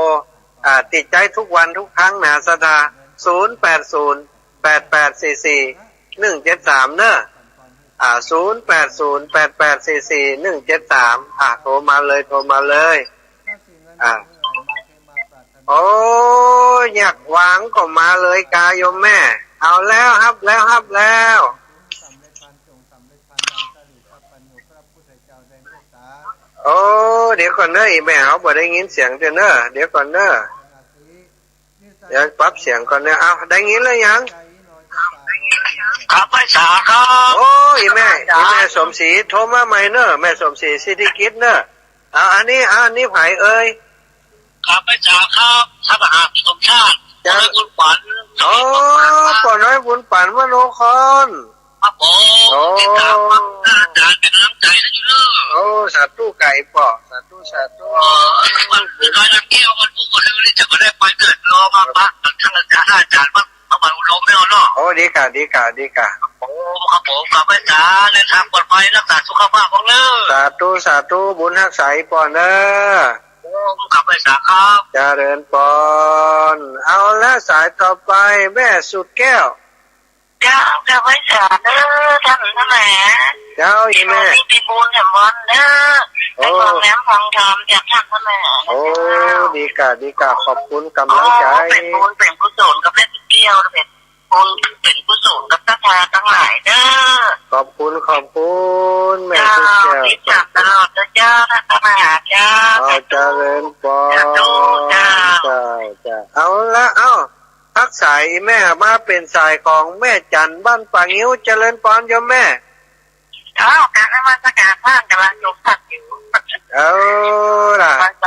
อ่า ติดใจทุกวันทุกครั้งนะ ศรัทธา ศูนย์แปดศูนย์ แปดแปดสี่สี่ หนึ่งเจ็ดสาม เนอะ อ่า ศูนย์แปดศูนย์ แปดแปดสี่สี่ หนึ่งเจ็ดสาม อ่า โทรมาเลย โทรมาเลย อ่า โอ้ อยากวางก็มาเลยกาโยมแม่ เอาแล้ว ฮับแล้ว ฮับแล้ว โอ้ เดี๋ยวก่อนเนอะ อีแม่ เฮาบ่ได้ยินเสียงเด้อเนอะ เดี๋ยวก่อนเนอะ เดี๋ยวปรับเสียงก่อนเนอะ เอา ได้ยินแล้วยัง ครับ ไปสาครับ โอ้ อีแม่ อีแม่สมศรี โทรมาใหม่เนอะ แม่สมศรี สิทธิกิจเนอะ เอา อันนี้ เอา อันนี้ไผเอ่ย ครับ ไปสาครับ ท่านมหาสมชาติ จ้ะ ป้อน้อยบุญปัน โอ้ ป้อน้อยบุญปัน มโนคร ครับผม โอ้ ติดตามครับ อาจารย์เป็นกำลังใจให้อยู่เด้อ โอ้ สาธุไก่ป้อ สาธุ สาธุ เออ วัน วันนางแก้ว วันพุธ วันอื่นนี่จะบ่ได้ไปเด้อ รอมาปะกันทั้งอาจารย์ อาจารย์มา มา ไปอบรมแล้วเนาะ โอ้ ดีค่ะ ดีค่ะ ดีค่ะ โอ้ ครับผม กลับไปสาเดินทางปลอดภัย รักษาสุขภาพของเนอะ สาธุ สาธุ บุญฮักษาอีปอเนอะ โอ้ กลับไปสาครับ เจริญปอน เอาละ สายต่อไป แม่สุดแก้ว เจ้า กลับไปสาเนอะ ท่านทั้งหลาย เจ้า อีแม่ ที่มีบุญแถมวันเนอะ โอ้ ได้ฟังแหลมฟังธรรมจากท่านทั้งหลายนะ โอ้ เจ้า ดีค่ะ ดีค่ะ ขอบคุณกำลังใจ โอ้ เป็นบุญเป็นกุศลกับแม่สุดแก้ว เป็นบุญเป็นกุศลกับศรัทธาทั้งหลายเด้อ ขอบคุณ ขอบคุณ แม่สุดแก้ว เจ้า ติดตามตลอดนะเจ้า ท่านทั้งหลายเจ้า อ๋อ สาธุ เจริญปอน สาธุ เจ้า เจ้า เจ้า เอาละ เอ้า ฮักสายอีแม่มาเป็นสายของแม่จันบ้านป่างิ้ว เจริญปอนโยมแม่ เจ้า กราบนมัสการท่าน กำลังชมท่านอยู่ เอาล่ะ ข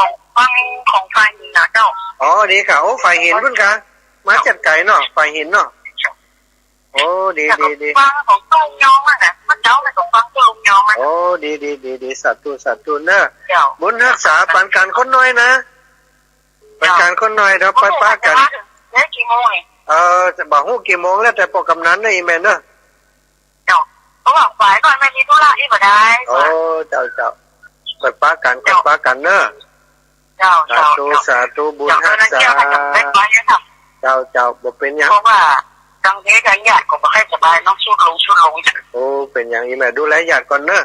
อง ของ ของฝ่ายหินนะเจ้า อ๋อ ดีค่ะ โอ้ ฝ่ายหินพุ้นค่ะ มาจากไกลเนาะ ฝ่ายหินเนาะ โอ้ ดี ดี ดี ฟังของเจ้ายองอะนะ พระเจ้าเป็นของฟังเจ้ายองอะ โอ้ ดี ดี ดี ดี สาธุ สาธุเนอะ เจ้า บุญฮักษาปันกันคนน้อยนะ ปันกันคนน้อย เดี๋ยวไปปะกัน เดี๋ยวกี่โมงนี่ เออ จะบอกฮู้กี่โมงแล้ว แต่ปอกกำนันนะอีแม่เนอะ เจ้า เพราะว่าฝ่ายก่อนไม่มีธุระอีกบ่ได้ โอ้ เจ้า เจ้า ไปปะกัน ไปปะกันเนอะ เจ้า สาธุ เจ้า สาธุ บุญฮักษา เจ้า เจ้า เจ้า บ่เป็นหยัง เพราะว่าทางเทศทางญาติก็บ่ค่อยสบายเนาะ สุดลง สุดลง โอ้ เป็นหยังอีแม่ ดูแลญาติก่อนเนอะ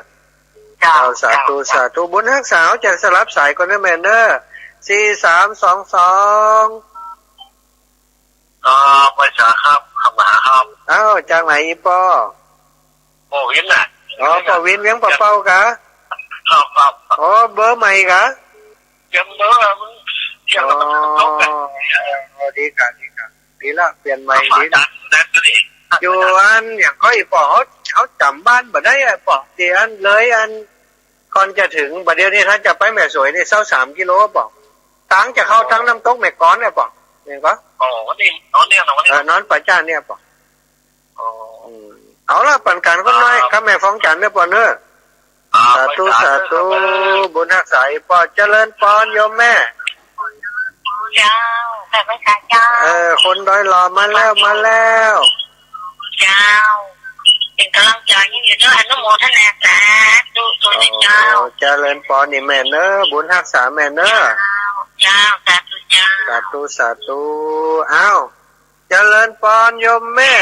เจ้า เจ้า สาธุ เจ้า สาธุ บุญฮักษา จะสลับสายก่อนนะแม่เนอะ สี่สามสองสอง ครับ ไหว้สาครับ ครับ มาครับ อ้าว จากไหนอีปอ ปอวินน่ะ อ๋อ ปอวิน เวียงป่าเป้ากะ ครับ ครับ อ๋อ เบอร์ใหม่กะ เปลี่ยนเบอร์ มันเปลี่ยนแล้วมันตกกัน อ๋อ ดีกะ ดีกะ ดีละ เปลี่ยนใหม่ดี จัดแดดก็ดี อยู่อันอย่างก็อีปอ เขา เขาจำบ้านบ่ได้อะปอ ที่อันเลยอัน ก่อนจะถึง บ่าเดี๋ยวนี้ถ้าจะไปแม่สวยนี่ ซาวสามกิโลปอ ต่างจากเข้าทางน้ำตกแม่กลอนเนี่ยปอ เห็นปะ อ๋อ วันนี้ อ๋อ เนี่ยนะ วันนี้ เออ นอนป่าจ้าเนี่ยปอ อ๋อ อืม เอาละ ปันกันคนน้อย ครับ ครับ แม่ฟองจันทร์เนี่ยปอเนอะ ครับ สาธุ สาธุ บุญฮักษาอีปอ เจริญปอนโยมแม่ เจ้า แบบไม่ขาดเจ้า เออ คนดอยหล่อมาแล้ว มาแล้ว เจ้า เป็นกำลังใจให้อยู่เด้อ อนุโมทนาสาธุ โอ้ เจ้า เจริญปอนนี่แม่เนอะ บุญฮักษาแม่เนอะ เจ้า เจ้า สาธุ เจ้า สาธุ สาธุ อ้าว เจริญปอนโยมแม่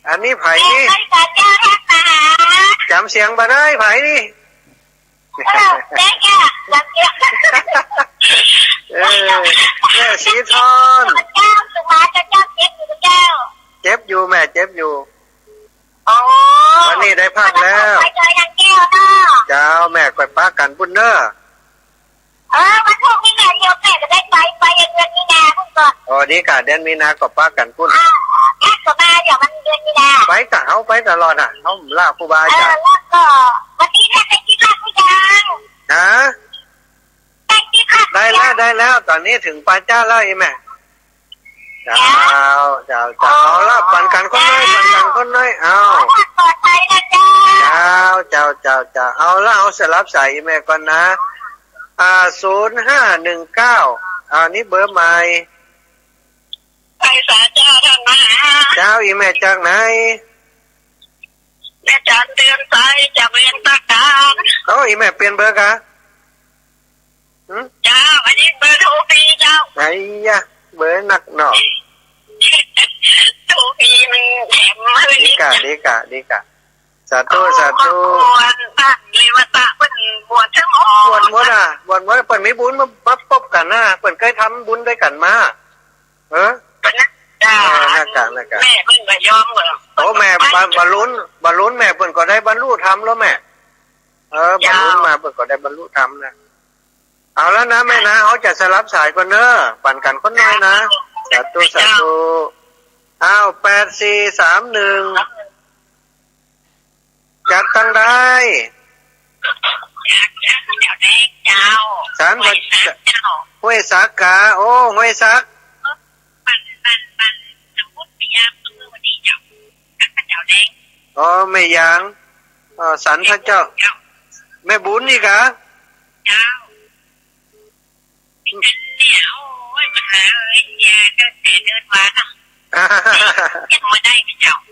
อันนี้ไผนี่ เจ้า เจ้า เจ้า จำเสียงบ่ได้ ไผนี่ เออ เจ๊จ้ะ เออ แม่สีทอง เจ้า สุมาเจ้า เจ้า เจ็บอยู่ เจ้า เจ็บอยู่แม่ เจ็บอยู่ โอ้ วันนี้ได้พักแล้ว ไปจอยนางแก้วเนาะ เจ้า แม่ก่อยปะกันปุ้นเนอะ เออ วันพรุ่งนี้แม่เดียวแม่ก็ได้ไป ไปเดือนมีนาพุ้นก่อน อ๋อ ดีกะ เดือนมีนาก็ปะกันปุ้น อ่า แม่ก็มาเดี๋ยววันเดือนมีนา ไปกะ เฮาไปตลอดอะ เฮาล่าครูบาอาจารย์ เออ แล้วก็วันนี้แม่ไปที่พักหรือยัง ฮะ ได้แล้ว ได้แล้ว ตอนนี้ถึงป่าจ้าแล้วอีแม่ เจ้า เจ้า เจ้า เอาละ ปันกันคนน้อย ปันกันคนน้อย เอา ปลอดภัยนะเจ้า เจ้า เจ้า เจ้า เจ้า เอาละ เอาสลับสายอีแม่ก่อนนะ อ่า ศูนย์ห้าหนึ่งเก้า อ่า นี่เบอร์ใหม่ ไปสาเจ้าท่านมหา เจ้า อีแม่จากไหน แม่จันเตือนใสจากเวียงตะกาง โอ้ อีแม่เปลี่ยนเบอร์กะ หึ เจ้า อันนี้เบอร์โทรฟรีเจ้า ไอ้ยะ เบอร์นักเนาะ โทรฟรีมันแถมมาเลย ดีกะ ดีกะ ดีกะ สาธุ สาธุ ครอบครัวบ้านเรวตะเปิ้นบวชทั้งหมด บวชหมดอะ บวชหมด เปิ้นมีบุญมา มาพบกันนะ เปิ้นเคยทำบุญด้วยกันมา เออ เปิ้นนะ เออ หน้ากาก หน้ากาก แม่เปิ้นก็ยอมเหรอ โอ้ แม่ บรรลุน บรรลุนแม่เปิ้นก็ได้บรรลุธรรมแล้วแม่ เออ บรรลุมาเปิ้นก็ได้บรรลุธรรมนะ เอาแล้วนะแม่นะ เขาจะสลับสายก่อนเนอะ ปันกันคนน้อยนะ สาธุ สาธุ อ้าว แปดสี่สามหนึ่ง จากทางใด จากเจ้าแดงเจ้า สารพระ ห้วยศักเจ้า ห้วยศักกา โอ้ ห้วยศัก บ้าน บ้าน บ้านสมุทรพยา เมืองวันนี้เจ้า จากเจ้าแดง อ๋อ แม่ยาง อ๋อ สารพระเจ้า เจ้า แม่บุญนี่กะ เจ้า เนี่ย โอ้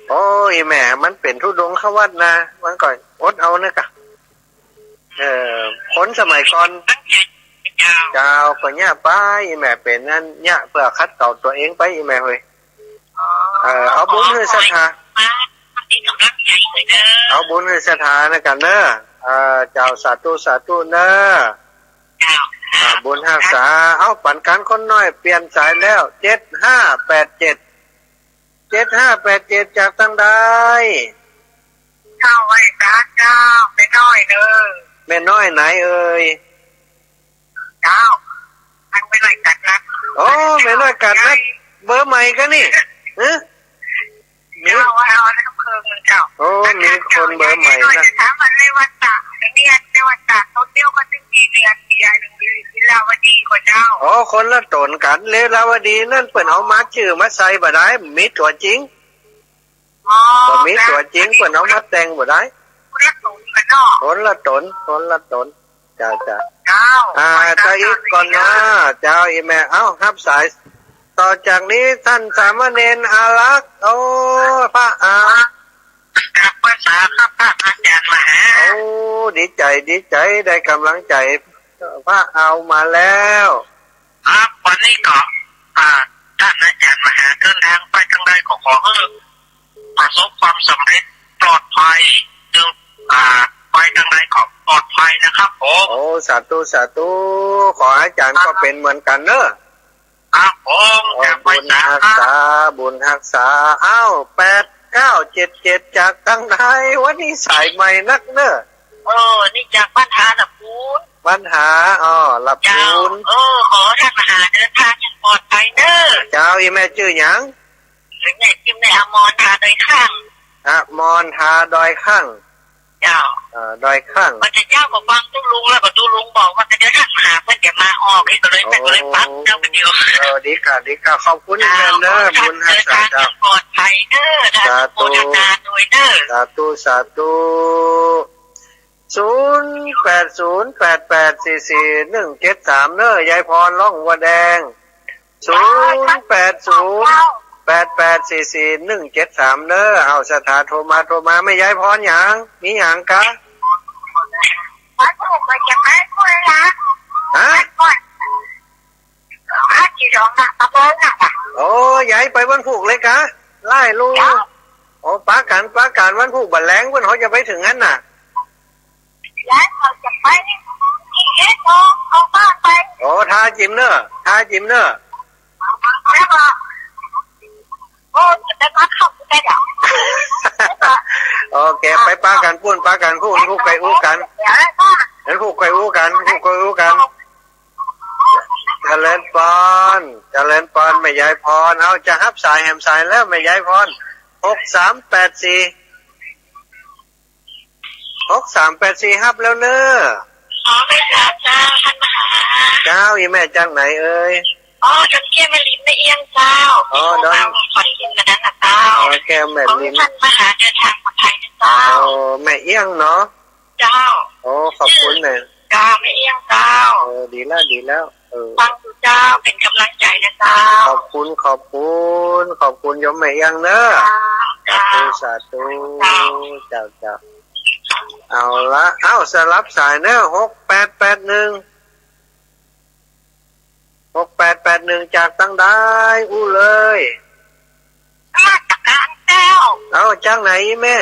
โอ้ยแม่ มันเป็นธุดงควัตรนะ มันก็อดเอานะกะ เออ คนสมัยก่อน เจ้า ก็เนี่ยไป อีแม่เป็นนั่นเนี่ย เพื่อขัดเกลาตัวเองไป อีแม่เฮ้ย เออ เอาบุญหื้อศรัทธา เอาบุญหื้อศรัทธานะกันเนอะ เออ เจ้า สาธุ สาธุเนอะ เจ้า อ่า บุญฮักษา เอา ปันกันคนน้อย เปลี่ยนสายแล้ว เจ็ดห้าแปดเจ็ด เจ็ดห้าแปดเจ็ด จากทางใด เจ้า ไหว้พระเจ้า แม่น้อยเด้อ แม่น้อยไหนเอ่ย เจ้า ทางแม่น้อยกาดนัด โอ้ แม่น้อยกาดนัด เบอร์ใหม่กะนี่ ฮะ เจ้า เอาอันนั้นเพิ่มเลยเจ้า โอ้ มีคนเบอร์ใหม่นะ ถามว่าในวัดตะ ในเมียในวัดตะ ต้นเดียวกันหนึ่งปีเดือนปีหนึ่งปีลีลาวดีกว่าเจ้า โอ้ คนละตนกัน ลีลาวดีนั่นเปิ้นเอามาชื่อมาใส่บ่ได้ มีตัวจริง อ๋อ บ่มีตัวจริง เปิ้นเอามาแต่งบ่ได้ คนละตนกันเนาะ คนละตน คนละตน เจ้า เจ้า เจ้า อ่า เจ้าอีกก่อนนะ เจ้า อีแม่ เอ้า ฮับสาย ต่อจากนี้ท่านสามเณรอารักษ์ โอ้ พระอา ครับ ภาษาครับ พระอาจารย์มหา โอ้ ดีใจ ดีใจ ได้กำลังใจ พระเอามาแล้ว ครับ วันนี้ก็ อ่า ท่านอาจารย์มหาเดินทางไปทางใดก็ขอให้ประสบความสำเร็จปลอดภัย จึง อ่า ไปทางใดก็ปลอดภัยนะครับผม โอ้ สาธุ สาธุ ขออาจารย์ก็เป็นเหมือนกันเนอะ ครับผม โอ้ จากไป บุญฮักษา บุญฮักษา อ้าว แปดเก้าเจ็ดเจ็ด จากทางใด วันนี้สายใหม่นักเนอะ เออ นี่จากบ้านหาดละปูน บ้านหา อ๋อ ละปูน เจ้า เออ ขอท่านมหาเดินทางอย่างปลอดภัยเนอะ เจ้า อีแม่ชื่อหยัง แม่ชื่อแม่อมรทาดอยข้าง อมรทาดอยข้าง เจ้า เอ่อ ดอยข้าง ก็จะเจ้าก็ฟังตู้ลุงแล้วก็ตู้ลุงบอกว่าจะเดี๋ยวท่านมหาเพิ่นจะมาออกนี่ก็เลย โอ้ ก็เลยฟังเจ้าคนเดียว เออ ดีค่ะ ดีค่ะ ขอบคุณอีแม่เนอะ เจ้า บุญฮักษา เจ้า ปลอดภัยเนอะ สาธุ โมทนาด้วยเนอะ สาธุ สาธุ ศูนย์แปดศูนย์แปดแปดสี่สี่หนึ่งเจ็ดสาม เนอะ ยายพร ร่องวัวแดง ศูนย์แปดศูนย์แปดแปดสี่สี่หนึ่งเจ็ดสาม เนอะ เอาศรัทธาโทรมา โทรมา แม่ยายพรหยัง มีหยังกะ วันพุธก็จะไปพุธละ ฮะ วันพุธ อาทิตย์สองนะ ตะโกนนะ โอ้ ยายไปวันพุธเลยกะ ไล่ลูก เจ้า โอ้ ปะกัน ปะกัน วันพุธบ่ายแลง เปิ้นเขาจะไปถึงหั้นน่ะ ยายเขาจะไปที่เอสโอ เอาบ้านไป โอ้ ทาจิ๋มเนอะ ทาจิ๋มเนอะ แล้วก็ โอ้ จะมาเข้าไปได้เหรอ โอเค ไปปะกันปุ้น ปะกันปุ้น ฮู้ใค่อู้กัน เดี๋ยวแล้วก็ ฮู้ใค่อู้กัน ฮู้ใค่อู้กัน เจริญปอน เจริญปอน แม่ยายพร เอา จะฮับสายแหมสายแล้ว แม่ยายพร หกสามแปดสี่ หกสามแปดสี่ ฮับแล้วเนอะ อ๋อ ไม่ทราบเจ้า ท่านมหา เจ้า อีแม่จากไหนเอ่ย อ๋อ ดอนแก้วแม่ริมแม่เอี้ยงเจ้า อ๋อ ดอน ขอได้ยินกันนั้นนะเจ้า อ๋อ แก้วแม่ริม ขอให้ท่านมหาเดินทางปลอดภัยนะเจ้า โอ้ แม่เอี้ยงเนาะ เจ้า โอ้ ขอบคุณนะ เจ้า แม่เอี้ยงเจ้า เออ ดีแล้ว ดีแล้ว เออ ฟังอยู่เจ้า เป็นกำลังใจนะเจ้า ขอบคุณ ขอบคุณ ขอบคุณโยมแม่เอี้ยงเนอะ เจ้า สาธุ สาธุ เจ้า เจ้า เจ้า เอาละ เอ้า สลับสายเนอะ หกแปดแปดหนึ่ง หกแปดแปดหนึ่ง จากทางใดอู้เลย มาตรการเจ้า เอา จากไหนแม่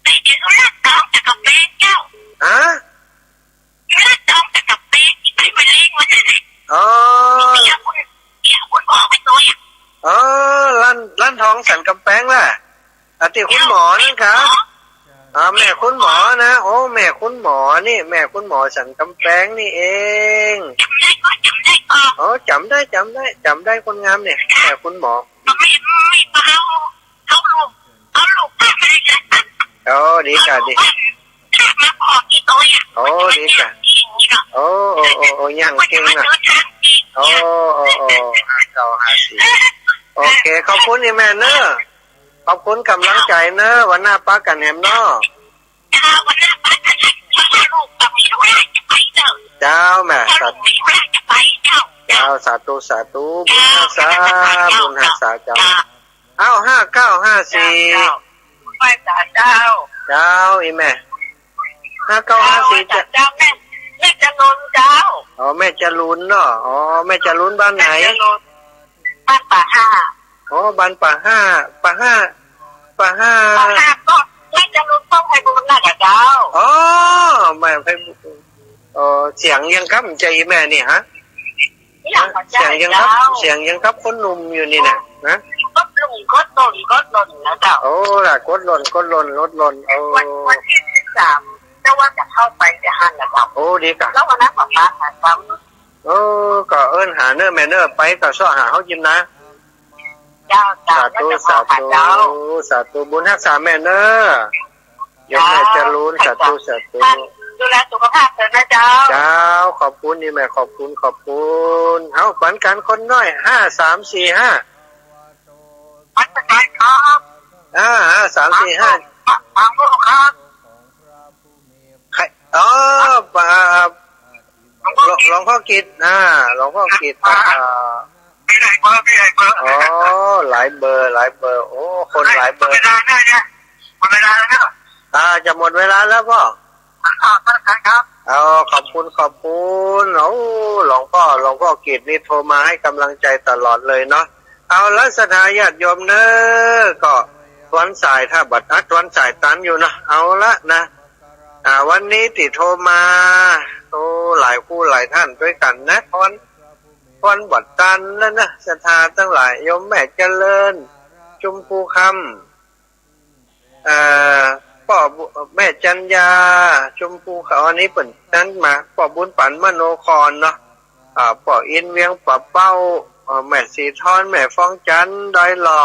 ไปถึงรัฐสองจากกำแพงเจ้า ฮะ รัฐสองจากกำแพงที่ไปมาเลี้ยงวันนั้นน่ะ อ๋อ เดี๋ยวคุณ เดี๋ยวคุณบอกไปตัวอย่าง อ๋อ ร้าน ร้านทองสันกำแพงล่ะ อ่ะ ที่คุณหมอนั่นครับ อ๋อ แม่คุณหมอนะ โอ้ แม่คุณหมอนี่ แม่คุณหมอสันกำแพงนี่เอง จำได้ก็จำได้ก็ อ๋อ จำได้ จำได้ จำได้คนงามเนี่ย แม่คุณหมอ ไม่ ไม่ เอา เอาลูก เอาลูกป้าไปเลยนะ อ๋อ ดีค่ะ ดี เอาลูกป้ามาขอกินโอ้ยอ่ะ โอ้ ดีค่ะ โอ้ โอ้ โอ้ โอ้ ย่างเก่งนะ โอ้ โอ้ โอ้ ห้าเก้าห้าสี่ โอเค ขอบคุณอีแม่เนอะ ขอบคุณกำลังใจเนอะ วันหน้าปะกันแหมเนาะ เจ้า วันหน้าปะกันแหม เจ้า ลูกก็มีธุระจะไปเจ้า เจ้า แม่ ถ้าลูกมีธุระจะไปเจ้า เจ้า สา ธุ สาธุ บุญฮักษา บุญฮักษาเจ้า เอ้า ห้าเก้าห้าสี่ เจ้า เจ้า อีแม่ ห้าเก้าห้าสี่ เจ้า เจ้า แม่ แม่จรูนเจ้า อ๋อ แม่จรูนเนาะ อ๋อ แม่จรูนบ้านไหน แม่จรูน บ้านป่าห้า อ๋อ บ้านป่าห้า ป่าห้า ป่าห้า ป่าห้าก็แม่จรูนป้องไพบูลย์น่ะเจ้า อ๋อ แม่ไพบูลย์ เออ เสียงยังครับ ใจแม่นี่ฮะ อย่าง เสียงยังครับ เจ้า เสียงยังครับ คนหนุ่มอยู่นี่นะ นะ กดลง กดลง กดลงนะเจ้า โอ้ ล่ะ กดลง กดลง ลดลง โอ้ วัน วันที่สิบสาม แต่ว่าจะเข้าไปจะหันนะเจ้า โอ้ ดีกะ แล้ววันนั้นป๊าป๊าหาซ้ำ เออ ก็เอิ้นหาเน้อแม่เน้อ ไปก็ซ้อหาเฮากินนะ เจ้า เจ้า สาธุ แล้วจะเข้าหาเจ้า สาธุ สาธุ บุญฮักษาแม่เน้อ โยมแม่จรูน สาธุ สาธุ ท่านดูแลสุขภาพเถอะนะเจ้า เจ้า ขอบคุณนี่แม่ ขอบคุณ ขอบคุณ เอ้า ปันกันคนน้อย ห้าสามสี่ห้า ปันกันครับ อ่า ห้าสามสี่ห้า สามลูกครับ ใคร อ๋อ อ่า หลวง หลวงพ่อกิตติ์ อ่า หลวงพ่อกิตติ์ อ่า มีหลายเบอร์ มีหลายเบอร์ อ๋อ หลายเบอร์ หลายเบอร์ โอ้ คนหลายเบอร์ หมดเวลาแล้วเนี่ย หมดเวลาแล้วเนี่ย อ่า จะหมดเวลาแล้วพ่อ อ่า ครับ เอา ขอบคุณ ขอบคุณ โอ้ หลวงพ่อ หลวงพ่อกิตติ์นี่โทรมาให้กำลังใจตลอดเลยเนาะ เอาละ ศรัทธาญาติโยมเน้อ ก็ทวนสาย ถ้าบัดอัดทวนสายตันอยู่เนาะ เอาละนะ อ่า วันนี้ตี้โทรมา โอ้ หลายคู่หลายท่านด้วยกันนะ ทวน ทวนบัดตันแล้วนะ ศรัทธาทั้งหลาย โยมแม่เจริญ ชมพูคำ เอ่อ ป้อบุ แม่จันยา ชมพูคำ อันนี้เปิ้นนั้นมา ป้อบุญปัน มโนครเนาะ อ่า ป้ออิน เวียงป่าเป้า เอ่อ แม่สีทอน แม่ฟองจันทร์ ดอยหล่อ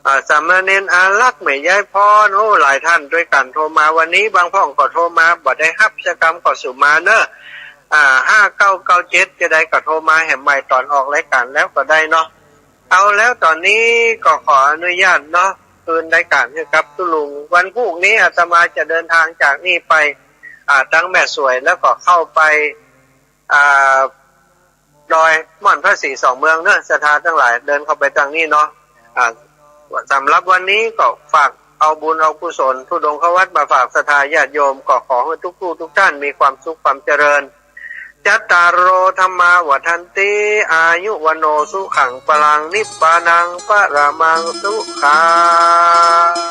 อ่า สามเณรอารักษ์ แม่ยายพร โอ้ หลายท่านด้วยกันโทรมาวันนี้ บางพ่องก็โทรมา บ่ได้ฮับ จะกำก็สู่มาเนอะ อ่า ห้าเก้าเก้าเจ็ด จะได้ก็โทรมาแหมใหม่ตอนออกรายการแล้วก็ได้เนาะ เอาแล้วตอนนี้ก็ขออนุญาตเนาะ คืนรายการให้กับตุ๊ลุง วันพรุ่งนี้อาตมาจะเดินทางจากนี่ไป อ่า ทางแม่สวยแล้วก็เข้าไป อ่า ดอยม่อนพระศรีสองเมืองเนอะ ศรัทธาทั้งหลาย เดินเข้าไปทางนี้เนาะ อ่า สำหรับวันนี้ก็ฝากเอาบุญเอากุศลธุดงควัตรมาฝากศรัทธาญาติโยม ก็ขอให้ทุกผู้ทุกท่านมีความสุขความเจริญ จัตตาโร ธัมมา วัฑฒันติ อายุ วัณโณ สุขัง พลัง นิพพานัง ปรมัง สุขัง